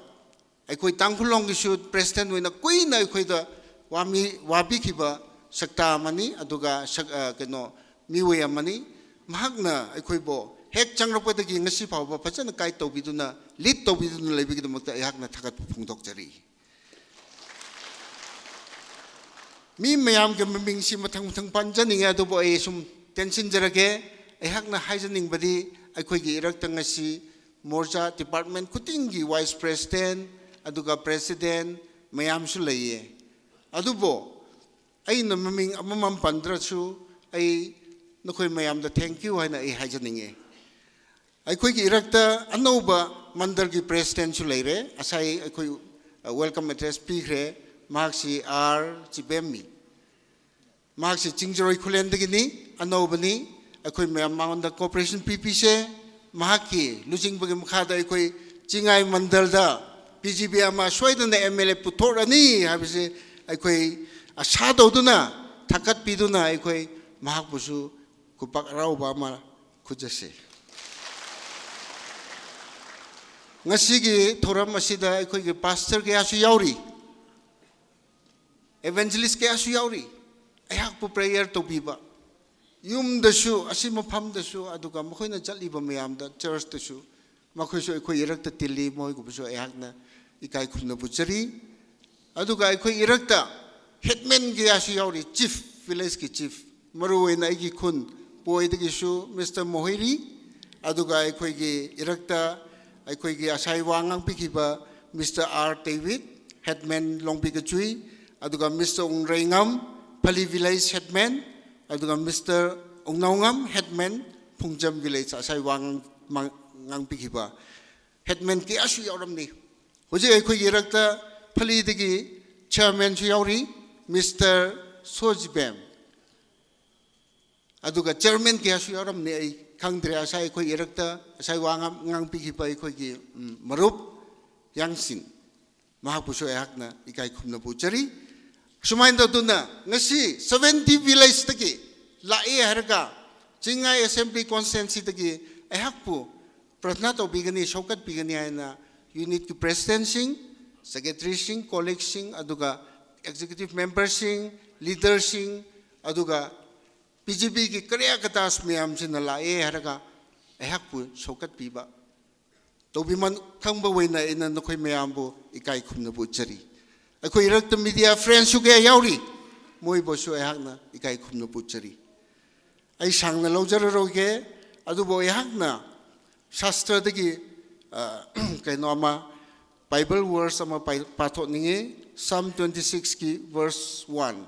akhoi Tangkhul Long kisu President oina kuina akhoida wami, wabi kiba sakta amani, aduga sak, ah, keno, miwui amani, mahakna akhoibo hek changrakpadagi ngasi phaoba phachana guide tobiduna, lead tobiduna leibiki damakta aihakna thakat phongthok chari. Mi mayamwui mamingshi mathang mathang pānzaningye, adubu athum tension jarake. Aihakna haizaningbadi, ꯑꯩꯈꯣꯏꯒꯤ ꯏꯔꯛꯇ ꯉꯁꯤ ꯃꯣꯔꯆꯥ department ꯈꯨꯗꯤꯡꯒꯤ vice president, ꯑꯗꯨꯒ president ꯃꯌꯥꯝꯁꯨ ꯂꯩꯌꯦ꯫ ꯑꯗꯨꯕꯨ ꯑꯩꯅ ꯃꯃꯤꯡ ꯑꯃꯃꯝ ꯄꯟꯗ꯭ꯔꯁꯨ, ꯑꯩ ꯅꯈꯣꯏ ꯃꯌꯥꯝꯗ thank you ꯍꯥꯏꯅ ꯑꯩ ꯍꯥꯏꯖꯅꯤꯡꯉꯦ꯫ ꯑꯩꯈꯣꯏꯒꯤ ꯏꯔꯛꯇ ꯑꯅꯧꯕ ꯃꯟꯗꯜꯒꯤ presidentꯁꯨ ꯂꯩꯔꯦ꯫ ꯉꯁꯥꯏ ꯑꯩꯈꯣꯏ, ꯑ, welcome address ꯄꯤꯈ꯭ꯔꯦ꯫ ꯃꯍꯥꯛꯁꯤ ꯑꯥꯔ ꯆꯤꯕꯦꯝꯃꯤ꯫ ꯃꯍꯥꯛꯁꯤ ꯆꯤꯡꯖꯔꯣꯏ ꯈꯨꯂꯦꯟꯗꯒꯤꯅꯤ, ꯑꯅꯧꯕꯅꯤ꯫ ꯑꯩꯈꯣꯏ ꯃꯌꯥꯝ ꯃꯉꯣꯟꯗ cooperation ꯄꯤꯕꯤꯁꯦ꯫ ꯃꯍꯥꯛꯀꯤ ꯂꯨꯆꯤꯡꯕꯒꯤ ꯃꯈꯥꯗ ꯑꯩꯈꯣꯏ ꯆꯤꯡꯉꯥꯏ ꯃꯟꯗꯜꯗ BJP ꯑꯃ ꯁꯣꯏꯗꯅ MLA ꯄꯨꯊꯣꯛꯂꯅꯤ ꯍꯥꯏꯕꯁꯤ ꯑꯩꯈꯣꯏ ꯑꯁꯥ ꯇꯧꯗꯨꯅ, ꯊꯥꯒꯠꯄꯤꯗꯨꯅ ꯑꯩꯈꯣꯏ ꯃꯍꯥꯛꯄꯨꯁꯨ ꯈꯨꯄꯥꯛ ꯑꯔꯥꯎꯕ ꯑꯃ ꯈꯨꯖꯁꯦ꯫ ꯉꯁꯤꯒꯤ ꯊꯧꯔꯝ ꯑꯁꯤꯗ ꯑꯩꯈꯣꯏꯒꯤ pastor ꯀꯌꯥꯁꯨ ꯌꯥꯎꯔꯤ, evangelist ꯀꯌꯥꯁꯨ ꯌꯥꯎꯔꯤ꯫ ꯑꯩꯍꯥꯛꯄꯨ prayer ꯇꯧꯕꯤꯕ, ꯌꯨꯝꯗꯁꯨ, ꯑꯁꯤ ꯃꯐꯝꯗꯁꯨ, ꯑꯗꯨꯒ ꯃꯈꯣꯏꯅ ꯆꯠꯂꯤꯕ ꯃꯌꯥꯝꯗ, churchꯇꯁꯨ, ꯃꯈꯣꯏꯁꯨ ꯑꯩꯈꯣꯏ ꯏꯔꯛꯇ ꯇꯤꯜꯂꯤ, ꯃꯈꯣꯏꯒꯨꯝꯕꯁꯨ ꯑꯩꯍꯥꯛꯅ ꯏꯀꯥꯏ ꯈꯨꯝꯅꯕ ꯎꯠꯆꯔꯤ꯫ ꯑꯗꯨꯒ ꯑꯩꯈꯣꯏ ꯏꯔꯛꯇ headman ꯀꯌꯥꯁꯨ ꯌꯥꯎꯔꯤ, chief, villageꯀꯤ chief, ꯃꯔꯨꯑꯣꯏꯅ ꯑꯩꯒꯤ ꯈꯨꯟ ꯄꯣꯏꯗꯒꯤꯁꯨ Mister ꯃꯣꯍꯣꯏꯔꯤ, ꯑꯗꯨꯒ ꯑꯩꯈꯣꯏꯒꯤ ꯏꯔꯛꯇ ꯑꯩꯈꯣꯏꯒꯤ ꯉꯁꯥꯏ ꯋꯥ ꯉꯥꯡꯕꯤꯈꯤꯕ Mister ꯑꯥꯔ ꯗꯦꯕꯤꯠ, headman ꯂꯣꯡꯕꯤ ꯀꯆꯨꯏ, ꯑꯗꯨꯒ Mister ꯎꯡꯔꯩꯉꯝ, ꯐꯂꯤ village headman, ꯑꯗꯨꯒ Mister ꯎꯡꯅꯧꯉꯝ, headman ꯐꯨꯡꯖꯝ village, ꯉꯁꯥꯏ ꯋꯥ ꯉꯥꯡ-, ꯃꯥꯡ-, ꯉꯥꯡꯕꯤꯈꯤꯕ headman ꯀꯌꯥꯁꯨ ꯌꯥꯎꯔꯝꯅꯤ꯫ ꯍꯧꯖꯤꯛ ꯑꯩꯈꯣꯏꯒꯤ ꯏꯔꯛꯇ ꯐꯂꯤꯗꯒꯤ chairmanꯁꯨ ꯌꯥꯎꯔꯤ, Mister ꯁꯣꯖꯤꯕꯦꯝ꯫ ꯑꯗꯨꯒ chairman ꯀꯌꯥꯁꯨ ꯌꯥꯎꯔꯝꯅꯤ, ꯑꯩ ꯈꯪꯗ꯭ꯔꯦ꯫ ꯉꯁꯥꯏ ꯑꯩꯈꯣꯏ ꯏꯔꯛꯇ ꯉꯁꯥꯏ ꯋꯥ ꯉꯥꯡ-, ꯉꯥꯡꯕꯤꯈꯤꯕ ꯑꯩꯈꯣꯏꯒꯤ, ꯎꯝ, ꯃꯔꯨꯞ ꯌꯥꯡꯁꯤꯟ, ꯃꯍꯥꯛꯄꯨꯁꯨ ꯑꯩꯍꯥꯛꯅ ꯏꯀꯥꯏ ꯈꯨꯝꯅꯕ ꯎꯠꯆꯔꯤ꯫ ꯁꯨꯃꯥꯏꯅ ꯇꯧꯗꯨꯅ ꯉꯁꯤ seventy villageꯇꯒꯤ ꯂꯥꯛꯑꯦ ꯍꯥꯏꯔꯒ, ꯆꯤꯡꯉꯥꯏ assembly constituencyꯗꯒꯤ ꯑꯩꯍꯥꯛꯄꯨ ꯄ꯭ꯔꯊꯅꯥ ꯇꯧꯕꯤꯒꯅꯤ, ꯁꯧꯒꯠꯄꯤꯒꯅꯤ ꯍꯥꯏꯅ unitꯀꯤ presidentꯁꯤꯡ, secretaryꯁꯤꯡ, colleagueꯁꯤꯡ, ꯑꯗꯨꯒ executive memberꯁꯤꯡ, leaderꯁꯤꯡ, ꯑꯗꯨꯒ BJPꯒꯤ career leaders ꯃꯌꯥꯝꯁꯤꯅ ꯂꯥꯛꯑꯦ ꯍꯥꯏꯔꯒ ꯑꯩꯍꯥꯛꯄꯨ ꯁꯧꯒꯠꯄꯤꯕ ꯇꯧꯕꯤꯃꯟ ꯈꯪꯕ ꯑꯣꯏꯅ ꯑꯩꯅ ꯅꯈꯣꯏ ꯃꯌꯥꯝꯕꯨ ꯏꯀꯥꯏ ꯈꯨꯝꯅꯕ ꯎꯠꯆꯔꯤ꯫ ꯑꯩꯈꯣꯏ ꯏꯔꯛꯇ media friendsꯁꯨ ꯀꯌꯥ ꯌꯥꯎꯔꯤ, ꯃꯣꯏꯕꯨꯁꯨ ꯑꯩꯍꯥꯛꯅ ꯏꯀꯥꯏ ꯈꯨꯝꯅꯕ ꯎꯠꯆꯔꯤ꯫ ꯑꯩ ꯁꯥꯡꯅ ꯂꯧꯖꯔꯔꯣꯏꯒꯦ, ꯑꯗꯨꯕꯨ ꯑꯩꯍꯥꯛꯅ ꯁꯥꯁꯇ꯭ꯔꯗꯒꯤ, ꯑ, ꯀꯩꯅꯣ ꯑꯃ, Bible verse ꯑꯃ ꯄꯥꯏ-, ꯄꯥꯊꯣꯛꯅꯤꯡꯉꯤ, Psalm twenty-sixꯀꯤ verse one.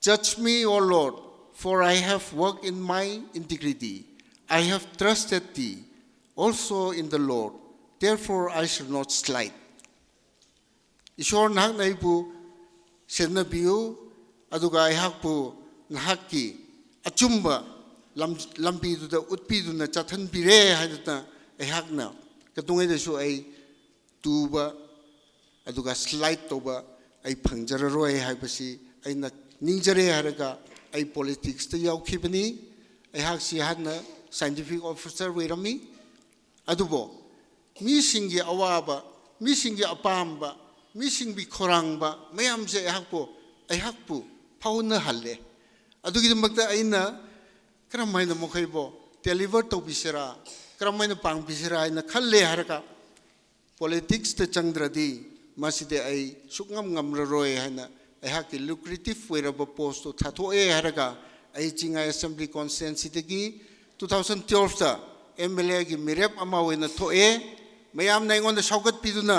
"Judge me, O Lord, for I have walked in my integrity. I have trusted thee also in the Lord, therefore I shall not slide." ꯏꯁꯣꯔ, ꯅꯍꯥꯛꯅ ꯑꯩꯕꯨ ꯁꯦꯟꯅꯕꯤꯌꯨ, ꯑꯗꯨꯒ ꯑꯩꯍꯥꯛꯄꯨ ꯅꯍꯥꯛꯀꯤ ꯑꯆꯨꯝꯕ ꯂꯝ-, ꯂꯝꯕꯤꯗꯨꯗ ꯎꯠꯄꯤꯗꯨꯅ ꯆꯠꯍꯟꯕꯤꯔꯦ ꯍꯥꯏꯗꯨꯅ ꯑꯩꯍꯥꯛꯅ ꯀꯩꯗꯧꯉꯩꯗꯁꯨ ꯑꯩ ꯇꯨꯕ, ꯑꯗꯨꯒ slide ꯇꯧꯕ ꯑꯩ ꯐꯪꯖꯔꯔꯣꯏ ꯍꯥꯏꯕꯁꯤ ꯑꯩꯅ ꯅꯤꯡꯖꯔꯦ ꯍꯥꯏꯔꯒ ꯑꯩ politicsꯇ ꯌꯥꯎꯈꯤꯕꯅꯤ꯫ ꯑꯩꯍꯥꯛꯁꯤ ꯍꯥꯟꯅ scientific officer ꯑꯣꯏꯔꯝꯃꯤ꯫ ꯑꯗꯨꯕꯨ ꯃꯤꯁꯤꯡꯒꯤ ꯑꯋꯥꯕ, ꯃꯤꯁꯤꯡꯒꯤ ꯑꯄꯥꯝꯕ, ꯃꯤꯁꯤꯡꯒꯤ ꯈꯧꯔꯥꯡꯕ ꯃꯌꯥꯝꯁꯦ ꯑꯩꯍꯥꯛꯄꯨ, ꯑꯩꯍꯥꯛꯄꯨ ꯐꯥꯎꯅꯍꯜꯂꯦ꯫ ꯑꯗꯨꯒꯤꯗꯃꯛꯇ ꯑꯩꯅ ꯀꯔꯝꯍꯥꯏꯅ ꯃꯈꯣꯏꯕꯨ deliver ꯇꯧꯕꯤꯁꯤꯔꯥ, ꯀꯔꯝꯍꯥꯏꯅ ꯄꯥꯡꯕꯤꯁꯤꯔꯥ ꯍꯥꯏꯅ ꯈꯜꯂꯦ ꯍꯥꯏꯔꯒ, politicsꯇ ꯆꯪꯗ꯭ꯔꯗꯤ ꯃꯁꯤꯗꯤ ꯑꯩ ꯁꯨꯛꯉꯝ ꯉꯝꯂꯔꯣꯏ ꯍꯥꯏꯅ ꯑꯩꯍꯥꯛꯀꯤ lucrative ꯑꯣꯏꯔꯕ postꯇꯨ ꯊꯥꯗꯣꯛꯑꯦ ꯍꯥꯏꯔꯒ, ꯑꯩ ꯆꯤꯡꯉꯥꯏ assembly constituencyꯗꯒꯤ two thousand twelveꯇ MLAꯒꯤ ꯃꯤꯔꯦꯞ ꯑꯃ ꯑꯣꯏꯅ ꯊꯣꯛꯑꯦ꯫ ꯃꯌꯥꯝꯅ ꯑꯩꯉꯣꯟꯗ ꯁꯧꯒꯠꯄꯤꯗꯨꯅ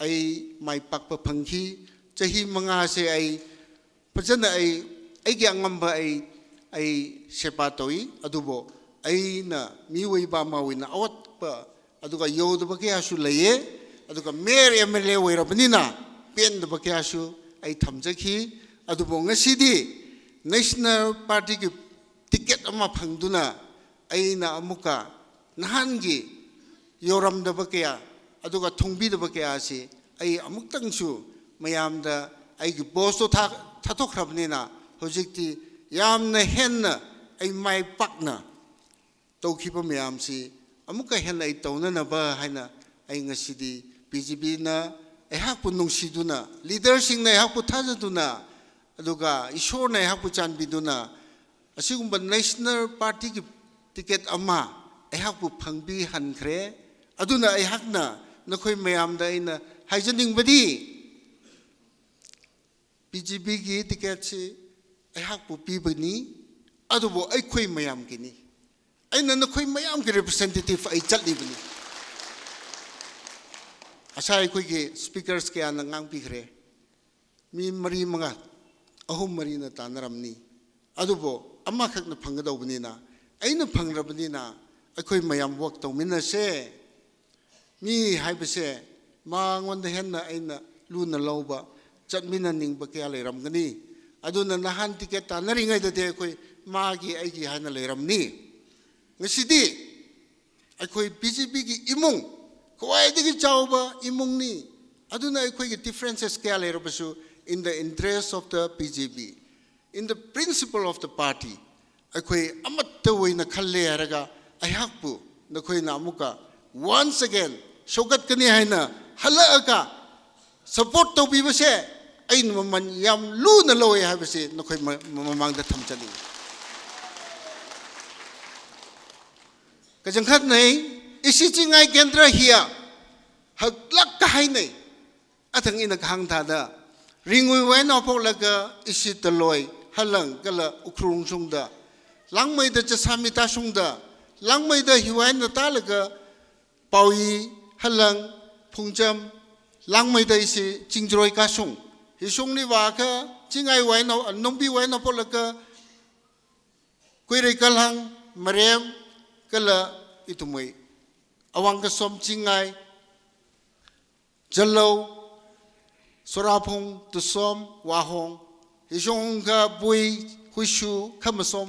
ꯑꯩ ꯃꯥꯏ ꯄꯥꯛꯄ ꯐꯪꯈꯤ꯫ ꯆꯍꯤ ꯃꯉꯥꯁꯦ ꯑꯩ ꯐꯖꯅ ꯑꯩ, ꯑꯩꯒꯤ ꯑꯉꯝꯕ ꯑꯩ, ꯑꯩ ꯁꯦꯕꯥ ꯇꯧꯏ꯫ ꯑꯗꯨꯕꯨ ꯑꯩꯅ ꯃꯤꯑꯣꯏꯕ ꯑꯃ ꯑꯣꯏꯅ ꯑꯋꯥꯠꯄ ꯑꯗꯨꯒ ꯌꯧꯗꯕ ꯀꯌꯥꯁꯨ ꯂꯩꯌꯦ꯫ ꯑꯗꯨꯒ mayor MLA ꯑꯣꯏꯔꯕꯅꯤꯅ ꯄꯦꯟꯗꯕ ꯀꯌꯥꯁꯨ ꯑꯩ ꯊꯝꯖꯈꯤ꯫ ꯑꯗꯨꯕꯨ ꯉꯁꯤꯗꯤ National Partyꯒꯤ ticket ꯑꯃ ꯐꯪꯗꯨꯅ ꯑꯩꯅ ꯑꯃꯨꯛꯀ ꯅꯍꯥꯟꯒꯤ ꯌꯧꯔꯝꯗꯕ ꯀꯌꯥ, ꯑꯗꯨꯒ ꯊꯨꯡꯕꯤꯗꯕ ꯀꯌꯥ ꯑꯁꯤ ꯑꯩ ꯑꯃꯨꯛꯇꯪꯁꯨ ꯃꯌꯥꯝꯗ ꯑꯩꯒꯤ postꯇꯣ ꯊꯥ-, ꯊꯥꯗꯣꯛꯈ꯭ꯔꯕꯅꯤꯅ, ꯍꯧꯖꯤꯛꯇꯤ ꯌꯥꯝꯅ ꯍꯦꯟꯅ ꯑꯩ ꯃꯥꯏ ꯄꯥꯛꯅ ꯇꯧꯈꯤꯕ ꯃꯌꯥꯝꯁꯤ ꯑꯃꯨꯛꯀ ꯍꯦꯟꯅ ꯑꯩ ꯇꯧꯅꯅꯕ ꯍꯥꯏꯅ ꯑꯩ ꯉꯁꯤꯗꯤ BJPꯅ ꯑꯩꯍꯥꯛꯄꯨ ꯅꯨꯡꯁꯤꯗꯨꯅ, leaderꯁꯤꯡꯅ ꯑꯩꯍꯥꯛꯄꯨ ꯊꯥꯖꯗꯨꯅ, ꯑꯗꯨꯒ ꯏꯁꯣꯔꯅ ꯑꯩꯍꯥꯛꯄꯨ ꯆꯥꯟꯕꯤꯗꯨꯅ, ꯑꯁꯤꯒꯨꯝꯕ National Partyꯒꯤ ticket ꯑꯃ ꯑꯩꯍꯥꯛꯄꯨ ꯐꯪꯕꯤꯍꯟꯈ꯭ꯔꯦ꯫ ꯑꯗꯨꯅ ꯑꯩꯍꯥꯛꯅ ꯅꯈꯣꯏ ꯃꯌꯥꯝꯗ ꯑꯩꯅ ꯍꯥꯏꯖꯅꯤꯡꯕꯗꯤ, B J P ki ticket chi aihakpu pibani, adubo aikhoi mayamkini. Aina nakhoi mayamki representative ai zatlibani. Asha aikoiki speakers kayana ngangpikhare. Mi mari manga, ahum marina tānaramni. Adubo amakhakna phangkadaubanina, aina phangrabanina, aikhoi mayam work tauminase. Mi haibase, mangwanda henna aina luna laoba, zatminaningba kaya leiramkani. Aduna nahan ticket tānaringaida de aikhoi maki aiki haina leiramni. Ngasidi, aikhoi B J P ki imung, khawai diki chaoba imungni. Aduna aikoiki differences kaya leirabasu in the interest of the B J P, in the principle of the party, aikhoi amattawui na khalle haraga aihakpu, nakhoina amuka once again shokatkani haina halaga support taupibase, aina maman yamluna laoe haibase, nakhoi ma-, ma-, mamangda thamchani. Kachangkhatnei, ishi Chingai Kendra hiya haklak kahainei. Athang ina kahāng thāda, Ringui wui eina phoklaga ishi Taloi, Halang kala Ukhrul shungda, Langmeida Chasami tāshungda, Langmeida hiwui eina tālaga, Paoyi, Halang, Phungcham, Langmeida ishi Chingjaroi kashung. Hishungli vākha, Chingai wui eina, Nongpi wui eina phoklaga, Kuirei Kalhang, Marem, kala ithumwui Awang Kasom Chingai, Jalou, Soraphung, Tusom, Wahong, hishungkha Bui, Huishu, Khamasom,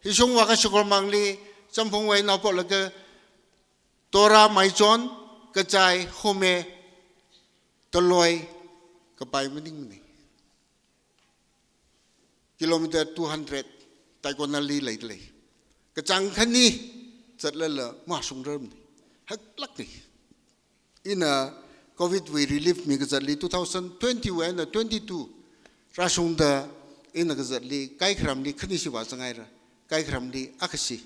hishung vākha Shakolmangli, Champhung wui eina phoklaga, Tora, Maichon, Kachai, Home, Taloi, kapai maningmani. Kilometer two hundred diagonally leidalei. Kachāng khani zatlala mashungrarmani. Haklakni. Ina Covid wui relief mikazatli two thousand twenty wui eina twenty-two rāshungda ina kazatli Kaikharamli khanishi vāzangaira. Kaikharamli akhashi.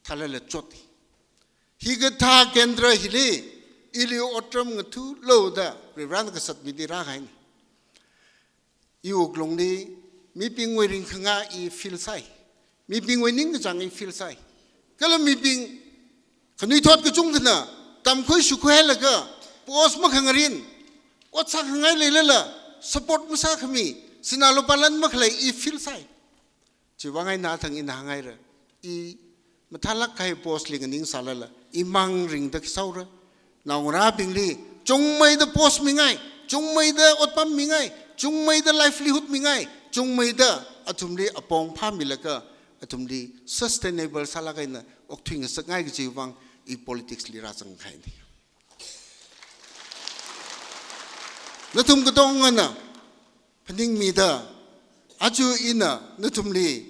Thālala chot. Hikathā kendra hili, ili otram ngathulo da, Reverend kasat midi rākahaini. I wuklungli, mibingwui ringkhanga i feel sai. Mibingwui ningkachāng i feel sai. Kala mibing, khanuithot kachungkhana, tamkhui shukhui hailaga, post makhangarin, ot sākhangai leilala, support masākhami, sinā lupā lan makhalei i feel sai. Chiwui vang eina athang ina hāngngaira. I mathālak kahai post li nganingsālala, imang ringda khi saora. Naongarābingli, chungmeida post mingai, chungmeida otpam mingai, chungmeida livelihood mingai, chungmeida athumli apong phāmilaga, athumli sustainable sālak eina okthui ngasakngai kajiwui vang i politics li rāzangkahaini. Nathum katongana, phaningmida, aja ina nathumli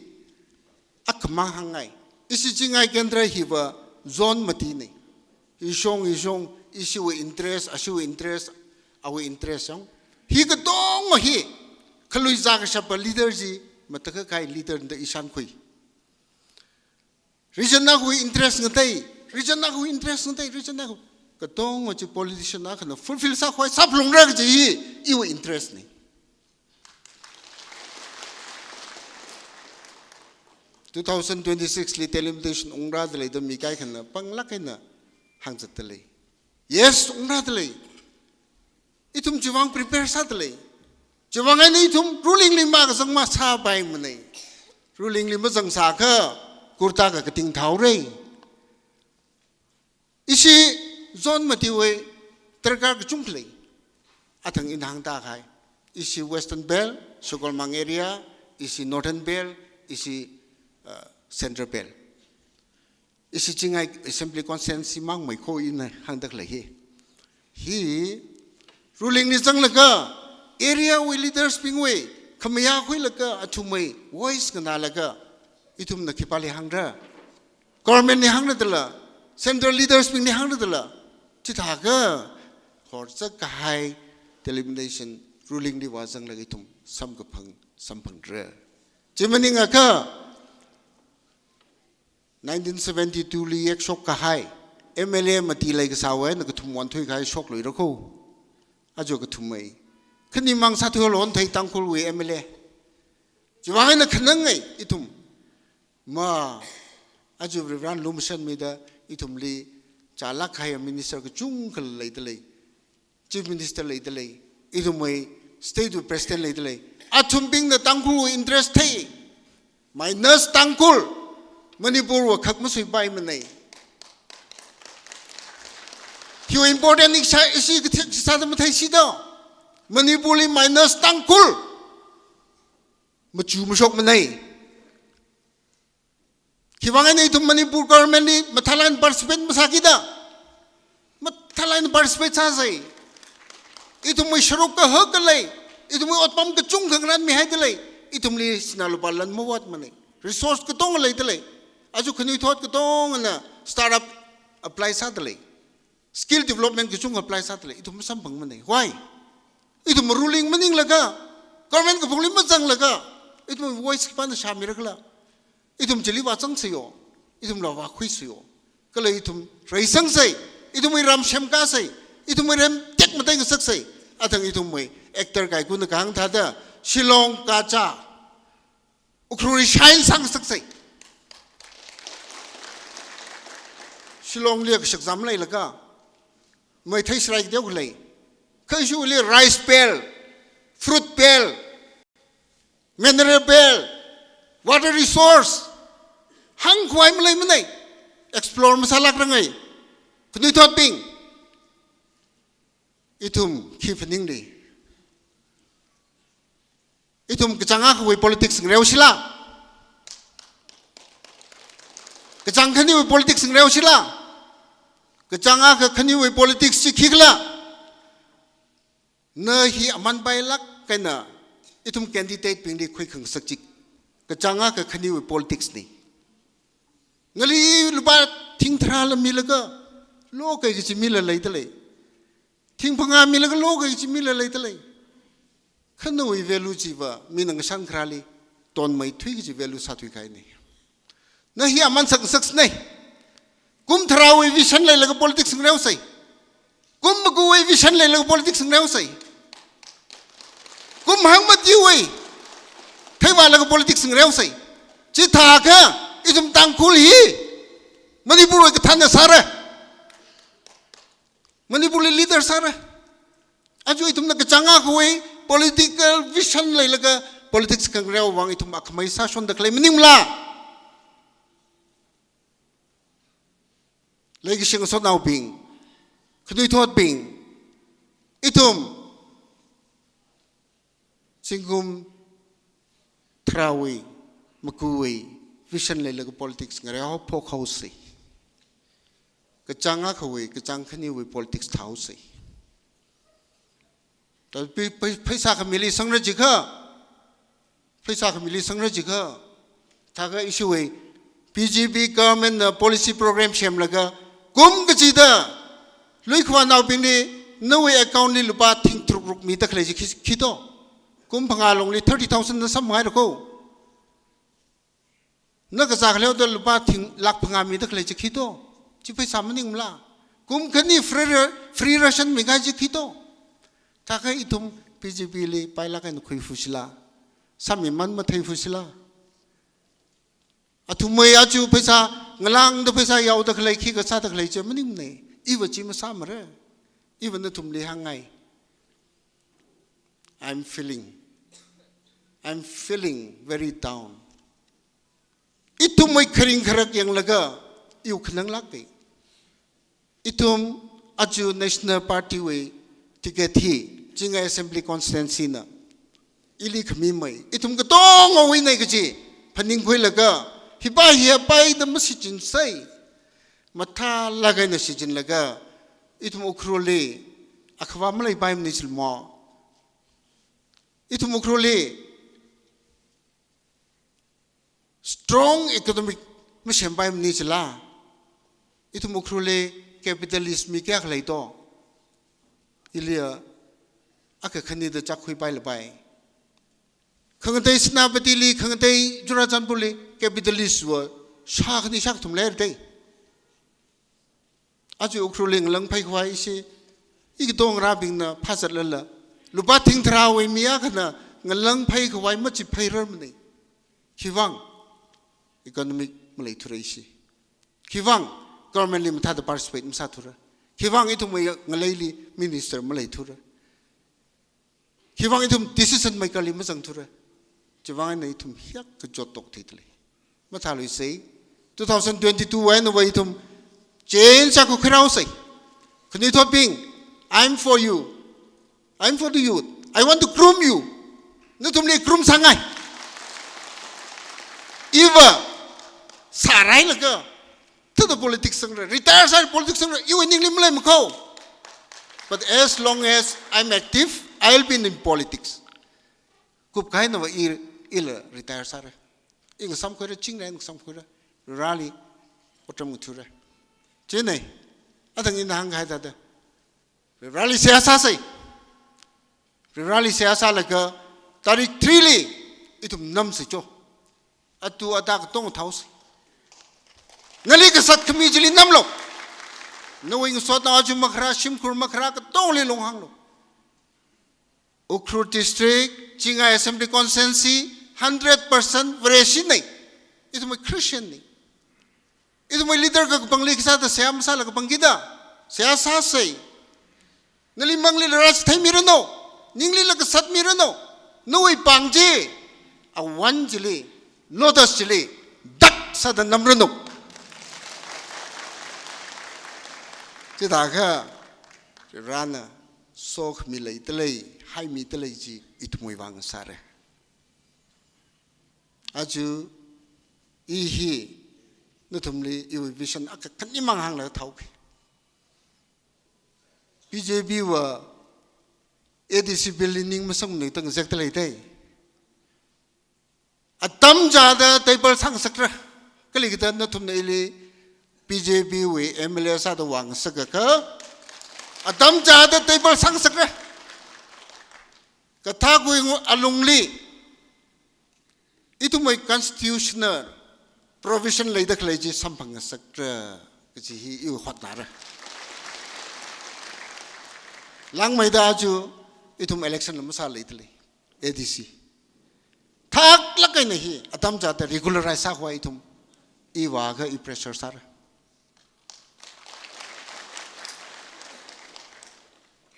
akhamang hāngngai. Ishi Chingai Kendra hiva zone matinei. Ishong, ishong, ishiwui interest, ashiwui interest, awui interest yang. Hi katonga hi, khalui zākashapa leader chi, matakhak kahai leader da i shānkhui. Region akhawui interest ngatei, region akhawui interest ngatei, region akha. Katonga chi politician akhana fulfill sākhavai sāphalungra kaji hi, iwui interest nei. Two thousand twenty-six li delimitation ungrādalei da mi kaikhana panglāk eina hāngzatdalei. Yes, ungrādalei. Ithum chiwui vang prepare sādalei. Chiwui vang eina ithum ruling li makazang masāpaimanei. Ruling li mazangsākha kurta kakating thaorei. Ishi zone matiwui darkar kachungkha lei. Athang ina hāngda kahai. Ishi Western Belt, Shakolmang area, ishi Northern Belt, ishi, uh, Central Belt. Ishi Chingai Assembly Constituency mangmei kho ina hāngda khalei hi. Hi ruling li zanglaga, area wui leaders bingwui khamayā khuilaga, athumwui voice nganālaga, ithumna khipāli hāngra. Government li hāngradala, central leaders bingli hāngradala, chithākha horzak kahai delimitation ruling li vāzanglaga ithum samkaphang samphangra. Chi maningakha, nineteen seventy-two li yekshok kahai, M L A mati leikasāwui eina kathum wanthui kahai shokluira kho. Aja kathum mei. Khani mang sāthuilu thei Tangkhulwui M L A. Chiwui vang eina khanang ngai ithum. Ma, aja Reverend Lumshan mida ithumli chālāk kahai minister kachungkha leidalei. Chief Minister leidalei. Ithumwui State President leidalei. Athumbingna Tangkhul interest thei. Minus Tangkhul. Manipurwui khak masuipaimanei. Hiwui important ishi, ishi kathik sāda matheisida. Manipurli minus Tangkhul. Machu mashokmanei. Khiwui vang eina ithum Manipur government li mathālāk eina participate masākida. Mathālāk eina participate sāsei. Ithumwui sharuk kahak khalei. Ithumwui otpam kachungkha ngarānmihaidalei. Ithumli sinā lupā lan mavātmanei. Resource katonga leidalei. Aja khanuithot katongana startup apply sādalei. Skill development kachungkha apply sādalei. Ithum masamphangmanei. Why? Ithum ruling maninglaga, government kaphungli mazanglaga, ithum voice khipāna shāmirakhala. Ithum chili vāzangsayo. Ithumla vākhuisayo. Kala ithum reisangsei. Ithumwui ram semkasei. Ithumwui ram tekmatei ngasaksei. Athang ithumwui actor kaikuna kahāng thāda, Shillong kacha. Ukhrulli shine sāngasaksei. Shillongli kashak zam leilaga. Meithei sharai kateo khalei. Kha ishili rice belt, fruit belt, mineral belt, water resource. Hāngkhavai maleimanei. Explore masālākrangai. Khanuithotbing. Ithum khi phaningli. Ithum kachāng akhawui politics ngareosila. Kachāng khaniwui politics ngareosila. Kachāng akha khaniwui politics chi khikhala. Na hi aman pailāk kahaina ithum candidate bingli khuikhangasak chi. Kachāng akha khaniwui politics nei. Ngali lupā thing tharāla milaga, lokei kachi mila leidalei. Thing phangā milaga lokei kachi mila leidalei. Kha nawui value chiva, mina ngashan kharāli, tonmeithui kachi value sāthuikahainei. Na hi aman sakngasaknei. Kum tharāwui vision leilaga politics ngareosei. Kum makuwui vision leilaga politics ngareosei. Kum hangmatiwui theivālaga politics ngareosei. Chithākha, ithum Tangkhul hi Manipurwui kathānna sāra. Manipurli leader sāra. Aja ithumna kachāng akhawui political vision leilaga politics khangareo vang ithum akhamei sāshonda khalei maningla. Leikashi ngasotnaobing, khanuithotbing, ithum zingkum tharāwui, makuwui vision leilaga politics ngareo phok haosei. Kachāng akhawui, kachāng khaniwui politics thāhaosei. Ta pi-, pi-, pheisā khamili sangra jikha. Pheisā khamili sangra jikha. Thākha ishiwui B J P government na policy program semlaga kum kachida luikhavānaobingli nawui account li lupā thing tharuk ruk mida khalei chi khi, khi to. Kum phangā longli thirty thousand na samhaira ko. Na kazā khaleoda lupā thing lakh phangā mida khalei chi khi to. Chi pheisā maningmala. Kum khani free ra-, free ration mikahai chi khi to. Thākha ithum B J P li pailāk eina khuifusila. Sāmiman matheifusila. Athumwui aja pheisā, ngalāngda pheisā yaoda khalei khikha sāda khalei chi maningmanei. Iva chi masāmara. Iva nathumli hāngngai. I'm feeling, I'm feeling very down. Ithumwui kharing kharak yanglaga, iwui khananglākei. Ithum aja National Party wui ticket hi, Chingai Assembly Constituency na ili khamimei. Ithum katongawuinei kachi phaningkhuilaga, hipa hi apaida mashichinsei. Mathālāk eina shichinlaga, ithum Ukhrulli akhava maleipaimanei chilmo. Ithum Ukhrulli strong economic masempaimanei chila. Ithum Ukhrulli capitalist mi kayākha lei to. Iliya akha khanida chākkhuipailapai. Khangatei Senapatili, khangatei Churachandpurli capitalist va shākhani shākathum leira dei. Aja Ukhrulli ngalāng phaikhavai ishi, ikatongarābingna phāzatlala, Lupā thing tharāwui mi akhana ngalang phei khavai machi phei rarmana. Khiwuivang economic maleithura ishi. Khiwuivang government li mathāda participate masāthura. Khiwuivang ithumwui ngaleili minister maleithura. Khiwuivang ithum decision maker li mazangthura. Chiwuivang eina ithum hiyākha jottok theidalei. Mathāluisei. Two thousand twenty-two wui einava ithum change akha khuiraosei. Khanuithotbing, I'm for you. I'm for the youth. I want to groom you. Nathumli groom sāngai. Iva sārailaga thāda politics sangra, retire sāra politics sangra, iwui ningli maleimakho. But as long as I'm active, I'll be in politics. Kupkahai einava i, ila retire sāra. I ngasāmkhuira, chingri ngasāmkhuira, Vareli otram ngathura. Chieina, athang ina hāngkahai thāda, Vareli seihā sāsei. Vareli seihā sālaga tarik three li ithum namsei cho. Atu ada katonga thaosei. Nali kasat khami chili namlu. Nawui ngasotnao aja makhara, shimkhur makhara, katongli longhānglu. Ukhrul District, Chingai Assembly Constituency, hundred percent Vareshi nei. Ithumwui Christian nei. Ithumwui leader kakapangli kasāda seihā masāla kapangkida. Seihā sāsei. Nali manglila rāchitheimiranu. Ninglila kasatmiranu. Nawui pāng chi, awan chili, lotus chili, dak sāda namranu. Chithākha, Varena sokhami leidalei, haimidalei chi ithumwui vang sāra. Aja i hi nathumli iwui vision akha khanimang hānglaga thaoki. B J P wui A D C bill li ning masangmana da ngazekdalei dei. Atam chāda table sāngasakra. Kalikatha nathumna ili B J P wui M L A sāda vāngasakakha, atam chāda table sāngasakra. Kathākui ngu alungli, ithumwui constitutional provision leida khalei chi samphangngasakra kaji hi i hotnāra. Langmeida aja ithum election la masāleidalei. A D C. Thaklāk eina hi, atam chāda regularize sākhavai ithum, i vākha i pressure sāra.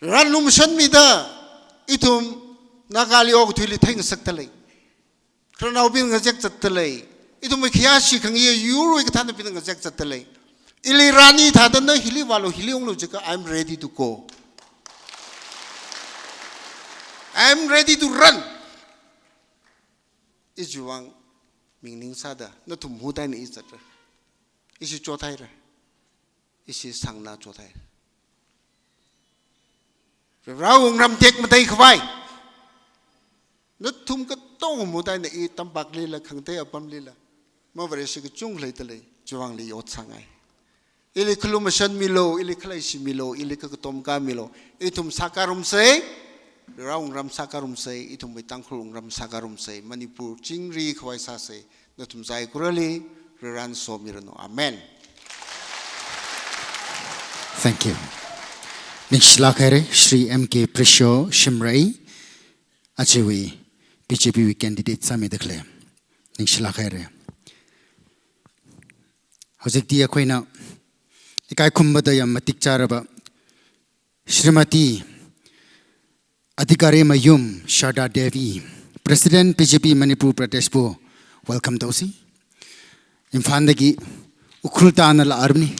Ran lumashanmida, ithum Nagali okathuili theingasakdalei. Khararnaobing ngazek zatdalei. Ithumwui khayāshi khangayā yurwui kathānabingna ngazek zatdalei. Ili rani thāda na hili vālu, hili unglu jiakha, I'm ready to go. I'm ready to run. Ichiwui vang mingning sāda, nathum hudaina i zatra. Ishi chothaira. Ishi sangna chothai. Varewui wungram tekmatei khavai. Nathum katonga hudaina i tampaklila khangatei apamlila, mavareshi kachungkha leidalei, chiwui vangli ot sāngai. Ili khalumashanmilu, ili khaleishi milu, ili kakatomkā milu. Ithum sākharumsei, Varewui wungram sākharumsei, ithumwui Tangkhul wungram sākharumsei, Manipur chingri khavai sāsei, nathum saikorali Varena somiranu. Amen. Thank you. Ningshilāk haira, Shri M K Prisho Shimray, ajawui B J P wui candidate sāmida khalei. Ningshilāk haira. Hojikti akhona ikai khumda yam matik chāraba Shrimati Adhikarimayum Sharda Devi, President B J P Manipur Pradesh bu welcome tausi. Imphalda ki Ukhrul tāna la armni.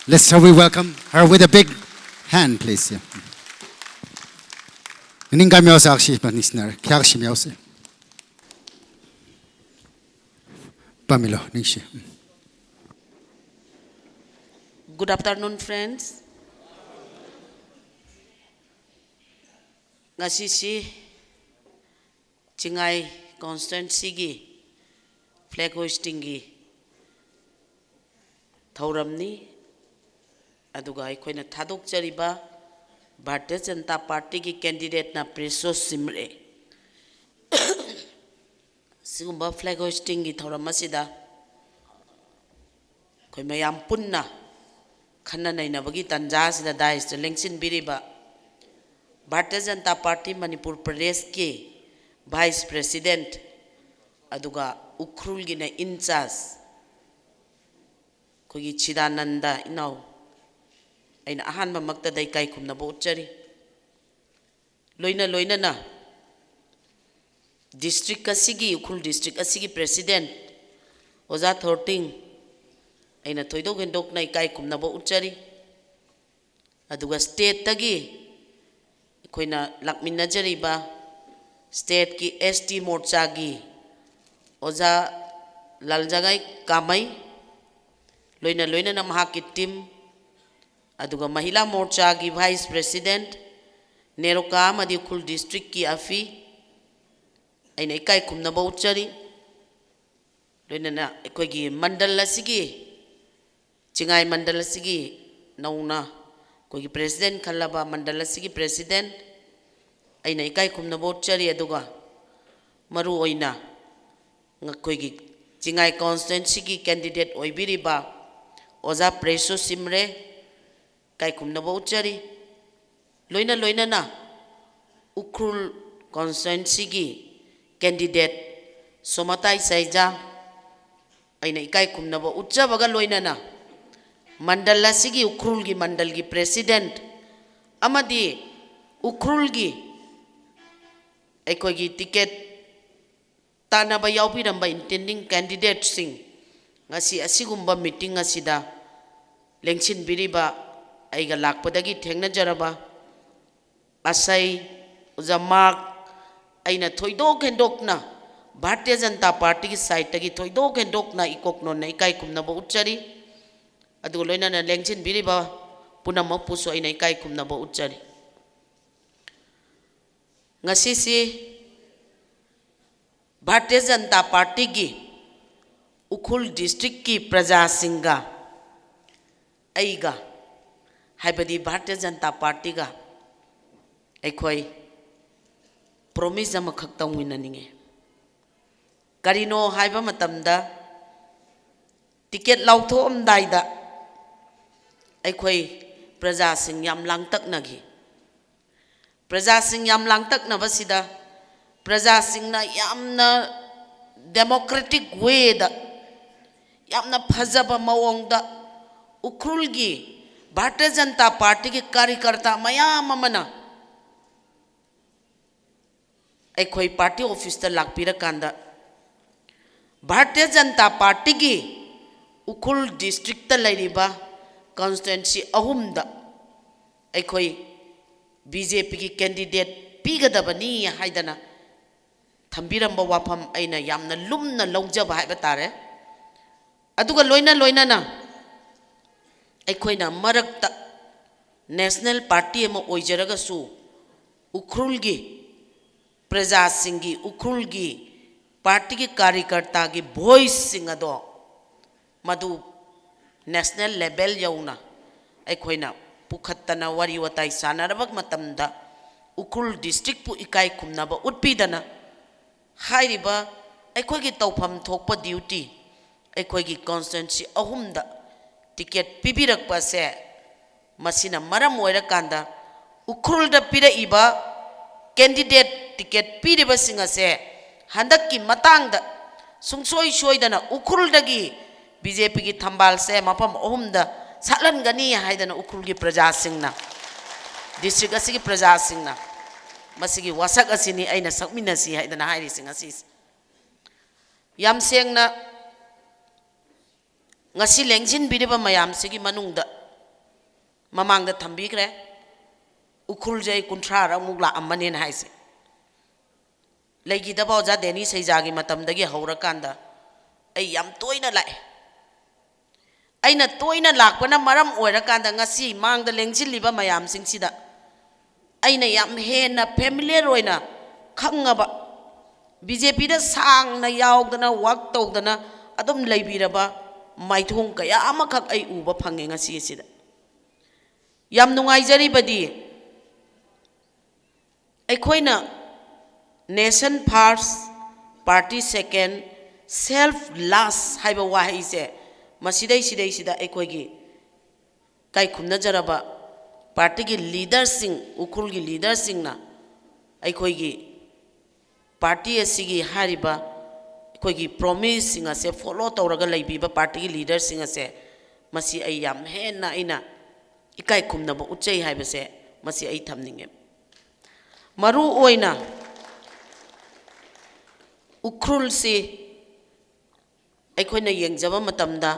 Let's shall we welcome her with a big hand, please. Yeah. Ningkami yaosa akshi pa nisnar, kya akshi yaosa. Pamilo, ningshi. Good afternoon, friends. Ngasi si Chingai constituency ki flag hoisting ki thauramni, aduga akhona thadok chariba Bharatiya Janata Party ki candidate na Prisho Shimray. Sigumba flag hoisting ki thauram asida, akhoi mayam punna khanna naina bagi tanja sida dais ta lengsin biriba Bharatiya Janata Party Manipur Pradesh ki Vice President, aduga Ukhrul gina in charge, ꯑꯩꯈꯣꯏꯒꯤ ꯆꯤꯗꯥꯅꯟꯗ ꯏꯅꯥꯎ, ꯑꯩꯅ ꯑꯍꯥꯟꯕꯃꯛꯇꯗ ꯏꯀꯥꯏ ꯈꯨꯝꯅꯕ ꯎꯠꯆꯔꯤ꯫ ꯂꯣꯏꯅ ꯂꯣꯏꯅꯅ district ꯑꯁꯤꯒꯤ, ꯎꯈ꯭ꯔꯨꯜ district ꯑꯁꯤꯒꯤ president ꯑꯣꯖꯥ ꯊꯣꯔꯇꯤꯡ, ꯑꯩꯅ ꯊꯣꯏꯗꯣꯛ ꯍꯦꯟꯗꯣꯛꯅ ꯏꯀꯥꯏ ꯈꯨꯝꯅꯕ ꯎꯠꯆꯔꯤ꯫ ꯑꯗꯨꯒ state ꯇꯒꯤ ꯑꯩꯈꯣꯏꯅ ꯂꯥꯛꯃꯤꯟꯅꯖꯔꯤꯕ state ꯀꯤ S T ꯃꯣꯔꯆꯥꯒꯤ ꯑꯣꯖꯥ ꯂꯥꯜꯖꯉꯥꯏ ꯀꯥꯃꯩ, ꯂꯣꯏꯅ ꯂꯣꯏꯅꯅ ꯃꯍꯥꯛꯀꯤ team, ꯑꯗꯨꯒ ꯃꯍꯤꯂꯥ ꯃꯣꯔꯆꯥꯒꯤ Vice President ꯅꯦꯔꯣꯀꯥ ꯑꯃꯗꯤ ꯎꯈ꯭ꯔꯨꯜ district ꯀꯤ ꯑꯐꯤ, ꯑꯩꯅ ꯏꯀꯥꯏ ꯈꯨꯝꯅꯕ ꯎꯠꯆꯔꯤ꯫ ꯂꯣꯏꯅꯅ ꯑꯩꯈꯣꯏꯒꯤ ꯃꯟꯗꯜ ꯑꯁꯤꯒꯤ, ꯆꯤꯡꯉꯥꯏ ꯃꯟꯗꯜ ꯑꯁꯤꯒꯤ ꯅꯧꯅ ꯑꯩꯈꯣꯏꯒꯤ president ꯈꯜꯂꯕ ꯃꯟꯗꯜ ꯑꯁꯤꯒꯤ president, ꯑꯩꯅ ꯏꯀꯥꯏ ꯈꯨꯝꯅꯕ ꯎꯠꯆꯔꯤ꯫ ꯑꯗꯨꯒ ꯃꯔꯨ ꯑꯣꯏꯅ ꯑꯩꯈꯣꯏꯒꯤ ꯆꯤꯡꯉꯥꯏ constituency ꯒꯤ candidate ꯑꯣꯏꯕꯤꯔꯤꯕ ꯑꯣꯖꯥ ꯄ꯭ꯔꯦꯁꯣ ꯁꯤꯝꯔꯦ, ꯏꯀꯥꯏ ꯈꯨꯝꯅꯕ ꯎꯠꯆꯔꯤ꯫ ꯂꯣꯏꯅ ꯂꯣꯏꯅꯅ ꯎꯈ꯭ꯔꯨꯜ constituency ꯒꯤ candidate ꯁꯣꯃꯥꯇꯥꯏ ꯁꯩꯖꯥ, ꯑꯩꯅ ꯏꯀꯥꯏ ꯈꯨꯝꯅꯕ ꯎꯠꯆꯕꯒ ꯂꯣꯏꯅꯅ ꯃꯟꯗꯜ ꯑꯁꯤꯒꯤ, ꯎꯈ꯭ꯔꯨꯜꯒꯤ ꯃꯟꯗꯜꯒꯤ president ꯑꯃꯗꯤ ꯎꯈ꯭ꯔꯨꯜꯒꯤ ꯑꯩꯈꯣꯏꯒꯤ ticket ꯇꯥꯟꯅꯕ ꯌꯥꯎꯕꯤꯔꯝꯕ intending candidate ꯁꯤꯡ, ꯉꯁꯤ ꯑꯁꯤꯒꯨꯝꯕ meeting ꯑꯁꯤꯗ ꯂꯦꯡꯁꯤꯟꯕꯤꯔꯤꯕ, ꯑꯩꯒ ꯂꯥꯛꯄꯗꯒꯤ ꯊꯦꯡꯅꯖꯔꯕ ꯑꯁꯩ, ꯑꯣꯖꯥ ꯃꯥꯔꯛ, ꯑꯩꯅ ꯊꯣꯏꯗꯣꯛ ꯍꯦꯟꯗꯣꯛꯅ ꯚꯥꯔꯇꯤꯌ ꯖꯅꯇꯥ ꯄꯥꯔꯇꯤꯒꯤ side ꯇꯒꯤ ꯊꯣꯏꯗꯣꯛ ꯍꯦꯟꯗꯣꯛꯅ ꯏꯀꯣꯛꯅꯣꯟꯅ ꯏꯀꯥꯏ ꯈꯨꯝꯅꯕ ꯎꯠꯆꯔꯤ꯫ ꯑꯗꯨꯒ ꯂꯣꯏꯅꯅ ꯂꯦꯡꯁꯤꯟꯕꯤꯔꯤꯕ ꯄꯨꯝꯅꯃꯛꯄꯨꯁꯨ ꯑꯩꯅ ꯏꯀꯥꯏ ꯈꯨꯝꯅꯕ ꯎꯠꯆꯔꯤ꯫ ꯉꯁꯤꯁꯤ ꯚꯥꯔꯇꯤꯌ ꯖꯅꯇꯥ ꯄꯥꯔꯇꯤꯒꯤ ꯎꯈ꯭ꯔꯨꯜ district ꯀꯤ ꯄ꯭ꯔꯖꯥꯁꯤꯡꯒ ꯑꯩꯒ, ꯍꯥꯏꯕꯗꯤ ꯚꯥꯔꯇꯤꯌ ꯖꯅꯇꯥ ꯄꯥꯔꯇꯤꯒ ꯑꯩꯈꯣꯏ promise ꯑꯃꯈꯛ ꯇꯧꯃꯤꯟꯅꯅꯤꯡꯉꯤ꯫ ꯀꯔꯤꯅꯣ ꯍꯥꯏꯕ ꯃꯇꯝꯗ, ticket ꯂꯧꯊꯣꯛꯑꯝꯗꯥꯏꯗ ꯑꯩꯈꯣꯏ ꯄ꯭ꯔꯖꯥꯁꯤꯡ ꯌꯥꯝ ꯂꯥꯡꯇꯛꯅꯈꯤ꯫ ꯄ꯭ꯔꯖꯥꯁꯤꯡ ꯌꯥꯝ ꯂꯥꯡꯇꯛꯅꯕꯁꯤꯗ, ꯄ꯭ꯔꯖꯥꯁꯤꯡꯅ ꯌꯥꯝꯅ democratic way ꯗ, ꯌꯥꯝꯅ ꯐꯖꯕ ꯃꯑꯣꯡꯗ ꯎꯈ꯭ꯔꯨꯜꯒꯤ ꯚꯥꯔꯇꯤꯌ ꯖꯅꯇꯥ ꯄꯥꯔꯇꯤꯒꯤ ꯀꯥꯔꯤꯀꯔꯇꯥ ꯃꯌꯥꯝ ꯑꯃꯅ ꯑꯩꯈꯣꯏ party office ꯇ ꯂꯥꯛꯄꯤꯔꯀꯥꯟꯗ, ꯚꯥꯔꯇꯤꯌ ꯖꯅꯇꯥ ꯄꯥꯔꯇꯤꯒꯤ ꯎꯈ꯭ꯔꯨꯜ district ꯇ ꯂꯩꯔꯤꯕ constituency ꯑꯍꯨꯝꯗ ꯑꯩꯈꯣꯏ BJP ꯒꯤ candidate ꯄꯤꯒꯗꯕꯅꯤ ꯍꯥꯏꯗꯅ ꯊꯝꯕꯤꯔꯝꯕ ꯋꯥꯐꯝ ꯑꯩꯅ ꯌꯥꯝꯅ ꯂꯨꯝꯅ ꯂꯧꯖꯕ ꯍꯥꯏꯕ ꯇꯥꯔꯦ꯫ ꯑꯗꯨꯒ ꯂꯣꯏꯅ ꯂꯣꯏꯅꯅ ꯑꯩꯈꯣꯏꯅ ꯃꯔꯛꯇ national party ꯑꯃ ꯑꯣꯏꯖꯔꯒꯁꯨ, ꯎꯈ꯭ꯔꯨꯜꯒꯤ ꯄ꯭ꯔꯖꯥꯁꯤꯡꯒꯤ, ꯎꯈ꯭ꯔꯨꯜꯒꯤ party ꯒꯤ ꯀꯥꯔꯤꯀꯔꯇꯥꯒꯤ voice ꯁꯤꯡ ꯑꯗꯣ ꯃꯗꯨ national level ꯌꯧꯅ ꯑꯩꯈꯣꯏꯅ ꯄꯨꯈꯠꯇꯅ ꯋꯥꯔꯤ ꯋꯥꯇꯥꯏ ꯁꯥꯟꯅꯔꯕ ꯃꯇꯝꯗ, ꯎꯈ꯭ꯔꯨꯜ district ꯄꯨ ꯏꯀꯥꯏ ꯈꯨꯝꯅꯕ ꯎꯠꯄꯤꯗꯅ, ꯍꯥꯏꯔꯤꯕ ꯑꯩꯈꯣꯏꯒꯤ ꯇꯧꯐꯝ ꯊꯣꯛꯄ duty, ꯑꯩꯈꯣꯏꯒꯤ constituency ꯑꯍꯨꯝꯗ ticket ꯄꯤꯕꯤꯔꯛꯄ ꯑꯁꯦ, ꯃꯁꯤꯅ ꯃꯔꯝ ꯑꯣꯏꯔꯀꯥꯟꯗ ꯎꯈ꯭ꯔꯨꯜꯗ ꯄꯤꯔꯛꯏꯕ candidate ticket ꯄꯤꯔꯤꯕꯁꯤꯡ ꯑꯁꯦ ꯍꯟꯗꯛꯀꯤ ꯃꯇꯥꯡꯗ ꯁꯨꯡꯁꯣꯏ ꯁꯣꯏꯗꯅ ꯎꯈ꯭ꯔꯨꯜꯗꯒꯤ BJP ꯒꯤ ꯊꯝꯕꯥꯜꯁꯦ ꯃꯐꯝ ꯑꯍꯨꯝꯗ ꯁꯥꯠꯍꯟꯒꯅꯤ ꯍꯥꯏꯗꯅ ꯎꯈ꯭ꯔꯨꯜꯒꯤ ꯄ꯭ꯔꯖꯥꯁꯤꯡꯅ, district ꯑꯁꯤꯒꯤ ꯄ꯭ꯔꯖꯥꯁꯤꯡꯅ, ꯃꯁꯤꯒꯤ ꯋꯥꯁꯛ ꯑꯁꯤꯅꯤ ꯑꯩꯅ ꯁꯛꯃꯤꯟꯅꯁꯤ ꯍꯥꯏꯗꯅ ꯍꯥꯏꯔꯤꯁꯤ ꯉꯁꯤꯁꯦ꯫ ꯌꯥꯝ ꯁꯦꯡꯅ ꯉꯁꯤ ꯂꯦꯡꯁꯤꯟꯕꯤꯔꯤꯕ ꯃꯌꯥꯝꯁꯤꯒꯤ ꯃꯅꯨꯡꯗ ꯃꯃꯥꯡꯗ ꯊꯝꯕꯤꯈ꯭ꯔꯦ, ꯎꯈ꯭ꯔꯨꯜꯁꯦ ꯑꯩ ꯀꯨꯟꯊ꯭ꯔꯥꯔꯛꯃꯨꯛ ꯂꯥꯛꯑꯝꯃꯅꯦꯅ ꯍꯥꯏꯁꯦ꯫ ꯂꯩꯈꯤꯗꯕ ꯑꯣꯖꯥ ꯗꯦꯅꯤ ꯁꯩꯖꯥꯒꯤ ꯃꯇꯝꯗꯒꯤ ꯍꯧꯔꯀꯥꯟꯗ ꯑꯩ ꯌꯥꯝ ꯇꯣꯏꯅ ꯂꯥꯛꯑꯦ꯫ ꯑꯩꯅ ꯇꯣꯏꯅ ꯂꯥꯛꯄꯅ ꯃꯔꯝ ꯑꯣꯏꯔꯀꯥꯟꯗ ꯉꯁꯤ ꯃꯥꯡꯗ ꯂꯦꯡꯁꯤꯜꯂꯤꯕ ꯃꯌꯥꯝꯁꯤꯡꯁꯤꯗ ꯑꯩꯅ ꯌꯥꯝ ꯍꯦꯟꯅ familiar ꯑꯣꯏꯅ ꯈꯪꯉꯕ, BJP ꯗ ꯁꯥꯡꯅ ꯌꯥꯎꯗꯅ work ꯇꯧꯗꯅ ꯑꯗꯨꯝ ꯂꯩꯕꯤꯔꯕ ꯃꯥꯏꯊꯣꯡ ꯀꯌꯥ ꯑꯃꯈꯛ ꯑꯩ ꯎꯕ ꯐꯪꯉꯦ ꯉꯁꯤ ꯑꯁꯤꯗ꯫ ꯌꯥꯝ ꯅꯨꯡꯉꯥꯏꯖꯔꯤꯕꯗꯤ, ꯑꯩꯈꯣꯏꯅ nation first, party second, self last ꯍꯥꯏꯕ ꯋꯥꯍꯩꯁꯦ ꯃꯁꯤꯗꯩ ꯁꯤꯗꯩꯁꯤꯗ ꯑꯩꯈꯣꯏꯒꯤ ꯏꯀꯥꯏ ꯈꯨꯝꯅꯖꯔꯕ party-gi leader-sing, Ukhrul-gi leader-singna, ꯑꯩꯈꯣꯏꯒꯤ party ꯑꯁꯤꯒꯤ ꯍꯥꯏꯔꯤꯕ ꯑꯩꯈꯣꯏꯒꯤ promise-ꯁꯤꯡ ꯑꯁꯦ follow ꯇꯧꯔꯒ ꯂꯩꯕꯤꯕ party-ꯒꯤ leader-ꯁꯤꯡ ꯑꯁꯦ, ꯃꯁꯤ ꯑꯩ ꯌꯥꯝ ꯍꯦꯟꯅ ꯑꯩꯅ ꯏꯀꯥꯏ ꯈꯨꯝꯅꯕ ꯎꯠꯆꯩ ꯍꯥꯏꯕꯁꯦ, ꯃꯁꯤ ꯑꯩ ꯊꯝꯅꯤꯡꯉꯦ꯫ ꯃꯔꯨ ꯑꯣꯏꯅ ꯎꯈ꯭ꯔꯨꯜꯁꯤ ꯑꯩꯈꯣꯏꯅ ꯌꯦꯡꯖꯕ ꯃꯇꯝꯗ,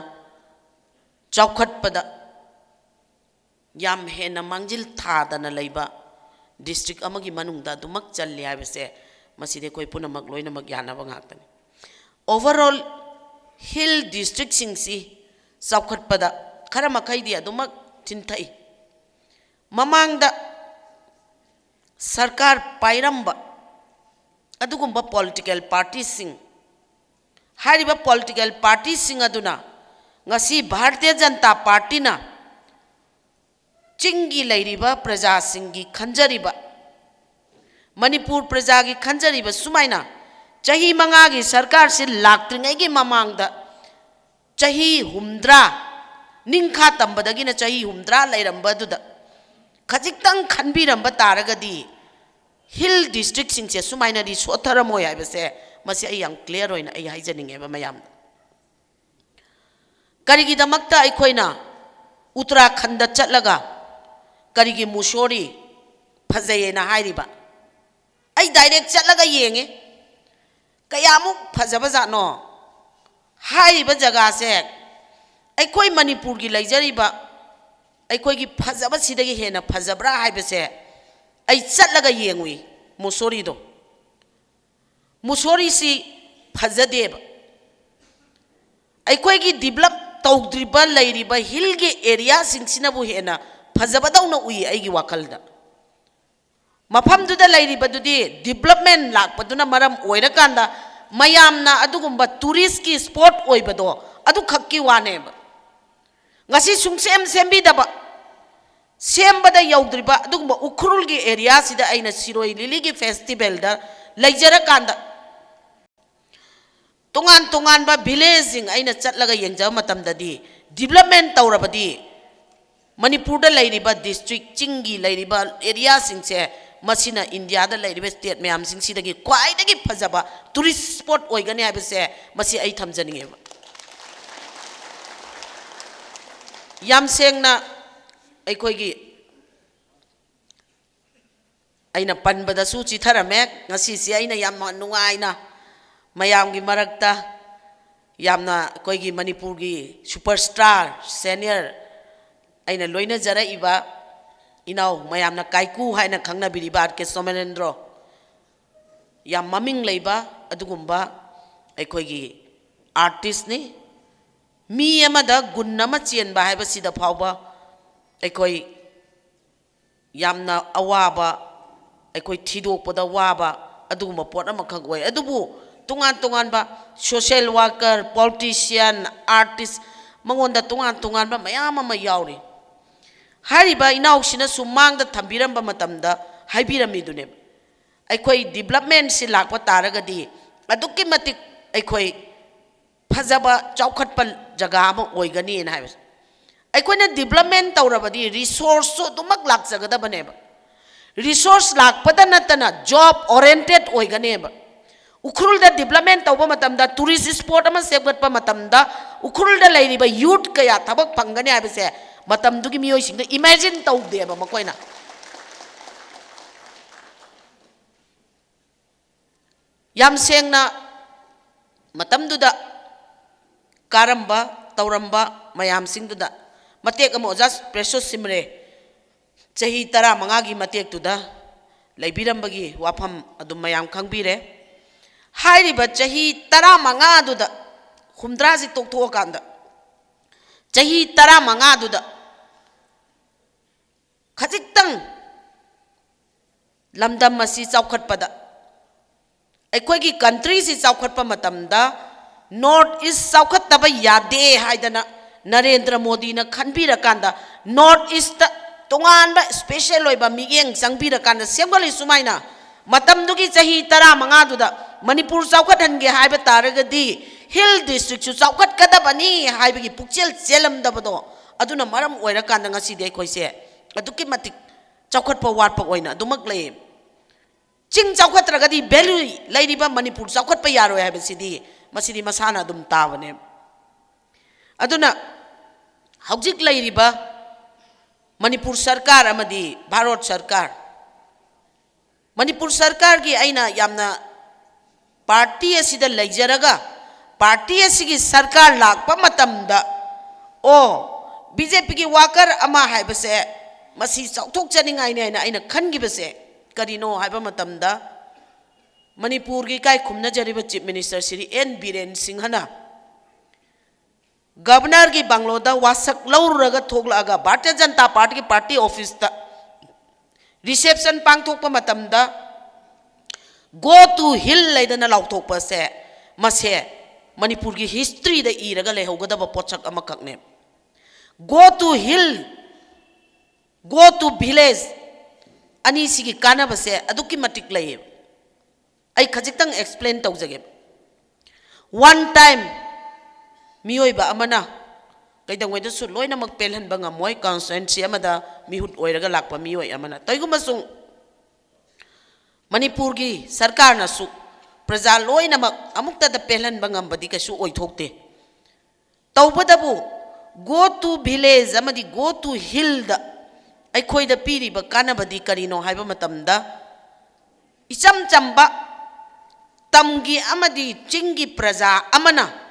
ꯆꯥꯎꯈꯠꯄꯗ ꯌꯥꯝ ꯍꯦꯟꯅ ꯃꯥꯡꯖꯤꯜ ꯊꯥꯗꯅ ꯂꯩꯕ district ꯑꯃꯒꯤ ꯃꯅꯨꯡꯗ ꯑꯗꯨꯃꯛ ꯆꯜꯂꯤ ꯍꯥꯏꯕꯁꯦ, ꯃꯁꯤꯗꯤ ꯑꯩꯈꯣꯏ ꯄꯨꯝꯅꯃꯛ ꯂꯣꯏꯅꯃꯛ ꯌꯥꯅꯕ ꯉꯥꯛꯇꯅꯤ꯫ Overall, hill district-ꯁꯤꯡꯁꯤ ꯆꯥꯎꯈꯠꯄꯗ ꯈꯔ ꯃꯈꯩꯗꯤ ꯑꯗꯨꯃꯛ ꯊꯤꯟꯊꯩ꯫ ꯃꯃꯥꯡꯗ ꯁꯔꯀꯥꯔ ꯄꯥꯏꯔꯝꯕ ꯑꯗꯨꯒꯨꯝꯕ political party-ꯁꯤꯡ, ꯍꯥꯏꯔꯤꯕ political party-ꯁꯤꯡ ꯑꯗꯨꯅ ꯉꯁꯤ ꯚꯥꯔꯇꯤꯌ ꯖꯅꯇꯥ ꯄꯥꯔꯇꯤꯅ ꯆꯤꯡꯒꯤ ꯂꯩꯔꯤꯕ ꯄ꯭ꯔꯖꯥꯁꯤꯡꯒꯤ ꯈꯟꯖꯔꯤꯕ, ꯃꯅꯤꯄꯨꯔ ꯄ꯭ꯔꯖꯥꯒꯤ ꯈꯟꯖꯔꯤꯕ ꯁꯨꯃꯥꯏꯅ ꯆꯍꯤ ꯃꯉꯥꯒꯤ ꯁꯔꯀꯥꯔꯁꯤ ꯂꯥꯛꯇ꯭ꯔꯤꯉꯩꯒꯤ ꯃꯃꯥꯡꯗ ꯆꯍꯤ ꯍꯨꯝꯗ꯭ꯔꯥ, ꯅꯤꯡꯈꯥ ꯇꯝꯕꯗꯒꯤꯅ ꯆꯍꯤ ꯍꯨꯝꯗ꯭ꯔꯥ ꯂꯩꯔꯝꯕꯗꯨꯗ ꯈꯖꯤꯛꯇꯪ ꯈꯟꯕꯤꯔꯝꯕ ꯇꯥꯔꯒꯗꯤ, hill district-ꯁꯤꯡꯁꯦ ꯁꯨꯃꯥꯏꯅꯗꯤ ꯁꯣꯠꯊꯔꯝꯃꯣꯏ ꯍꯥꯏꯕꯁꯦ, ꯃꯁꯤ ꯑꯩ ꯌꯥꯝ clear ꯑꯣꯏꯅ ꯑꯩ ꯍꯥꯏꯖꯅꯤꯡꯉꯦꯕ ꯃꯌꯥꯝꯗ꯫ ꯀꯔꯤꯒꯤꯗꯃꯛꯇ ꯑꯩꯈꯣꯏꯅ ꯎꯠꯇꯔꯥꯈꯟꯗ ꯆꯠꯂꯒ ꯀꯔꯤꯒꯤ ꯃꯨꯁꯣꯔꯤ ꯐꯖꯩꯌꯦꯅ ꯍꯥꯏꯔꯤꯕ? ꯑꯩ direct ꯆꯠꯂꯒ ꯌꯦꯡꯉꯦ, ꯀꯌꯥꯃꯨꯛ ꯐꯖꯕꯖꯥꯠꯅꯣ꯫ ꯍꯥꯏꯔꯤꯕ ꯖꯒꯥꯁꯦ ꯑꯩꯈꯣꯏ ꯃꯅꯤꯄꯨꯔꯒꯤ ꯂꯩꯖꯔꯤꯕ ꯑꯩꯈꯣꯏꯒꯤ ꯐꯖꯕꯁꯤꯗꯒꯤ ꯍꯦꯟꯅ ꯐꯖꯕ꯭ꯔꯥ ꯍꯥꯏꯕꯁꯦ ꯑꯩ ꯆꯠꯂꯒ ꯌꯦꯡꯉꯨꯏ, ꯃꯨꯁꯣꯔꯤꯗꯣ꯫ ꯃꯨꯁꯣꯔꯤꯁꯤ ꯐꯖꯗꯦꯕ꯫ ꯑꯩꯈꯣꯏꯒꯤ develop ꯇꯧꯗ꯭ꯔꯤꯕ ꯂꯩꯔꯤꯕ hill-ꯒꯤ area-ꯁꯤꯡꯁꯤꯅꯕꯨ ꯍꯦꯟꯅ ꯐꯖꯕꯗꯧꯅ ꯎꯏ ꯑꯩꯒꯤ ꯋꯥꯈꯜꯗ꯫ ꯃꯐꯝꯗꯨꯗ ꯂꯩꯔꯤꯕꯗꯨꯗꯤ development ꯂꯥꯛꯄꯗꯨꯅ ꯃꯔꯝ ꯑꯣꯏꯔꯀꯥꯟꯗ ꯃꯌꯥꯝꯅ ꯑꯗꯨꯒꯨꯝꯕ tourist-ꯀꯤ spot ꯑꯣꯏꯕꯗꯣ ꯑꯗꯨꯈꯛꯀꯤ ꯋꯥꯅꯦꯕ꯫ ꯉꯁꯤ ꯁꯨꯡꯁꯦꯝ ꯁꯦꯝꯕꯤꯗꯕ, ꯁꯦꯝꯕꯗ ꯌꯧꯗ꯭ꯔꯤꯕ ꯑꯗꯨꯒꯨꯝꯕ ꯎꯈ꯭ꯔꯨꯜꯒꯤ area-ꯁꯤꯗ ꯑꯩꯅ ꯁꯤꯔꯣꯏ ꯂꯤꯂꯤꯒꯤ festival-ꯗ ꯂꯩꯖꯔꯀꯥꯟꯗ, ꯇꯣꯉꯥꯟ ꯇꯣꯉꯥꯟꯕ village-ꯁꯤꯡ ꯑꯩꯅ ꯆꯠꯂꯒ ꯌꯦꯡꯖꯕ ꯃꯇꯝꯗꯗꯤ, development ꯇꯧꯔꯕꯗꯤ ꯃꯅꯤꯄꯨꯔꯗ ꯂꯩꯔꯤꯕ district, ꯆꯤꯡꯒꯤ ꯂꯩꯔꯤꯕ area-ꯁꯤꯡꯁꯦ, ꯃꯁꯤꯅ India-ꯗ ꯂꯩꯔꯤꯕ state ꯃꯌꯥꯝꯁꯤꯡꯁꯤꯗꯒꯤ ꯈ꯭ꯋꯥꯏꯗꯒꯤ ꯐꯖꯕ tourist spot ꯑꯣꯏꯒꯅꯤ ꯍꯥꯏꯕꯁꯦ, ꯃꯁꯤ ꯑꯩ ꯊꯝꯖꯅꯤꯡꯉꯦꯕ꯫ ꯌꯥꯝ ꯁꯦꯡꯅ ꯑꯩꯈꯣꯏꯒꯤ ꯑꯩꯅ ꯄꯟꯕꯗꯁꯨ ꯆꯤꯊꯔꯝꯃꯦ꯫ ꯉꯁꯤꯁꯦ ꯑꯩꯅ ꯌꯥꯝꯅ ꯅꯨꯡꯉꯥꯏꯅ ꯃꯌꯥꯝꯒꯤ ꯃꯔꯛꯇ ꯌꯥꯝꯅ ꯑꯩꯈꯣꯏꯒꯤ ꯃꯅꯤꯄꯨꯔꯒꯤ superstar, senior ꯑꯩꯅ ꯂꯣꯏꯅꯖꯔꯛꯏꯕ ꯏꯅꯥꯎ ꯃꯌꯥꯝꯅ ꯀꯥꯏꯀꯨ ꯍꯥꯏꯅ ꯈꯪꯅꯕꯤꯔꯤꯕ ꯑꯥꯔ ꯀꯦ ꯁꯣꯃꯦꯅꯦꯟꯗ꯭ꯔꯣ, ꯌꯥꯝ ꯃꯃꯤꯡ ꯂꯩꯕ ꯑꯗꯨꯒꯨꯝꯕ ꯑꯩꯈꯣꯏꯒꯤ artist-ꯅꯤ꯫ ꯃꯤ ꯑꯃꯗ ꯒꯨꯟ ꯑꯃ ꯆꯦꯟꯕ ꯍꯥꯏꯕꯁꯤꯗ ꯐꯥꯎꯕ ꯑꯩꯈꯣꯏ ꯌꯥꯝꯅ ꯑꯋꯥꯕ, ꯑꯩꯈꯣꯏ ꯊꯤꯗꯣꯛꯄꯗ ꯋꯥꯕ ꯑꯗꯨꯒꯨꯝꯕ ꯄꯣꯠ ꯑꯃꯈꯛ ꯑꯣꯏ꯫ ꯑꯗꯨꯕꯨ ꯇꯣꯉꯥꯟ ꯇꯣꯉꯥꯟꯕ social worker, politician, artist, ꯃꯉꯣꯟꯗ ꯇꯣꯉꯥꯟ ꯇꯣꯉꯥꯟꯕ ꯃꯌꯥꯝ ꯑꯃ ꯌꯥꯎꯔꯤ꯫ ꯍꯥꯏꯔꯤꯕ ꯏꯅꯥꯎꯁꯤꯅꯁꯨ ꯃꯥꯡꯗ ꯊꯝꯕꯤꯔꯝꯕ ꯃꯇꯝꯗ ꯍꯥꯏꯕꯤꯔꯝꯃꯤꯗꯨꯅꯦꯕ, ꯑꯩꯈꯣꯏ development-ꯁꯤ ꯂꯥꯛꯄ ꯇꯥꯔꯒꯗꯤ ꯑꯗꯨꯛꯀꯤ ꯃꯇꯤꯛ ꯑꯩꯈꯣꯏ ꯐꯖꯕ, ꯆꯥꯎꯈꯠꯄ ꯖꯒꯥ ꯑꯃ ꯑꯣꯏꯒꯅꯤꯅ ꯍꯥꯏꯕꯁꯦ꯫ ꯑꯩꯈꯣꯏꯅ development ꯇꯧꯔꯕꯗꯤ resource-ꯁꯨ ꯑꯗꯨꯃꯛ ꯂꯥꯛꯆꯒꯗꯕꯅꯦꯕ꯫ Resource ꯂꯥꯛꯄꯗ ꯅꯠꯇꯅ job oriented ꯑꯣꯏꯒꯅꯦꯕ꯫ ꯎꯈ꯭ꯔꯨꯜꯗ development ꯇꯧꯕ ꯃꯇꯝꯗ, tourist spot ꯑꯃ ꯁꯦꯝꯒꯠꯄ ꯃꯇꯝꯗ, ꯎꯈ꯭ꯔꯨꯜꯗ ꯂꯩꯔꯤꯕ youth ꯀꯌꯥ ꯊꯕꯛ ꯐꯪꯒꯅꯤ ꯍꯥꯏꯕꯁꯦ ꯃꯇꯝꯗꯨꯒꯤ ꯃꯤꯑꯣꯏꯁꯤꯡꯗ imagine ꯇꯧꯗꯦꯕ ꯃꯈꯣꯏꯅ꯫ ꯌꯥꯝ ꯁꯦꯡꯅ ꯃꯇꯝꯗꯨꯗ ꯀꯥꯔꯝꯕ, ꯇꯧꯔꯝꯕ ꯃꯌꯥꯝꯁꯤꯡꯗꯨꯗ ꯃꯇꯦꯛ ꯑꯃ ꯑꯣꯖꯥ ꯄ꯭ꯔꯦꯁꯣꯁ ꯁꯤꯝꯔꯦ ꯆꯍꯤ ꯇꯔꯥꯃꯉꯥꯒꯤ ꯃꯇꯦꯛꯇꯨꯗ ꯂꯩꯕꯤꯔꯝꯕꯒꯤ ꯋꯥꯐꯝ ꯑꯗꯨꯝ ꯃꯌꯥꯝ ꯈꯪꯕꯤꯔꯦ꯫ ꯍꯥꯏꯔꯤꯕ ꯆꯍꯤ ꯇꯔꯥꯃꯉꯥꯗꯨꯗ, ꯍꯨꯝꯗ꯭ꯔꯥꯁꯤ ꯇꯣꯛꯊꯣꯛꯑꯀꯥꯟꯗ, ꯆꯍꯤ ꯇꯔꯥꯃꯉꯥꯗꯨꯗ ꯈꯖꯤꯛꯇꯪ ꯂꯝꯗꯝ ꯑꯁꯤ ꯆꯥꯎꯈꯠꯄꯗ, ꯑꯩꯈꯣꯏꯒꯤ country-ꯁꯤ ꯆꯥꯎꯈꯠꯄ ꯃꯇꯝꯗ North East ꯆꯥꯎꯈꯠꯇꯕ ꯌꯥꯗꯦ ꯍꯥꯏꯗꯅ ꯅꯔꯦꯟꯗ꯭ꯔ ꯃꯣꯗꯤꯅ ꯈꯟꯕꯤꯔꯀꯥꯟꯗ, North East-ꯇ ꯇꯣꯉꯥꯟꯕ special ꯑꯣꯏꯕ ꯃꯤꯠꯌꯦꯡ ꯆꯪꯕꯤꯔꯀꯥꯟꯗ ꯁꯦꯝꯒꯠꯂꯤ꯫ ꯁꯨꯃꯥꯏꯅ ꯃꯇꯝꯗꯨꯒꯤ ꯆꯍꯤ ꯇꯔꯥꯃꯉꯥꯗꯨꯗ ꯃꯅꯤꯄꯨꯔ ꯆꯥꯎꯈꯠꯍꯟꯒꯦ ꯍꯥꯏꯕ ꯇꯥꯔꯒꯗꯤ hill district-ꯁꯨ ꯆꯥꯎꯈꯠꯀꯗꯕꯅꯤ ꯍꯥꯏꯕꯒꯤ ꯄꯨꯛꯆꯦꯜ ꯆꯦꯜꯂꯝꯗꯕꯗꯣ, ꯑꯗꯨꯅ ꯃꯔꯝ ꯑꯣꯏꯔꯀꯥꯟꯗ ꯉꯁꯤꯗꯤ ꯑꯩꯈꯣꯏꯁꯦ ꯑꯗꯨꯛꯀꯤ ꯃꯇꯤꯛ ꯆꯥꯎꯈꯠꯄ ꯋꯥꯠꯄ ꯑꯣꯏꯅ ꯑꯗꯨꯃꯛ ꯂꯩ꯫ ꯆꯤꯡ ꯆꯥꯎꯈꯠꯇ꯭ꯔꯒꯗꯤ value ꯂꯩꯔꯤꯕ ꯃꯅꯤꯄꯨꯔ ꯆꯥꯎꯈꯠꯄ ꯌꯥꯔꯣꯏ ꯍꯥꯏꯕꯁꯤꯗꯤ ꯃꯁꯤꯗꯤ ꯃꯁꯥꯅ ꯑꯗꯨꯝ ꯇꯥꯕꯅꯦ꯫ ꯑꯗꯨꯅ ꯍꯧꯖꯤꯛ ꯂꯩꯔꯤꯕ ꯃꯅꯤꯄꯨꯔ ꯁꯔꯀꯥꯔ ꯑꯃꯗꯤ ꯚꯥꯔꯠ ꯁꯔꯀꯥꯔ, ꯃꯅꯤꯄꯨꯔ ꯁꯔꯀꯥꯔꯒꯤ ꯑꯩꯅ ꯌꯥꯝꯅ party ꯑꯁꯤꯗ ꯂꯩꯖꯔꯒ party ꯑꯁꯤꯒꯤ ꯁꯔꯀꯥꯔ ꯂꯥꯛꯄ ꯃꯇꯝꯗ, ꯑꯣ, BJPꯒꯤ worker ꯑꯃ ꯍꯥꯏꯕꯁꯦ ꯃꯁꯤ ꯆꯥꯎꯊꯣꯛꯆꯅꯤꯡꯉꯥꯏꯅꯤ ꯍꯥꯏꯅ ꯑꯩꯅ ꯈꯟꯈꯤꯕꯁꯦ ꯀꯔꯤꯅꯣ ꯍꯥꯏꯕ ꯃꯇꯝꯗ, ꯃꯅꯤꯄꯨꯔꯒꯤ ꯏꯀꯥꯏ ꯈꯨꯝꯅꯖꯔꯤꯕ Chief Minister ꯁ꯭ꯔꯤ ꯑꯦꯟ ꯕꯤꯔꯦꯟ ꯁꯤꯡꯍꯅ Governorꯒꯤ bungalow ꯗ ꯋꯥꯁꯛ ꯂꯧꯔꯨꯔꯒ ꯊꯣꯛꯂꯛꯑꯒ ꯚꯥꯔꯇꯤꯌ ꯖꯅꯇꯥ ꯄꯥꯔꯇꯤꯒꯤ party office ꯇ reception ꯄꯥꯡꯊꯣꯛꯄ ꯃꯇꯝꯗ "Go to hill" ꯍꯥꯏꯗꯅ ꯂꯥꯎꯊꯣꯛꯄꯁꯦ, ꯃꯁꯦ ꯃꯅꯤꯄꯨꯔꯒꯤ history ꯗ ꯏꯔꯒ ꯂꯩꯍꯧꯒꯗꯕ ꯄꯣꯠꯁꯛ ꯑꯃꯈꯛꯅꯦ꯫ Go to hill, go to village ꯑꯅꯤꯁꯤꯒꯤ ꯀꯥꯟꯅꯕꯁꯦ ꯑꯗꯨꯛꯀꯤ ꯃꯇꯤꯛ ꯂꯩꯌꯦꯕ꯫ ꯑꯩ ꯈꯖꯤꯛꯇꯪ explain ꯇꯧꯖꯒꯦ꯫ One time ꯃꯤꯑꯣꯏꯕ ꯑꯃꯅ ꯀꯩꯗꯧꯉꯩꯗꯁꯨ ꯂꯣꯏꯅꯃꯛ ꯄꯦꯜꯍꯟꯕ ꯉꯝꯃꯣꯏ, constituency ꯑꯃꯗ ꯃꯤꯍꯨꯠ ꯑꯣꯏꯔꯒ ꯂꯥꯛꯄ ꯃꯤꯑꯣꯏ ꯑꯃꯅ꯫ ꯀꯩꯒꯨꯝꯕꯁꯨꯡ ꯃꯅꯤꯄꯨꯔꯒꯤ ꯁꯔꯀꯥꯔꯅꯁꯨ ꯄ꯭ꯔꯖꯥ ꯂꯣꯏꯅꯃꯛ ꯑꯃꯨꯛꯇꯗ ꯄꯦꯜꯍꯟꯕ ꯉꯝꯕꯗꯤ ꯀꯩꯁꯨ ꯑꯣꯏꯊꯣꯛꯇꯦ꯫ ꯇꯧꯕꯇꯕꯨ, go to village ꯑꯃꯗꯤ go to hill ꯗ ꯑꯩꯈꯣꯏꯗ ꯄꯤꯔꯤꯕ ꯀꯥꯟꯅꯕꯗꯤ ꯀꯔꯤꯅꯣ ꯍꯥꯏꯕ ꯃꯇꯝꯗ, ꯏꯆꯝ ꯆꯝꯕ ꯇꯝꯒꯤ ꯑꯃꯗꯤ ꯆꯤꯡꯒꯤ ꯄ꯭ꯔꯖꯥ ꯑꯃꯅ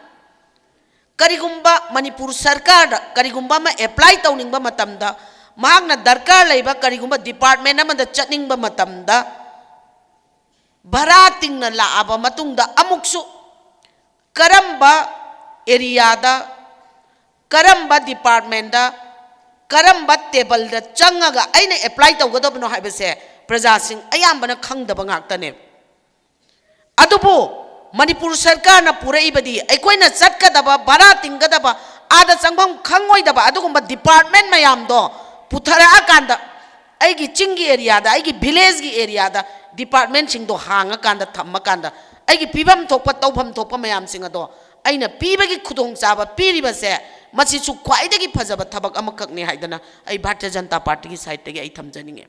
ꯀꯔꯤꯒꯨꯝꯕ ꯃꯅꯤꯄꯨꯔ ꯁꯔꯀꯥꯔꯗ ꯀꯔꯤꯒꯨꯝꯕ ꯑꯃ apply ꯇꯧꯅꯤꯡꯕ ꯃꯇꯝꯗ, ꯃꯍꯥꯛꯅ ꯗꯔꯀꯥꯔ ꯂꯩꯕ ꯀꯔꯤꯒꯨꯝꯕ department ꯑꯃꯗ ꯆꯠꯅꯤꯡꯕ ꯃꯇꯝꯗ, ꯚꯔꯥ ꯇꯤꯡꯅ ꯂꯥꯛꯑꯕ ꯃꯇꯨꯡꯗ ꯑꯃꯨꯛꯁꯨ ꯀꯔꯝꯕ area ꯗ, ꯀꯔꯝꯕ department ꯗ, ꯀꯔꯝꯕ table ꯗ ꯆꯪꯉꯒ ꯑꯩꯅ apply ꯇꯧꯒꯗꯕꯅꯣ ꯍꯥꯏꯕꯁꯦ ꯄ꯭ꯔꯖꯥꯁꯤꯡ ꯑꯌꯥꯝꯕꯅ ꯈꯪꯗꯕ ꯉꯥꯛꯇꯅꯦ꯫ ꯑꯗꯨꯕꯨ ꯃꯅꯤꯄꯨꯔ ꯁꯔꯀꯥꯔꯅ ꯄꯨꯔꯛꯏꯕꯗꯤ ꯑꯩꯈꯣꯏꯅ ꯆꯠꯀꯗꯕ, ꯚꯔꯥ ꯇꯤꯡꯒꯗꯕ, ꯑꯥꯗ ꯆꯪꯐꯝ ꯈꯪꯉꯣꯏꯗꯕ ꯑꯗꯨꯒꯨꯝꯕ department ꯃꯌꯥꯝꯗꯣ ꯄꯨꯊꯔꯛꯑꯀꯥꯟꯗ, ꯑꯩꯒꯤ ꯆꯤꯡꯒꯤ area ꯗ, ꯑꯩꯒꯤ village ꯀꯤ area ꯗ department ꯁꯤꯡꯗꯣ ꯍꯥꯡꯉꯀꯥꯟꯗ, ꯊꯝꯃꯀꯥꯟꯗ, ꯑꯩꯒꯤ ꯄꯤꯐꯝ ꯊꯣꯛꯄ, ꯇꯧꯐꯝ ꯊꯣꯛꯄ ꯃꯌꯥꯝꯁꯤꯡ ꯑꯗꯣ ꯑꯩꯅ ꯄꯤꯕꯒꯤ ꯈꯨꯗꯣꯡꯆꯥꯕ ꯄꯤꯔꯤꯕꯁꯦ, ꯃꯁꯤꯁꯨ ꯈ꯭ꯋꯥꯏꯗꯒꯤ ꯐꯖꯕ ꯊꯕꯛ ꯑꯃꯈꯛꯅꯤ ꯍꯥꯏꯗꯅ ꯑꯩ ꯚꯥꯔꯇꯤꯌ ꯖꯅꯇꯥ ꯄꯥꯔꯇꯤꯒꯤ side ꯇꯒꯤ ꯑꯩ ꯊꯝꯖꯅꯤꯡꯉꯦ꯫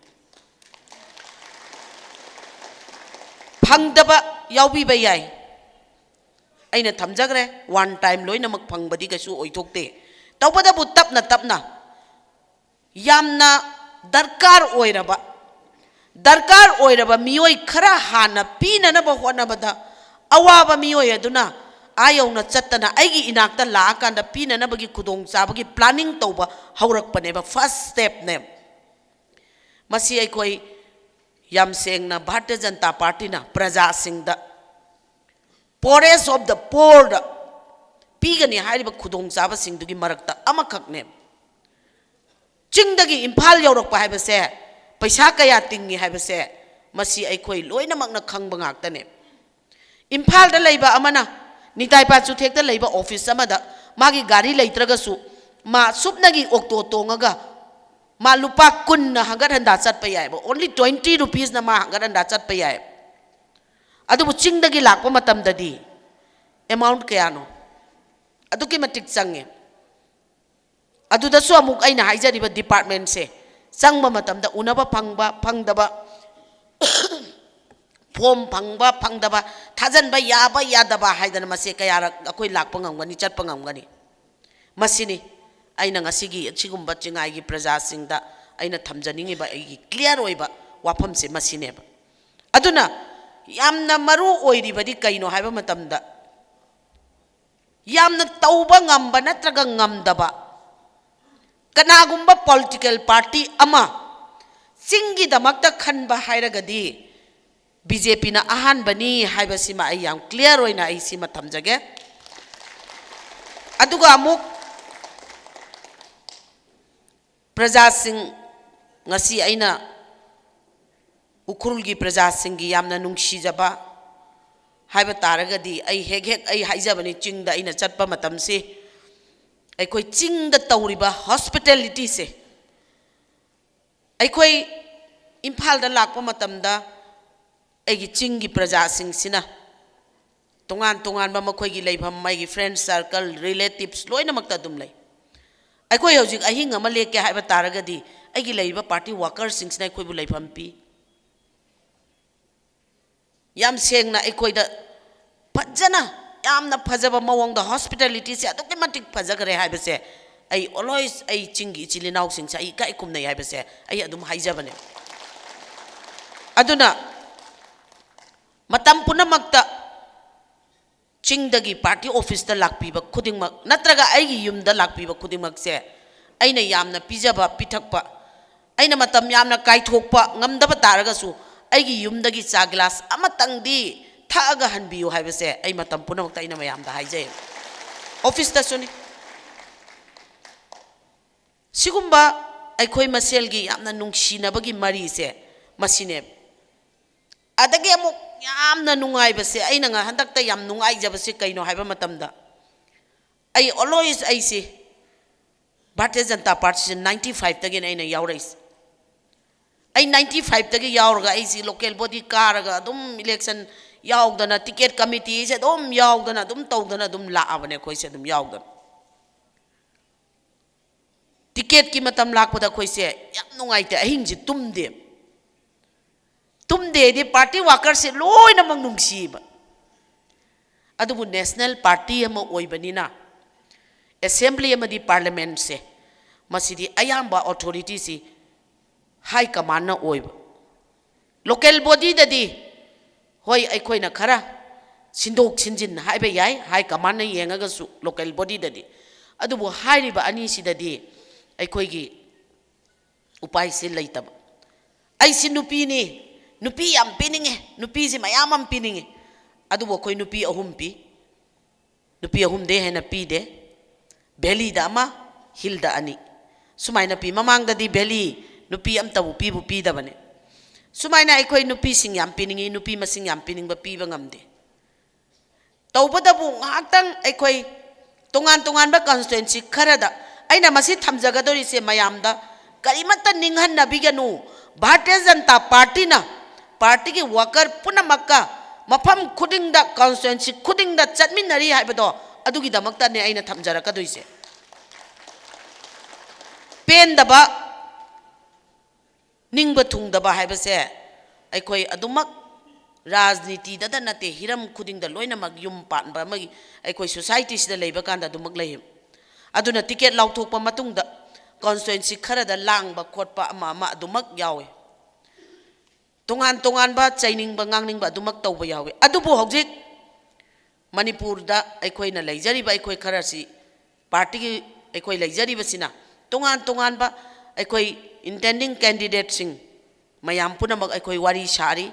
ꯐꯪꯗꯕ ꯌꯥꯎꯕꯤꯕ ꯌꯥꯏ, ꯑꯩꯅ ꯊꯝꯖꯈ꯭ꯔꯦ, one time ꯂꯣꯏꯅꯃꯛ ꯐꯪꯕꯗꯤ ꯀꯩꯁꯨ ꯑꯣꯏꯊꯣꯛꯇꯦ꯫ ꯇꯧꯕꯇꯕꯨ ꯇꯞꯅ ꯇꯞꯅ ꯌꯥꯝꯅ ꯗꯔꯀꯥꯔ ꯑꯣꯏꯔꯕ, ꯗꯔꯀꯥꯔ ꯑꯣꯏꯔꯕ ꯃꯤꯑꯣꯏ ꯈꯔ ꯍꯥꯟꯅ ꯄꯤꯅꯅꯕ ꯍꯣꯠꯅꯕꯗ, ꯑꯋꯥꯕ ꯃꯤꯑꯣꯏ ꯑꯗꯨꯅ ꯑꯥ ꯌꯧꯅ ꯆꯠꯇꯅ ꯑꯩꯒꯤ ꯏꯅꯥꯛꯇ ꯂꯥꯛꯑꯀꯥꯟꯗ ꯄꯤꯅꯅꯕꯒꯤ ꯈꯨꯗꯣꯡꯆꯥꯕꯒꯤ planning ꯇꯧꯕ ꯍꯧꯔꯛꯄꯅꯦꯕ, first step ꯅꯦ꯫ ꯃꯁꯤ ꯑꯩꯈꯣꯏ ꯌꯥꯝ ꯁꯦꯡꯅ ꯚꯥꯔꯇꯤꯌ ꯖꯅꯇꯥ ꯄꯥꯔꯇꯤꯅ ꯄ꯭ꯔꯖꯥꯁꯤꯡꯗ, poorest of the poor ꯗ ꯄꯤꯒꯅꯤ ꯍꯥꯏꯔꯤꯕ ꯈꯨꯗꯣꯡꯆꯥꯕꯁꯤꯡꯗꯨꯒꯤ ꯃꯔꯛꯇ ꯑꯃꯈꯛꯅꯦ꯫ ꯆꯤꯡꯗꯒꯤ ꯏꯝꯐꯥꯜ ꯌꯧꯔꯛꯄ ꯍꯥꯏꯕꯁꯦ ꯄꯩꯁꯥ ꯀꯌꯥ ꯇꯤꯡꯉꯤ ꯍꯥꯏꯕꯁꯦ ꯃꯁꯤ ꯑꯩꯈꯣꯏ ꯂꯣꯏꯅꯃꯛꯅ ꯈꯪꯕ ꯉꯥꯛꯇꯅꯦ꯫ ꯏꯝꯐꯥꯜꯗ ꯂꯩꯕ ꯑꯃꯅ ꯅꯤꯇꯥꯏ ꯄꯥꯆꯨꯊꯦꯛꯇ ꯂꯩꯕ office ꯑꯃꯗ ꯃꯥꯒꯤ ꯒꯥꯔꯤ ꯂꯩꯇ꯭ꯔꯒꯁꯨ ꯃꯥ ꯁꯨꯞꯅꯒꯤ auto ꯇꯣꯡꯉꯒ ꯃꯥ ꯂꯨꯄꯥ ꯀꯨꯟꯅ ꯍꯪꯒꯠ ꯍꯟꯗꯥ ꯆꯠꯄ ꯌꯥꯏꯕ, only twenty rupees ꯅ ꯃꯥ ꯍꯪꯒꯠ ꯍꯟꯗꯥ ꯆꯠꯄ ꯌꯥꯏ꯫ ꯑꯗꯨꯕꯨ ꯆꯤꯡꯗꯒꯤ ꯂꯥꯛꯄ ꯃꯇꯝꯗꯗꯤ amount ꯀꯌꯥꯅꯣ? ꯑꯗꯨꯛꯀꯤ ꯃꯇꯤꯛ ꯆꯪꯉꯦ꯫ ꯑꯗꯨꯗꯁꯨ ꯑꯃꯨꯛ ꯑꯩꯅ ꯍꯥꯏꯖꯔꯤꯕ department ꯁꯦ ꯆꯪꯕ ꯃꯇꯝꯗ ꯎꯅꯕ ꯐꯪꯕ ꯐꯪꯗꯕ, form ꯐꯪꯕ ꯐꯪꯗꯕ, ꯊꯥꯖꯤꯟꯕ ꯌꯥꯕ ꯌꯥꯗꯕ ꯍꯥꯏꯗꯅ ꯃꯁꯦ ꯀꯌꯥꯔꯛ ꯑꯩꯈꯣꯏ ꯂꯥꯛꯄ ꯉꯝꯒꯅꯤ, ꯆꯠꯄ ꯉꯝꯒꯅꯤ? ꯃꯁꯤꯅꯤ ꯑꯩꯅ ꯉꯁꯤꯒꯤ ꯑꯁꯤꯒꯨꯝꯕ ꯆꯤꯡꯉꯥꯏꯒꯤ ꯄ꯭ꯔꯖꯥꯁꯤꯡꯗ ꯑꯩꯅ ꯊꯝꯖꯅꯤꯡꯉꯤꯕ ꯑꯩꯒꯤ clear ꯑꯣꯏꯕ ꯋꯥꯐꯝꯁꯦ ꯃꯁꯤꯅꯦꯕ꯫ ꯑꯗꯨꯅ ꯌꯥꯝꯅ ꯃꯔꯨ ꯑꯣꯏꯔꯤꯕꯗꯤ ꯀꯩꯅꯣ ꯍꯥꯏꯕ ꯃꯇꯝꯗ, ꯌꯥꯝꯅ ꯇꯧꯕ ꯉꯝꯕ ꯅꯠꯇ꯭ꯔꯒ ꯉꯝꯗꯕ ꯀꯅꯥꯒꯨꯝꯕ political party ꯑꯃ ꯆꯤꯡꯒꯤꯗꯃꯛꯇ ꯈꯟꯕ ꯍꯥꯏꯔꯒꯗꯤ BJP ꯅ ꯑꯍꯥꯟꯕꯅꯤ ꯍꯥꯏꯕꯁꯤꯃ ꯑꯩ ꯌꯥꯝ clear ꯑꯣꯏꯅ ꯑꯩ ꯁꯤꯃ ꯊꯝꯖꯒꯦ꯫ ꯑꯗꯨꯒ ꯑꯃꯨꯛ ꯄ꯭ꯔꯖꯥꯁꯤꯡ, ꯉꯁꯤ ꯑꯩꯅ ꯎꯈ꯭ꯔꯨꯜꯒꯤ ꯄ꯭ꯔꯖꯥꯁꯤꯡꯒꯤ ꯌꯥꯝꯅ ꯅꯨꯡꯁꯤꯖꯕ ꯍꯥꯏꯕ ꯇꯥꯔꯒꯗꯤ, ꯑꯩ ꯍꯦꯛ ꯍꯦꯛ ꯑꯩ ꯍꯥꯏꯖꯕꯅꯤ, ꯆꯤꯡꯗ ꯑꯩꯅ ꯆꯠꯄ ꯃꯇꯝꯁꯤ, ꯑꯩꯈꯣꯏ ꯆꯤꯡꯗ ꯇꯧꯔꯤꯕ hospitality ꯁꯦ, ꯑꯩꯈꯣꯏ ꯏꯝꯐꯥꯜꯗ ꯂꯥꯛꯄ ꯃꯇꯝꯗ ꯑꯩꯒꯤ ꯆꯤꯡꯒꯤ ꯄ꯭ꯔꯖꯥꯁꯤꯡꯁꯤꯅ ꯇꯣꯉꯥꯟ ꯇꯣꯉꯥꯟꯕ ꯃꯈꯣꯏꯒꯤ ꯂꯩꯐꯝ, ꯃꯥꯒꯤ friend circle, relatives ꯂꯣꯏꯅꯃꯛꯇ ꯑꯗꯨꯝ ꯂꯩ꯫ ꯑꯩꯈꯣꯏ ꯍꯧꯖꯤꯛ ꯑꯍꯤꯡ ꯑꯃ ꯂꯦꯛꯀꯦ ꯍꯥꯏꯕ ꯇꯥꯔꯒꯗꯤ, ꯑꯩꯒꯤ ꯂꯩꯔꯤꯕ party workersꯁꯤꯡꯁꯤꯅ ꯑꯩꯈꯣꯏꯕꯨ ꯂꯩꯐꯝ ꯄꯤ꯫ ꯌꯥꯝ ꯁꯦꯡꯅ ꯑꯩꯈꯣꯏꯗ ꯐꯖꯅ, ꯌꯥꯝꯅ ꯐꯖꯕ ꯃꯑꯣꯡꯗ hospitalityꯁꯦ ꯑꯗꯨꯛꯀꯤ ꯃꯇꯤꯛ ꯐꯖꯈ꯭ꯔꯦ ꯍꯥꯏꯕꯁꯦ ꯑꯩ always, ꯑꯩ ꯆꯤꯡꯒꯤ ꯏꯆꯤꯜ ꯏꯅꯥꯎꯁꯤꯡꯁꯦ ꯑꯩ ꯏꯀꯥꯏ ꯈꯨꯝꯅꯩ ꯍꯥꯏꯕꯁꯦ ꯑꯩ ꯑꯗꯨꯝ ꯍꯥꯏꯖꯕꯅꯦ꯫ ꯑꯗꯨꯅ ꯃꯇꯝ ꯄꯨꯝꯅꯃꯛꯇ ꯆꯤꯡꯗꯒꯤ party officeꯇ ꯂꯥꯛꯄꯤꯕ ꯈꯨꯗꯤꯡꯃꯛ, ꯅꯠꯇ꯭ꯔꯒ ꯑꯩꯒꯤ ꯌꯨꯝꯗ ꯂꯥꯛꯄꯤꯕ ꯈꯨꯗꯤꯡꯃꯛꯁꯦ, ꯑꯩꯅ ꯌꯥꯝꯅ ꯄꯤꯖꯕ ꯄꯤꯊꯛꯄ, ꯑꯩꯅ ꯃꯇꯝ ꯌꯥꯝꯅ ꯀꯥꯏꯊꯣꯛꯄ ꯉꯝꯗꯕ ꯇꯥꯔꯒꯁꯨ, ꯑꯩꯒꯤ ꯌꯨꯝꯗꯒꯤ ꯆꯥ glass ꯑꯃꯇꯪꯗꯤ ꯊꯛꯑꯒ ꯍꯟꯕꯤꯌꯨ ꯍꯥꯏꯕꯁꯦ ꯑꯩ ꯃꯇꯝ ꯄꯨꯝꯅꯃꯛꯇ ꯑꯩꯅ ꯃꯌꯥꯝꯗ ꯍꯥꯏꯖꯩ꯫ Officeꯇꯁꯨꯅꯤ꯫ ꯁꯤꯒꯨꯝꯕ ꯑꯩꯈꯣꯏ ꯃꯁꯦꯜꯒꯤ ꯌꯥꯝꯅ ꯅꯨꯡꯁꯤꯅꯕꯒꯤ ꯃꯔꯤꯁꯦ ꯃꯁꯤꯅꯦ꯫ ꯑꯗꯒꯤ ꯑꯃꯨꯛ ꯌꯥꯝꯅ ꯅꯨꯡꯉꯥꯏꯕꯁꯦ, ꯑꯩꯅ ꯉ-, ꯍꯟꯗꯛꯇ ꯌꯥꯝ ꯅꯨꯡꯉꯥꯏꯖꯕꯁꯦ ꯀꯩꯅꯣ ꯍꯥꯏꯕ ꯃꯇꯝꯗ, ꯑꯩ always ꯑꯩꯁꯦ Bharatiya Janata Partyꯁꯦ ninety fiveꯇꯒꯤꯅ ꯑꯩꯅ ꯌꯥꯎꯔꯛꯏꯁꯦ꯫ ꯑꯩ ninety fiveꯇꯒꯤ ꯌꯥꯎꯔꯒ ꯑꯩꯁꯤ local body ꯀꯥꯔꯒ ꯑꯗꯨꯝ election ꯌꯥꯎꯗꯅ, ticket committeeꯁꯦ ꯑꯗꯨꯝ ꯌꯥꯎꯗꯅ, ꯑꯗꯨꯝ ꯇꯧꯗꯅ ꯑꯗꯨꯝ ꯂꯥꯛꯑꯕꯅꯦ, ꯑꯩꯈꯣꯏꯁꯦ ꯑꯗꯨꯝ ꯌꯥꯎꯗꯅ꯫ Ticketꯀꯤ ꯃꯇꯝ ꯂꯥꯛꯄꯗ ꯑꯩꯈꯣꯏꯁꯦ ꯌꯥꯝ ꯅꯨꯡꯉꯥꯏꯇꯦ, ꯑꯍꯤꯡꯁꯦ ꯇꯨꯝꯗꯦ꯫ ꯇꯨꯝꯗꯦꯗꯤ party workerꯁꯦ ꯂꯣꯏꯅꯃꯛ ꯅꯨꯡꯁꯤꯕ꯫ ꯑꯗꯨꯕꯨ national party ꯑꯃ ꯑꯣꯏꯕꯅꯤꯅ, assembly ꯑꯃꯗꯤ parliamentꯁꯦ, ꯃꯁꯤꯗꯤ ꯑꯌꯥꯝꯕ authorityꯁꯤ high commandꯅ ꯑꯣꯏꯕ꯫ Local bodyꯗꯗꯤ, ꯍꯣꯏ, ꯑꯩꯈꯣꯏꯅ ꯈꯔ ꯁꯤꯟꯗꯣꯛ ꯁꯤꯟꯖꯤꯟ ꯍꯥꯏꯕ ꯌꯥꯏ, high commandꯅ ꯌꯦꯡꯉꯒꯁꯨ local bodyꯗꯗꯤ꯫ ꯑꯗꯨꯕꯨ ꯍꯥꯏꯔꯤꯕ ꯑꯅꯤꯁꯤꯗꯗꯤ ꯑꯩꯈꯣꯏꯒꯤ ꯎꯄꯥꯏꯁꯦ ꯂꯩꯇꯕ꯫ ꯑꯩꯁꯤ ꯅꯨꯄꯤꯅꯤ, ꯅꯨꯄꯤ ꯌꯥꯝ ꯄꯤꯅꯤꯡꯉꯦ, ꯅꯨꯄꯤꯁꯤ ꯃꯌꯥꯝ ꯑꯃ ꯄꯤꯅꯤꯡꯉꯦ꯫ ꯑꯗꯨꯕꯨ ꯑꯩꯈꯣꯏ ꯅꯨꯄꯤ ꯑꯍꯨꯝ ꯄꯤ, ꯅꯨꯄꯤ ꯑꯍꯨꯝꯗꯩ ꯍꯦꯟꯅ ꯄꯤꯗꯦ꯫ Valleyꯗ ꯑꯃ, hillꯗ ꯑꯅꯤ꯫ ꯁꯨꯃꯥꯏꯅ ꯄꯤ꯫ ꯃꯃꯥꯡꯗꯗꯤ valley ꯅꯨꯄꯤ ꯑꯝꯇꯕꯨ ꯄꯤꯕꯨ ꯄꯤꯗꯕꯅꯦ꯫ ꯁꯨꯃꯥꯏꯅ ꯑꯩꯈꯣꯏ ꯅꯨꯄꯤꯁꯤꯡ ꯌꯥꯝ ꯄꯤꯅꯤꯡꯉꯤ, ꯅꯨꯄꯤ ꯃꯁꯤꯡ ꯌꯥꯝ ꯄꯤꯅꯤꯡꯕ ꯄꯤꯕ ꯉꯝꯗꯦ꯫ ꯇꯧꯕꯇꯕꯨ ꯉꯥꯏꯍꯥꯛꯇꯪ ꯑꯩꯈꯣꯏ ꯇꯣꯉꯥꯟ ꯇꯣꯉꯥꯟꯕ constituency ꯈꯔꯗ, ꯑꯩꯅ ꯃꯁꯤ ꯊꯝꯖꯒꯗꯧꯔꯤꯁꯦ ꯃꯌꯥꯝꯗ, ꯀꯔꯤꯃꯠꯇ ꯅꯤꯡꯍꯟꯅꯕꯤꯒꯅꯨ꯫ Bharatiya Janata Partyꯅ partyꯒꯤ worker ꯄꯨꯝꯅꯃꯛꯀ ꯃꯐꯝ ꯈꯨꯗꯤꯡꯗ, constituency ꯈꯨꯗꯤꯡꯗ ꯆꯠꯃꯤꯟꯅꯔꯤ ꯍꯥꯏꯕꯗꯣ, ꯑꯗꯨꯒꯤꯗꯃꯛꯇꯅꯦ ꯑꯩꯅ ꯊꯝꯖꯔꯛꯀꯗꯣꯏꯁꯦ꯫ ꯄꯦꯟꯗꯕ, ꯅꯤꯡꯕ ꯊꯨꯡꯗꯕ ꯍꯥꯏꯕꯁꯦ ꯑꯩꯈꯣꯏ ꯑꯗꯨꯃꯛ ꯔꯥꯖꯅꯤꯇꯤꯗꯇ ꯅꯠꯇꯦ, ꯍꯤꯔꯝ ꯈꯨꯗꯤꯡꯗ ꯂꯣꯏꯅꯃꯛ ꯌꯨꯝ ꯄꯥꯟꯕ ꯑꯃꯒꯤ ꯑꯩꯈꯣꯏ societyꯁꯤꯗ ꯂꯩꯕ ꯀꯥꯟꯗ ꯑꯗꯨꯃꯛ ꯂꯩ꯫ ꯑꯗꯨꯅ ticket ꯂꯥꯎꯊꯣꯛꯄ ꯃꯇꯨꯡꯗ constituency ꯈꯔꯗ ꯂꯥꯡꯕ ꯈꯣꯠꯄ ꯑꯃ ꯑꯃ ꯑꯗꯨꯃꯛ ꯌꯥꯎꯋꯤ꯫ ꯇꯣꯉꯥꯟ ꯇꯣꯉꯥꯟꯕ ꯆꯩꯅꯤꯡꯕ ꯉꯥꯡꯅꯤꯡꯕ ꯑꯗꯨꯃꯛ ꯇꯧꯕ ꯌꯥꯎꯋꯤ꯫ ꯑꯗꯨꯕꯨ ꯍꯧꯖꯤꯛ ꯃꯅꯤꯄꯨꯔꯗ ꯑꯩꯈꯣꯏꯅ ꯂꯩꯖꯔꯤꯕ ꯑꯩꯈꯣꯏ ꯈꯔꯁꯤ, partyꯒꯤ ꯑꯩꯈꯣꯏ ꯂꯩꯖꯔꯤꯕꯁꯤꯅ ꯇꯣꯉꯥꯟ ꯇꯣꯉꯥꯟꯕ ꯑꯩꯈꯣꯏ intending candidateꯁꯤꯡ ꯃꯌꯥꯝ ꯄꯨꯝꯅꯃꯛ ꯑꯩꯈꯣꯏ ꯋꯥꯔꯤ ꯁꯥꯔꯤ꯫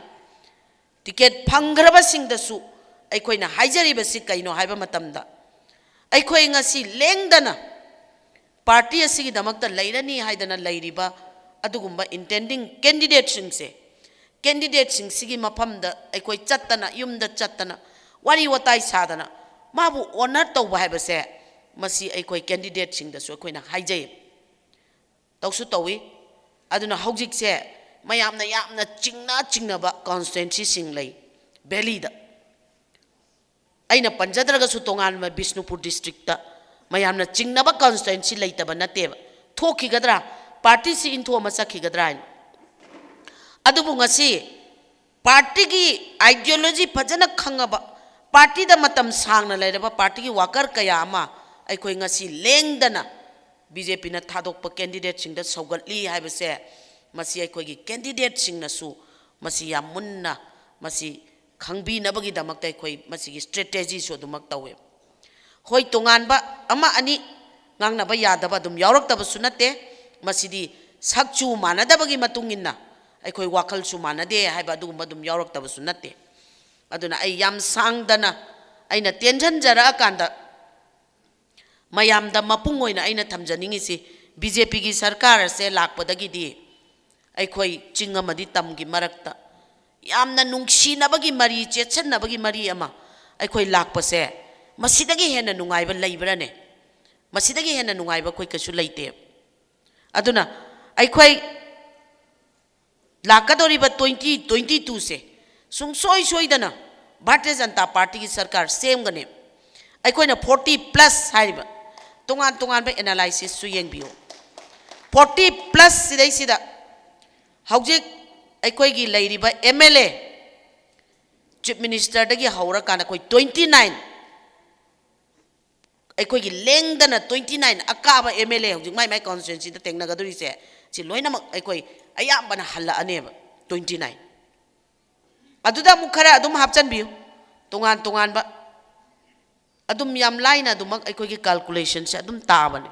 Ticket ꯐꯪꯈ꯭ꯔꯕꯁꯤꯡꯗꯁꯨ ꯑꯩꯈꯣꯏꯅ ꯍꯥꯏꯖꯔꯤꯕꯁꯤ ꯀꯩꯅꯣ ꯍꯥꯏꯕ ꯃꯇꯝꯗ, ꯑꯩꯈꯣꯏ ꯉꯁꯤ ꯂꯦꯡꯗꯅ party ꯑꯁꯤꯒꯤꯗꯃꯛꯇ ꯂꯩꯔꯅꯤ ꯍꯥꯏꯗꯅ ꯂꯩꯔꯤꯕ ꯑꯗꯨꯒꯨꯝꯕ intending candidateꯁꯤꯡꯁꯦ, candidateꯁꯤꯡꯁꯤꯒꯤ ꯃꯐꯝꯗ ꯑꯩꯈꯣꯏ ꯆꯠꯇꯅ, ꯌꯨꯝꯗ ꯆꯠꯇꯅ, ꯋꯥꯔꯤ ꯋꯥꯇꯥꯏ ꯁꯥꯗꯅ ꯃꯥꯕꯨ honour ꯇꯧꯕ ꯍꯥꯏꯕꯁꯦ, ꯃꯁꯤ ꯑꯩꯈꯣꯏ candidateꯁꯤꯡꯗꯁꯨ ꯑꯩꯈꯣꯏꯅ ꯍꯥꯏꯖꯩ꯫ ꯇꯧꯁꯨ ꯇꯧꯏ꯫ ꯑꯗꯨꯅ ꯍꯧꯖꯤꯛꯁꯦ ꯃꯌꯥꯝꯅ ꯌꯥꯝꯅ ꯆꯤꯡꯅ ꯆꯤꯡꯅꯕ constituencyꯁꯤꯡ ꯂꯩ valleyꯗ꯫ ꯑꯩꯅ ꯄꯟꯖꯗ꯭ꯔꯒꯁꯨ ꯇꯣꯉꯥꯟꯕ ꯕꯤꯁꯅꯨꯄꯨꯔ districtꯇ ꯃꯌꯥꯝꯅ ꯆꯤꯡꯅꯕ constituency ꯂꯩꯇꯕ ꯅꯠꯇꯦꯕ꯫ ꯊꯣꯛꯈꯤꯒꯗ꯭ꯔꯥ, partyꯁꯤ ꯏꯟꯊꯣꯛꯑꯃ ꯆꯠꯈꯤꯒꯗ꯭ꯔꯥ ꯍꯥꯏꯅ꯫ ꯑꯗꯨꯕꯨ ꯉꯁꯤ partyꯒꯤ ideology ꯐꯖꯅ ꯈꯪꯉꯕ, partyꯗ ꯃꯇꯝ ꯁꯥꯡꯅ ꯂꯩꯔꯕ partyꯒꯤ worker ꯀꯌꯥ ꯑꯃ ꯑꯩꯈꯣꯏ ꯉꯁꯤ ꯂꯦꯡꯗꯅ BJPꯅ ꯊꯥꯗꯣꯛꯄ candidateꯁꯤꯡꯗ ꯁꯧꯒꯠꯂꯤ ꯍꯥꯏꯕꯁꯦ, ꯃꯁꯤ ꯑꯩꯈꯣꯏꯒꯤ candidateꯁꯤꯡꯅꯁꯨ ꯃꯁꯤ ꯌꯥꯝ ꯃꯨꯟꯅ ꯃꯁꯤ ꯈꯪꯕꯤꯅꯕꯒꯤꯗꯃꯛꯇ ꯑꯩꯈꯣꯏ ꯃꯁꯤꯒꯤ strategyꯁꯨ ꯑꯗꯨꯃꯛ ꯇꯧꯋꯦ꯫ ꯍꯣꯏ, ꯇꯣꯉꯥꯟꯕ ꯑꯃ ꯑꯅꯤ ꯉꯥꯡꯅꯕ ꯌꯥꯗꯕ ꯑꯗꯨꯝ ꯌꯥꯎꯔꯛꯇꯕꯁꯨ ꯅꯠꯇꯦ꯫ ꯃꯁꯤꯗꯤ ꯁꯛꯆꯨ ꯃꯥꯟꯅꯗꯕꯒꯤ ꯃꯇꯨꯡ ꯏꯟꯅ ꯑꯩꯈꯣꯏ ꯋꯥꯈꯜꯁꯨ ꯃꯥꯟꯅꯗꯦ ꯍꯥꯏꯕ ꯑꯗꯨꯒꯨꯝꯕ ꯑꯗꯨꯝ ꯌꯥꯎꯔꯛꯇꯕꯁꯨ ꯅꯠꯇꯦ꯫ ꯑꯗꯨꯅ ꯑꯩ ꯌꯥꯝ ꯁꯥꯡꯗꯅ ꯑꯩꯅ ꯇꯦꯟꯁꯤꯟꯖꯔꯛꯑꯀꯥꯟꯗ ꯃꯌꯥꯝꯗ ꯃꯄꯨꯡ ꯑꯣꯏꯅ ꯑꯩꯅ ꯊꯝꯖꯅꯤꯡꯉꯤꯁꯤ, BJPꯒꯤ ꯁꯔꯀꯥꯔ ꯑꯁꯦ ꯂꯥꯛꯄꯗꯒꯤꯗꯤ ꯑꯩꯈꯣꯏ ꯆꯤꯡ ꯑꯃꯗꯤ ꯇꯝꯒꯤ ꯃꯔꯛꯇ ꯌꯥꯝꯅ ꯅꯨꯡꯁꯤꯅꯕꯒꯤ ꯃꯔꯤ, ꯆꯦꯠꯁꯟꯅꯕꯒꯤ ꯃꯔꯤ ꯑꯃ ꯑꯩꯈꯣꯏ ꯂꯥꯛꯄꯁꯦ, ꯃꯁꯤꯗꯒꯤ ꯍꯦꯟꯅ ꯅꯨꯡꯉꯥꯏꯕ ꯂꯩꯕ꯭ꯔꯥꯅꯦ? ꯃꯁꯤꯗꯒꯤ ꯍꯦꯟꯅ ꯅꯨꯡꯉꯥꯏꯕ ꯑꯩꯈꯣꯏ ꯀꯩꯁꯨ ꯂꯩꯇꯦ꯫ ꯑꯗꯨꯅ ꯑꯩꯈꯣꯏ ꯂꯥꯛꯀꯗꯧꯔꯤꯕ twenty twenty twoꯁꯦ ꯁꯨꯡꯁꯣꯏ ꯁꯣꯏꯗꯅ ꯚꯥꯔꯇꯤꯌ ꯖꯅꯇꯥ ꯄꯥꯔꯇꯤꯒꯤ ꯁꯔꯀꯥꯔ ꯁꯦꯝꯒꯅꯤ꯫ ꯑꯩꯈꯣꯏꯅ forty plus ꯍꯥꯏꯔꯤꯕ, ꯇꯣꯉꯥꯟ ꯇꯣꯉꯥꯟꯕ analysisꯁꯨ ꯌꯦꯡꯕꯤꯌꯨ꯫ Forty plus ꯁꯤꯗꯩꯁꯤꯗ ꯍꯧꯖꯤꯛ ꯑꯩꯈꯣꯏꯒꯤ ꯂꯩꯔꯤꯕ M L A, Chief Minister ꯗꯒꯤ ꯍꯧꯔꯀꯥꯟꯗ ꯑꯩꯈꯣꯏ twenty nine, ꯑꯩꯈꯣꯏꯒꯤ ꯂꯦꯡꯗꯅ twenty nine ꯑꯀꯥꯕ M L A ꯍꯧꯖꯤꯛ ꯃꯥꯏ ꯃꯥꯏ constituency ꯗ ꯊꯦꯡꯅꯒꯗꯧꯔꯤꯁꯦ, ꯁꯤ ꯂꯣꯏꯅꯃꯛ ꯑꯩꯈꯣꯏ ꯑꯌꯥꯝꯕꯅ ꯍꯜꯂꯛꯑꯅꯦꯕ, twenty nine꯫ ꯑꯗꯨꯗ ꯑꯃꯨꯛ ꯈꯔ ꯑꯗꯨꯝ ꯍꯥꯞꯆꯤꯟꯕꯤꯌꯨ, ꯇꯣꯉꯥꯟ ꯇꯣꯉꯥꯟꯕ꯫ ꯑꯗꯨꯝ ꯌꯥꯝ ꯂꯥꯏꯅ ꯑꯗꯨꯃꯛ ꯑꯩꯈꯣꯏꯒꯤ calculation ꯁꯦ ꯑꯗꯨꯝ ꯇꯥꯕꯅꯦ꯫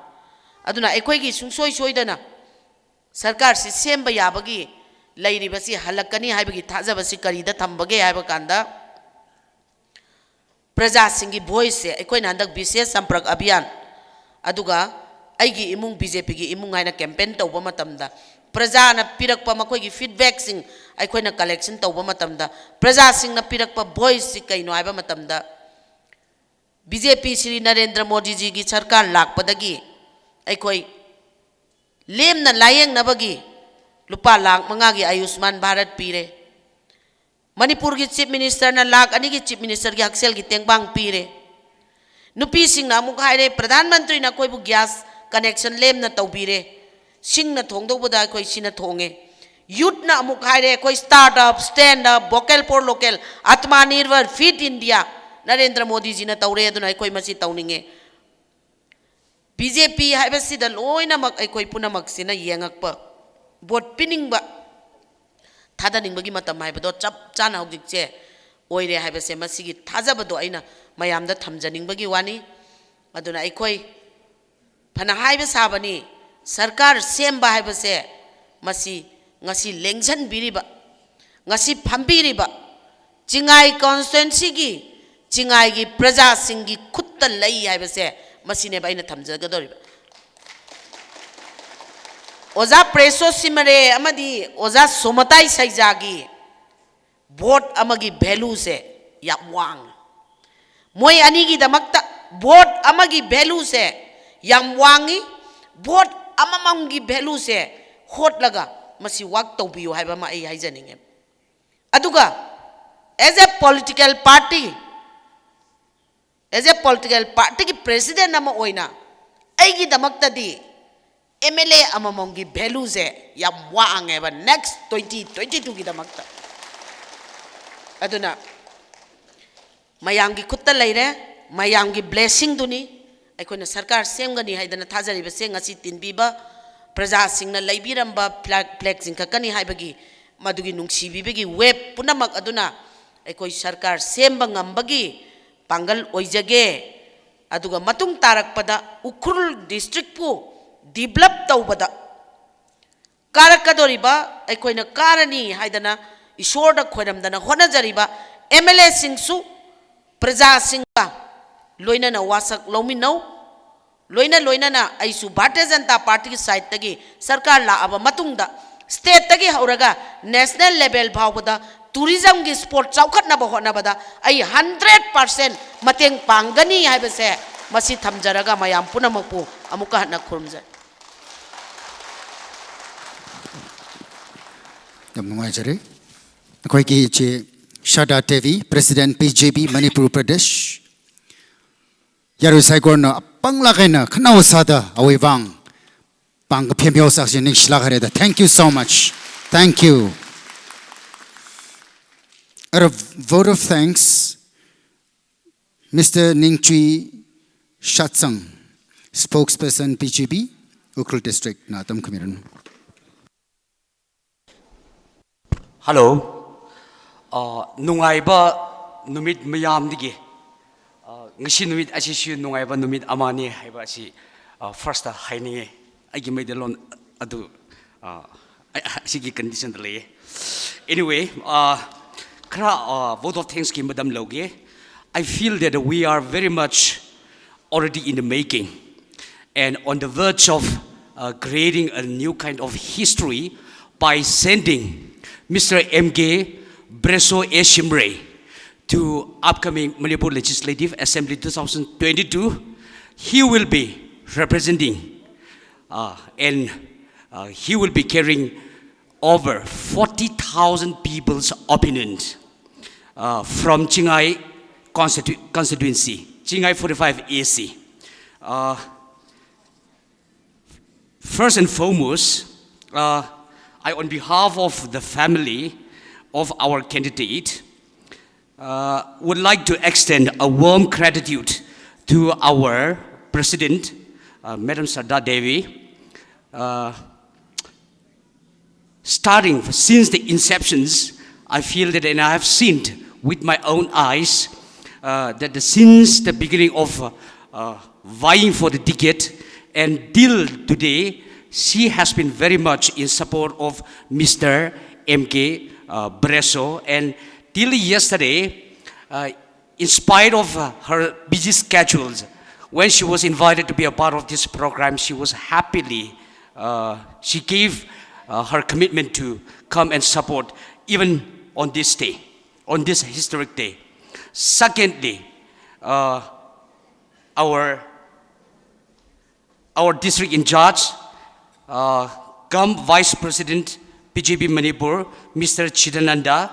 ꯑꯗꯨꯅ ꯑꯩꯈꯣꯏꯒꯤ ꯁꯨꯡꯁꯣꯏ ꯁꯣꯏꯗꯅ ꯁꯔꯀꯥꯔꯁꯤ ꯁꯦꯝꯕ ꯌꯥꯕꯒꯤ ꯂꯩꯔꯤꯕꯁꯤ ꯍꯜꯂꯛꯀꯅꯤ ꯍꯥꯏꯕꯒꯤ ꯊꯥꯖꯕꯁꯤ ꯀꯔꯤꯗ ꯊꯝꯕꯒꯦ ꯍꯥꯏꯕ ꯀꯥꯟꯗ, ꯄ꯭ꯔꯖꯥꯁꯤꯡꯒꯤ voice ꯁꯦ ꯑꯩꯈꯣꯏꯅ ꯍꯟꯗꯛ ꯕꯤꯁꯦꯁ ꯁꯝꯄ꯭ꯔꯛ ꯑꯚꯤꯌꯥꯟ, ꯑꯗꯨꯒ ꯑꯩꯒꯤ ꯏꯃꯨꯡ, BJP ꯒꯤ ꯏꯃꯨꯡ ꯍꯥꯏꯅ campaign ꯇꯧꯕ ꯃꯇꯝꯗ, ꯄ꯭ꯔꯖꯥꯅ ꯄꯤꯔꯛꯄ ꯃꯈꯣꯏꯒꯤ feedback ꯁꯤꯡ ꯑꯩꯈꯣꯏꯅ collection ꯇꯧꯕ ꯃꯇꯝꯗ, ꯄ꯭ꯔꯖꯥꯁꯤꯡꯅ ꯄꯤꯔꯛꯄ voice ꯁꯤ ꯀꯩꯅꯣ ꯍꯥꯏꯕ ꯃꯇꯝꯗ, BJP ꯁ꯭ꯔꯤ ꯅꯔꯦꯟꯗ꯭ꯔ ꯃꯣꯗꯤꯖꯤꯒꯤ ꯁꯔꯀꯥꯔ ꯂꯥꯛꯄꯗꯒꯤ ꯑꯩꯈꯣꯏ ꯂꯦꯝꯅ ꯂꯥꯌꯦꯡꯅꯕꯒꯤ ꯂꯨꯄꯥ ꯂꯥꯈ ꯃꯉꯥꯒꯤ ꯑꯌꯨꯁꯃꯥꯟ ꯚꯥꯔꯠ ꯄꯤꯔꯦ꯫ ꯃꯅꯤꯄꯨꯔꯒꯤ Chief Minister ꯅ ꯂꯥꯈ ꯑꯅꯤꯒꯤ Chief Minister ꯒꯤ ꯍꯛꯁꯦꯜꯒꯤ ꯇꯦꯡꯕꯥꯡ ꯄꯤꯔꯦ꯫ ꯅꯨꯄꯤꯁꯤꯡꯅ ꯑꯃꯨꯛ ꯍꯥꯏꯔꯦ, ꯄ꯭ꯔꯙꯥꯟ ꯃꯟꯇ꯭ꯔꯤꯅ ꯑꯩꯈꯣꯏꯕꯨ gas connection ꯂꯦꯝꯅ ꯇꯧꯕꯤꯔꯦ꯫ ꯁꯤꯡꯅ ꯊꯣꯡꯗꯧꯕꯗ ꯑꯩꯈꯣꯏ ꯁꯤꯅ ꯊꯣꯡꯉꯦ꯫ Youth ꯅ ꯑꯃꯨꯛ ꯍꯥꯏꯔꯦ, ꯑꯩꯈꯣꯏ start up, stand up, vocal for local, Atmanirbhar, Fit India, Narendra ꯃꯣꯗꯤꯖꯤꯅ ꯇꯧꯔꯦ, ꯑꯗꯨꯅ ꯑꯩꯈꯣꯏ ꯃꯁꯤ ꯇꯧꯅꯤꯡꯉꯦ꯫ BJP ꯍꯥꯏꯕꯁꯤꯗ ꯂꯣꯏꯅꯃꯛ ꯑꯩꯈꯣꯏ ꯄꯨꯝꯅꯃꯛꯁꯤꯅ ꯌꯦꯡꯉꯛꯄ, vote ꯄꯤꯅꯤꯡꯕ, ꯊꯥꯗꯅꯤꯡꯕꯒꯤ ꯃꯇꯝ ꯍꯥꯏꯕꯗꯣ ꯆꯞ ꯆꯥꯅ ꯍꯧꯖꯤꯛꯁꯦ ꯑꯣꯏꯔꯦ ꯍꯥꯏꯕꯁꯦ, ꯃꯁꯤꯒꯤ ꯊꯥꯖꯕꯗꯣ ꯑꯩꯅ ꯃꯌꯥꯝꯗ ꯊꯝꯖꯅꯤꯡꯕꯒꯤ ꯋꯥꯅꯤ꯫ ꯑꯗꯨꯅ ꯑꯩꯈꯣꯏ ꯐꯅ ꯍꯥꯏꯕ ꯁꯥꯕꯅꯤ, ꯁꯔꯀꯥꯔ ꯁꯦꯝꯕ ꯍꯥꯏꯕꯁꯦ ꯃꯁꯤ ꯉꯁꯤ ꯂꯦꯡꯁꯟꯕꯤꯔꯤꯕ, ꯉꯁꯤ ꯐꯝꯕꯤꯔꯤꯕ ꯆꯤꯡꯉꯥꯏ constituency ꯒꯤ, ꯆꯤꯡꯉꯥꯏꯒꯤ ꯄ꯭ꯔꯖꯥꯁꯤꯡꯒꯤ ꯈꯨꯠꯇ ꯂꯩ ꯍꯥꯏꯕꯁꯦ ꯃꯁꯤꯅꯦꯕ ꯑꯩꯅ ꯊꯝꯖꯒꯗꯧꯔꯤꯕ꯫ ꯑꯣꯖꯥ ꯄ꯭ꯔꯦꯁꯣ ꯁꯤꯃꯔꯦ ꯑꯃꯗꯤ ꯑꯣꯖꯥ ꯁꯣꯃꯇꯥꯏ ꯁꯩꯖꯥꯒꯤ vote ꯑꯃꯒꯤ value ꯁꯦ ꯌꯥꯝ ꯋꯥꯡꯉꯤ꯫ ꯃꯣꯏ ꯑꯅꯤꯒꯤꯗꯃꯛꯇ vote ꯑꯃꯒꯤ value ꯁꯦ ꯌꯥꯝ ꯋꯥꯡꯉꯤ꯫ Vote ꯑꯃꯃꯝꯒꯤ value ꯁꯦ ꯍꯣꯠꯂꯒ ꯃꯁꯤ work ꯇꯧꯕꯤꯌꯨ ꯍꯥꯏꯕ ꯑꯃ ꯑꯩ ꯍꯥꯏꯖꯅꯤꯡꯉꯦ꯫ ꯑꯗꯨꯒ as a political party, as a political party ꯒꯤ president ꯑꯃ ꯑꯣꯏꯅ ꯑꯩꯒꯤꯗꯃꯛꯇꯗꯤ MLA ꯑꯃꯃꯝꯒꯤ value ꯁꯦ ꯌꯥꯝ ꯋꯥꯡꯉꯦꯕ next twenty twenty-two ꯒꯤꯗꯃꯛꯇ꯫ ꯑꯗꯨꯅ ꯃꯌꯥꯝꯒꯤ ꯈꯨꯠꯇ ꯂꯩꯔꯦ, ꯃꯌꯥꯝꯒꯤ blessing ꯗꯨꯅꯤ꯫ ꯑꯩꯈꯣꯏꯅ ꯁꯔꯀꯥꯔ ꯁꯦꯝꯒꯅꯤ ꯍꯥꯏꯗꯅ ꯊꯥꯖꯔꯤꯕꯁꯦ ꯉꯁꯤ ꯇꯤꯟꯕꯤꯕ ꯄ꯭ꯔꯖꯥꯁꯤꯡꯅ ꯂꯩꯕꯤꯔꯝꯕ flag, flag ꯆꯤꯡꯈꯠꯀꯅꯤ ꯍꯥꯏꯕꯒꯤ ꯃꯗꯨꯒꯤ ꯅꯨꯡꯁꯤꯕꯤꯕꯒꯤ wave ꯄꯨꯝꯅꯃꯛ ꯑꯗꯨꯅ ꯑꯩꯈꯣꯏ ꯁꯔꯀꯥꯔ ꯁꯦꯝꯕ ꯉꯝꯕꯒꯤ ꯄꯥꯡꯒꯜ ꯑꯣꯏꯖꯒꯦ꯫ ꯑꯗꯨꯒ ꯃꯇꯨꯡ ꯇꯥꯔꯛꯄꯗ ꯎꯈ꯭ꯔꯨꯜ district ꯄꯨ develop ꯇꯧꯕꯗ ꯀꯥꯔꯛꯀꯗꯧꯔꯤꯕ, ꯑꯩꯈꯣꯏꯅ ꯀꯥꯔꯅꯤ ꯍꯥꯏꯗꯅ ꯏꯁꯣꯔꯗ ꯈꯣꯏꯔꯝꯗꯅ ꯍꯣꯠꯅꯖꯔꯤꯕ MLA ꯁꯤꯡꯁꯨ ꯄ꯭ꯔꯖꯥꯁꯤꯡꯒ ꯂꯣꯏꯅꯅ ꯋꯥꯁꯛ ꯂꯧꯃꯤꯟꯅꯧ꯫ ꯂꯣꯏꯅ ꯂꯣꯏꯅꯅ ꯑꯩꯁꯨ ꯚꯥꯔꯇꯤꯌ ꯖꯅꯇꯥ ꯄꯥꯔꯇꯤꯒꯤ side ꯇꯒꯤ ꯁꯔꯀꯥꯔ ꯂꯥꯛꯑꯕ ꯃꯇꯨꯡꯗ state ꯇꯒꯤ ꯍꯧꯔꯒ national level ꯐꯥꯎꯕꯗ tourism ꯒꯤ spot ꯆꯥꯎꯈꯠꯅꯕ ꯍꯣꯠꯅꯕꯗ ꯑꯩ hundred percent ꯃꯇꯦꯡ ꯄꯥꯡꯒꯅꯤ ꯍꯥꯏꯕꯁꯦ ꯃꯁꯤ ꯊꯝꯖꯔꯒ ꯃꯌꯥꯝ ꯄꯨꯝꯅꯃꯛꯄꯨ ꯑꯃꯨꯛꯀ ꯍꯟꯅ ꯈꯨꯔꯨꯝꯖꯔꯤ꯫ ꯌꯥꯝ ꯅꯨꯡꯉꯥꯏꯖꯔꯦ꯫ ꯑꯩꯈꯣꯏꯒꯤ ꯏꯆꯦ ꯁꯥꯔꯗꯥ Devi, President BJP Manipur Pradesh꯫ ꯌꯥꯔꯣꯏ ꯁꯥꯏꯀꯣꯔꯅ ꯑꯄꯪ ꯂꯥꯛ ꯍꯥꯏꯅ ꯈꯟꯅꯕ ꯁꯥꯗ ꯑꯋꯣꯏꯕꯥꯡ ꯄꯥꯡ ꯀꯐꯦꯝ ꯌꯥꯎ ꯁꯥꯛꯁꯤ ꯅꯤꯡꯁꯤꯜꯂꯛ ꯍꯥꯏꯔꯦꯗ꯫ Thank you so much. Thank you. A vote of thanks, Mister Ningchui Shatsang, spokesperson BJP, Ukhrul District, na atam khamiran. Hello. Uh, nungaiba numit mayamdigi. Uh, ngasi numit ashishi nungaiba numit amani haiba asi, uh, first haininge. Aigi maida lon adu, uh, ai-, asigi condition da lei. Anyway, uh, kara, uh, vote of thanks ki madam loge. I feel that we are very much already in the making and on the verge of, uh, creating a new kind of history by sending Mister M K Breso A Shimray to upcoming Manipur Legislative Assembly two thousand twenty-two. He will be representing, uh, and, uh, he will be carrying over forty thousand people's opinion, uh, from Chingai constitu-, constituency, Chingai forty-five A C. Uh, First and foremost, uh, I, on behalf of the family of our candidate, uh, would like to extend a warm gratitude to our President, uh, Madam Sharda Devi. Uh, starting since the inceptions, I feel that, and I have seen with my own eyes, uh, that the, since the beginning of, uh, uh, vying for the ticket and till today, she has been very much in support of Mister M K, uh, Presso. And till yesterday, uh, in spite of, uh, her busy schedules, when she was invited to be a part of this program, she was happily, uh, she gave, uh, her commitment to come and support even on this day, on this historic day. Secondly, uh, our our district in charge, uh, cum Vice President B J P Manipur, Mister Chidananda.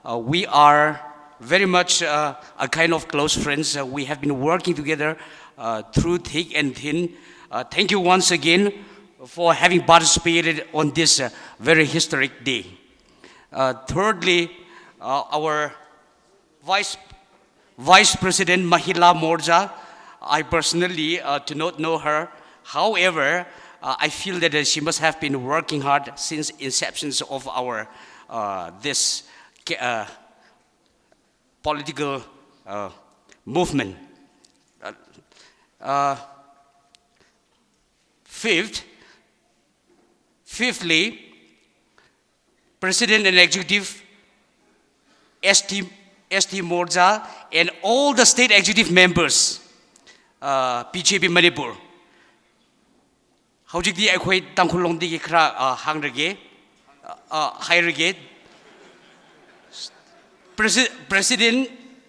Uh, we are very much, uh, a kind of close friends. Uh, we have been working together, uh, through thick and thin. Uh, thank you once again for having participated on this, uh, very historic day. Uh, thirdly, uh, our Vice, Vice President Mahila Morcha, I personally, uh, do not know her. However, uh, I feel that, uh, she must have been working hard since inceptions of our, uh, this, uh, political, uh, movement. Uh, uh, fifth, fifthly, President and Executive S T, S T Morcha and all the state executive members, uh, B J P Manipur. Hojikti akhoi Tangkhul longdagi khara, uh, hāngrage, uh, uh, hairage. Presi-, President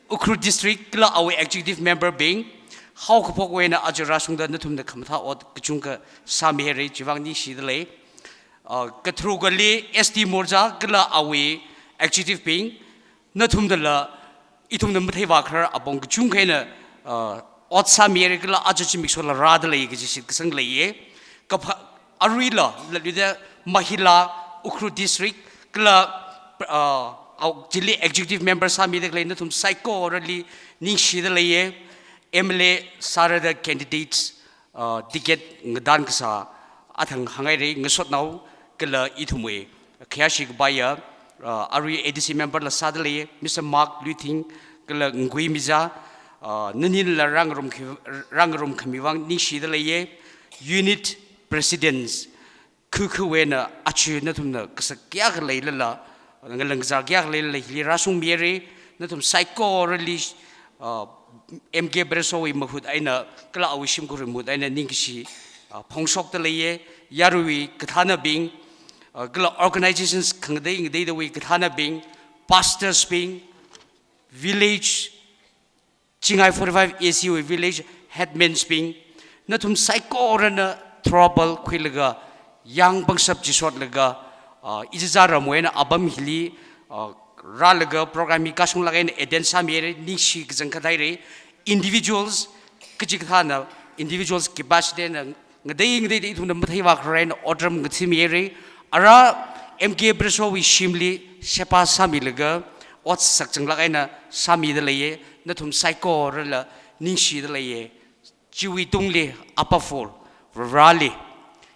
Ukhrul District kala awui executive member bing, haokaphok eina aja rāshungda nathumna khamathā ot kachungkha sāmihaira, chivang ningshida lei. Uh, katharukali S T Morcha kala awui executive bing, nathumdala ithumna matheivākharar apong kachungkha eina, uh, ot sāmihaira kala aja zimiksholi rāda lei kaji shitkasang leiya. Kapha-, aruila, latluida Mahila Ukhrul District kala, uh, au, chili executive member sāmida khalei nathum saikorali ningshida leiya. M L A sārada candidates, uh, ticket ngadān kasā athang hānghaira, ngasotnao kala ithumwui khayāshi kapaiya, uh, arui A D C member la sāda leiya, Mister Mark Luithing kala Ngui Miza, uh, nanila rāngarum khi-, rāngarum khami vang ningshida leiya. Unit Presidents, khukhu eina aja nathumna kasak kayākha leilala, ngalang kazā kayākha leilala hili rāshungmihaira, nathum saikorali, uh, M K Pressowui mahut eina, kala awui shimkhurwui mahut eina ningkashi, uh, phongshokda leiya. Yaruiwui kathānabing, uh, kala organizations khangatei ngateidawui kathānabing, pastors bing, village, Chingai forty-five A C wui village headmans bing, nathum saikorana trouble khuilaga, yang pangshap chi shotlaga, uh, ichichā ramwui eina apam hili, uh, rālaga program hi kashunglāk eina attend sāmihaira, ningshi kachangkhat haira. Individuals, kachikathāna individuals capacity eina ngatei ngateida ithumna matheivākharar eina otram ngathāmihaira. Ara M K Pressowui shimli sheba sāmilaga, ot sakchanglāk eina sāmida leiya, nathum saikorala ningshida leiya. Chiwui tungli, above all, Vareli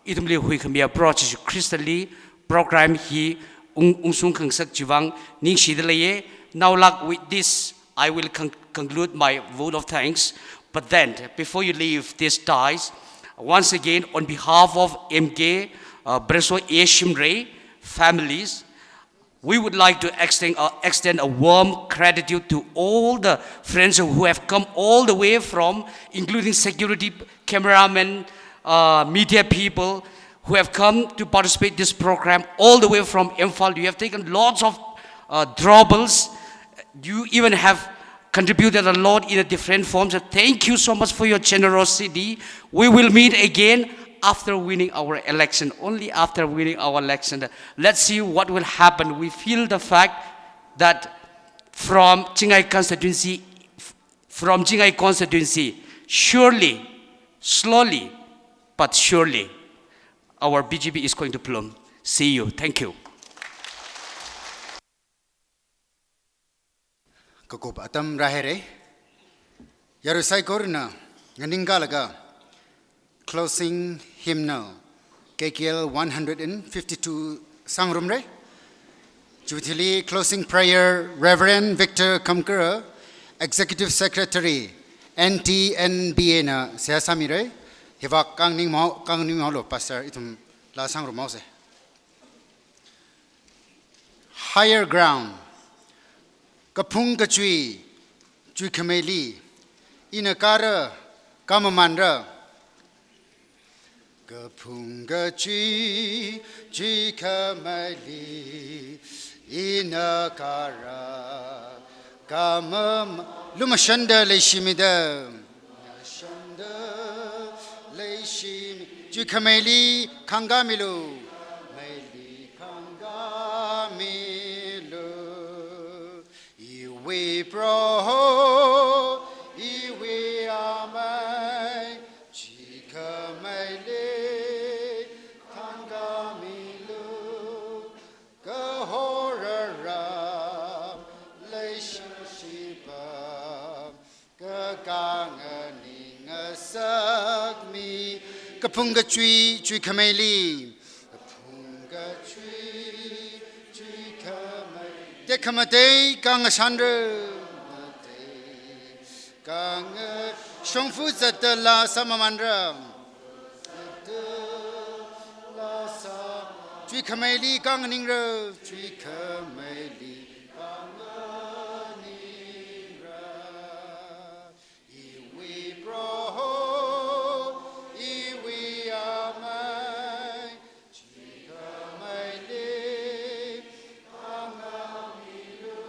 ithumli huikhamiya Proho Jishu Khristali program hi ung-, ungshung khangasak chivang ningshida leiya. Now, like, with this, I will con-, conclude my vote of thanks. But then, before you leave this dais, once again, on behalf of M K, uh, Presso A Shimray families, we would like to extend, uh, extend a warm gratitude to all the friends who have come all the way from, including security, cameramen, uh, media people, who have come to participate this program all the way from Imphal. You have taken lots of, uh, troubles. You even have contributed a lot in a different forms. Thank you so much for your generosity. We will meet again after winning our election, only after winning our election. Let's see what will happen. We feel the fact that from Chingai constituency, from Chingai constituency, surely, slowly, but surely, our B J P is going to bloom. See you. Thank you. Kakup atam rāhaira. Yarui saikorana nganingkalaga closing hymnal K K L one hundred and fifty-two sāngarumra. Chiwuithili closing prayer Reverend Victor Kamkar, Executive Secretary, N T N B A na seihā sāmira. Hivāk kanganingmao, kanganingmaolu Pastor, ithum laa sāngarumhaosa. Higher ground. Kaphung kachui, chuikhameili, ina kāra, kāmamanra. Kaphung kachui, chuikhameili, ina kāra, kāmama-, lumashanda leishimida. Shanda leishimi, chuikhameili khāngkāmilu. Meili khāngkāmilu. Iwui Proho, iwui Amei, chuikhameili khāngkāmilu. Kahor aram, leishishi pam, kakā nganingna sakmi. Kaphung kachui, chuikhameili. Kaphung kachui, chuikhamei. Tekhamatei kangashanra. Kanga shongfa zatda laa sāmamanra. Chuikhameili kanganingra. Chuikhameili kanganingra. Iwui Proho, iwui Amei, chuikhameili khāngkāmilu.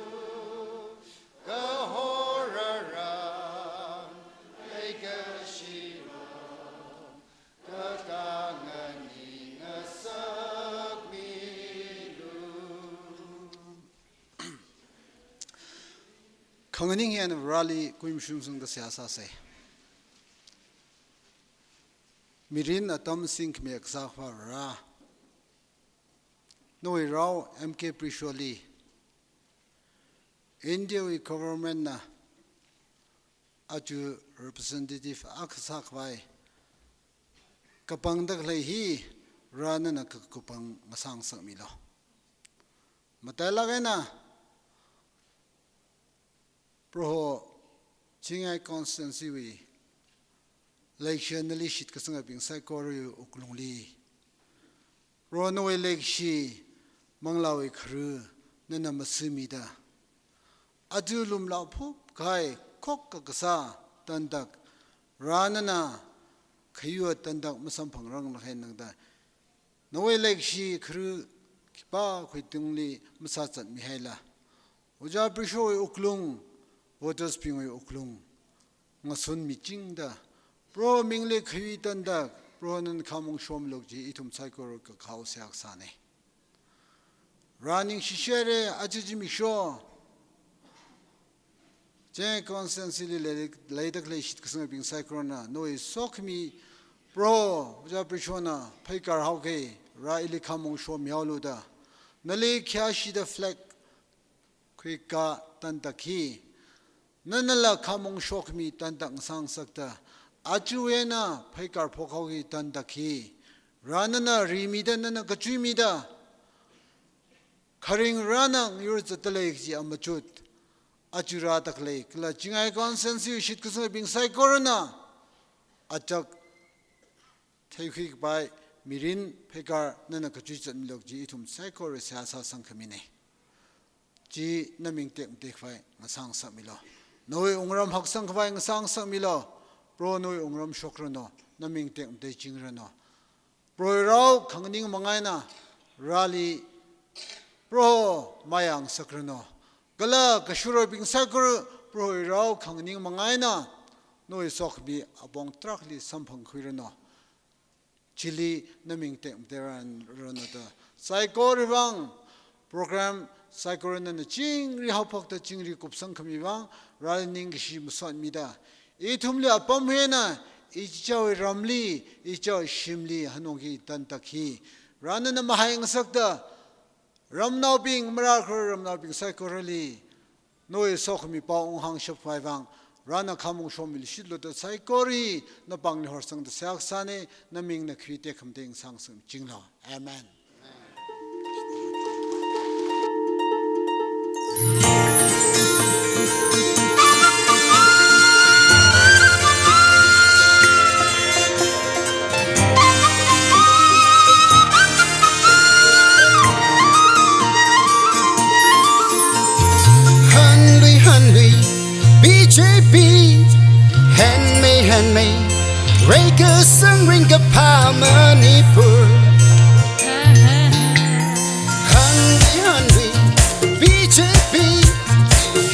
Kahor aram, leikashiram, kakā nganingna sakmilu. Khanganing eina Vareli kuimashung sungda seihā sāsa. Mirin atam singkhami kasā akhava Vare. Nawui rao M K Prisholi, India wui government na aja representative akha sākhavai kapangda khalei hi Vare nana kakupang ngasāngasakmilu. Matailāk eina Proho Chingai constituency wui leikashi nali shitkasangbing saikorawui wuklungli, Proho nawui leikashi manglāwui kharu nana masimida, aja lumlā phupkahai khokkha kasā tantak, Vare nana khayuwa tantak masamphangrang lakhainangda, nawui leikashi kharu khipākhui tungli masāzatmihaila, Ojā Prishowui wuklung, voters bingwui wuklung ngasunmichingda, Proho mingli khayui tantak Proho nana khamong shomilu kaji ithum saikora kakhao seihā kasāna. Vare ningshishaira, aja zimiksho Chingai constituency li lei, leida khalei shitkasangbing saikorana nawui sokhami Proho Ojā Prishona pheikar haokei, Vare ili khamong shomihaolu da, nali khayāshida flag khuikā tantak hi, nanala khamong shokhami tantak ngasāngasakta, aja eina pheikar phokhaoki tantak hi, Vare nana rimida, nana kachuimida, kharing Varena ngayur zatda lei kaji amachut aja rāda khalei, kala Chingai constituency shitkasangbing saikorana achak theikhui kapai mirin pheikar nana kachuizatmilu kaji ithum saikora seihā sāsangkhamina. Chi naming tekmateikhavai ngasāngasakmilu. Nawui wungram haksangkhavai ngasāngasakmilu. Proho nawui wungram shokranu, naming tekmatei chingranu. Prohowui rao khanganing manga eina Vareli Proho mayāngasakranu. Kala kashurabing saikora Prohowui rao khanganing manga eina nawui sokhami apong tarākhali samphangkhuiranu. Chili naming tekmatei rāranranu da, saikorawui vang program saikora nana chingri haophokta chingri kupsangkhami vang Vareli ningkashi masotmida, ithumli apam eina ichichāwui ramli, ichichāwui shimli hanungki tantak hi. Varena mahai ngasakta, ramnaobing, marākhara ramnaobing saikorali, nawui sokhami pao unghāngshap khavai vang, Varena khamong shomi lishitlu da saikora, napāngli horsangda seihā kasāna, namingna khuite khamteng sangsang chinglo. Amen. Hanlui, hanlui, B J P, hanmei, hanmei, reikasang ringkaphā Manipur. Hanlui, hanlui, B J P,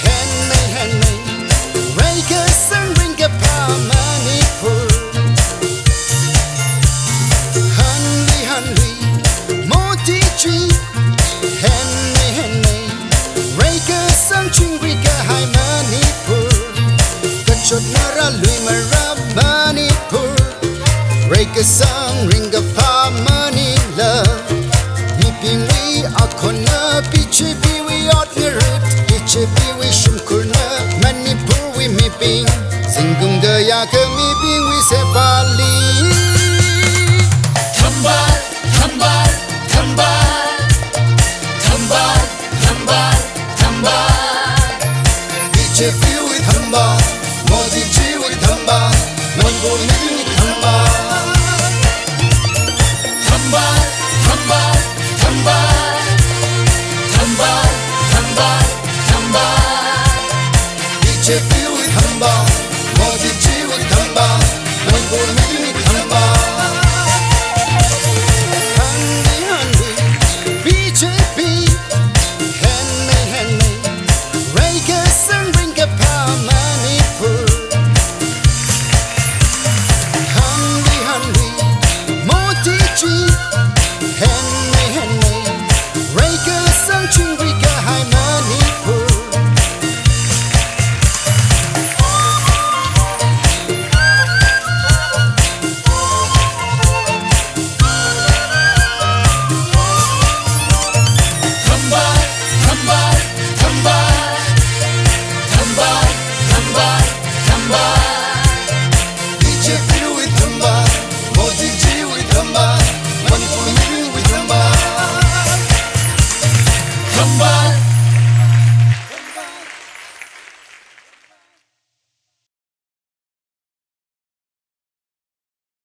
hanmei, hanmei, reikasang ringkaphā Manipur. Hanlui, hanlui, Modi ji, hanmei, hanmei, reikasang chingri kahai Manipur. Kachot marā lui marā Manipur, reikasang ringkaphā Manila. Mibingwui akhonna B J P wui ot ngarut, B J P wui shimkhurna Manipurwui mibing. Zingkum kayākha mibingwui seihāli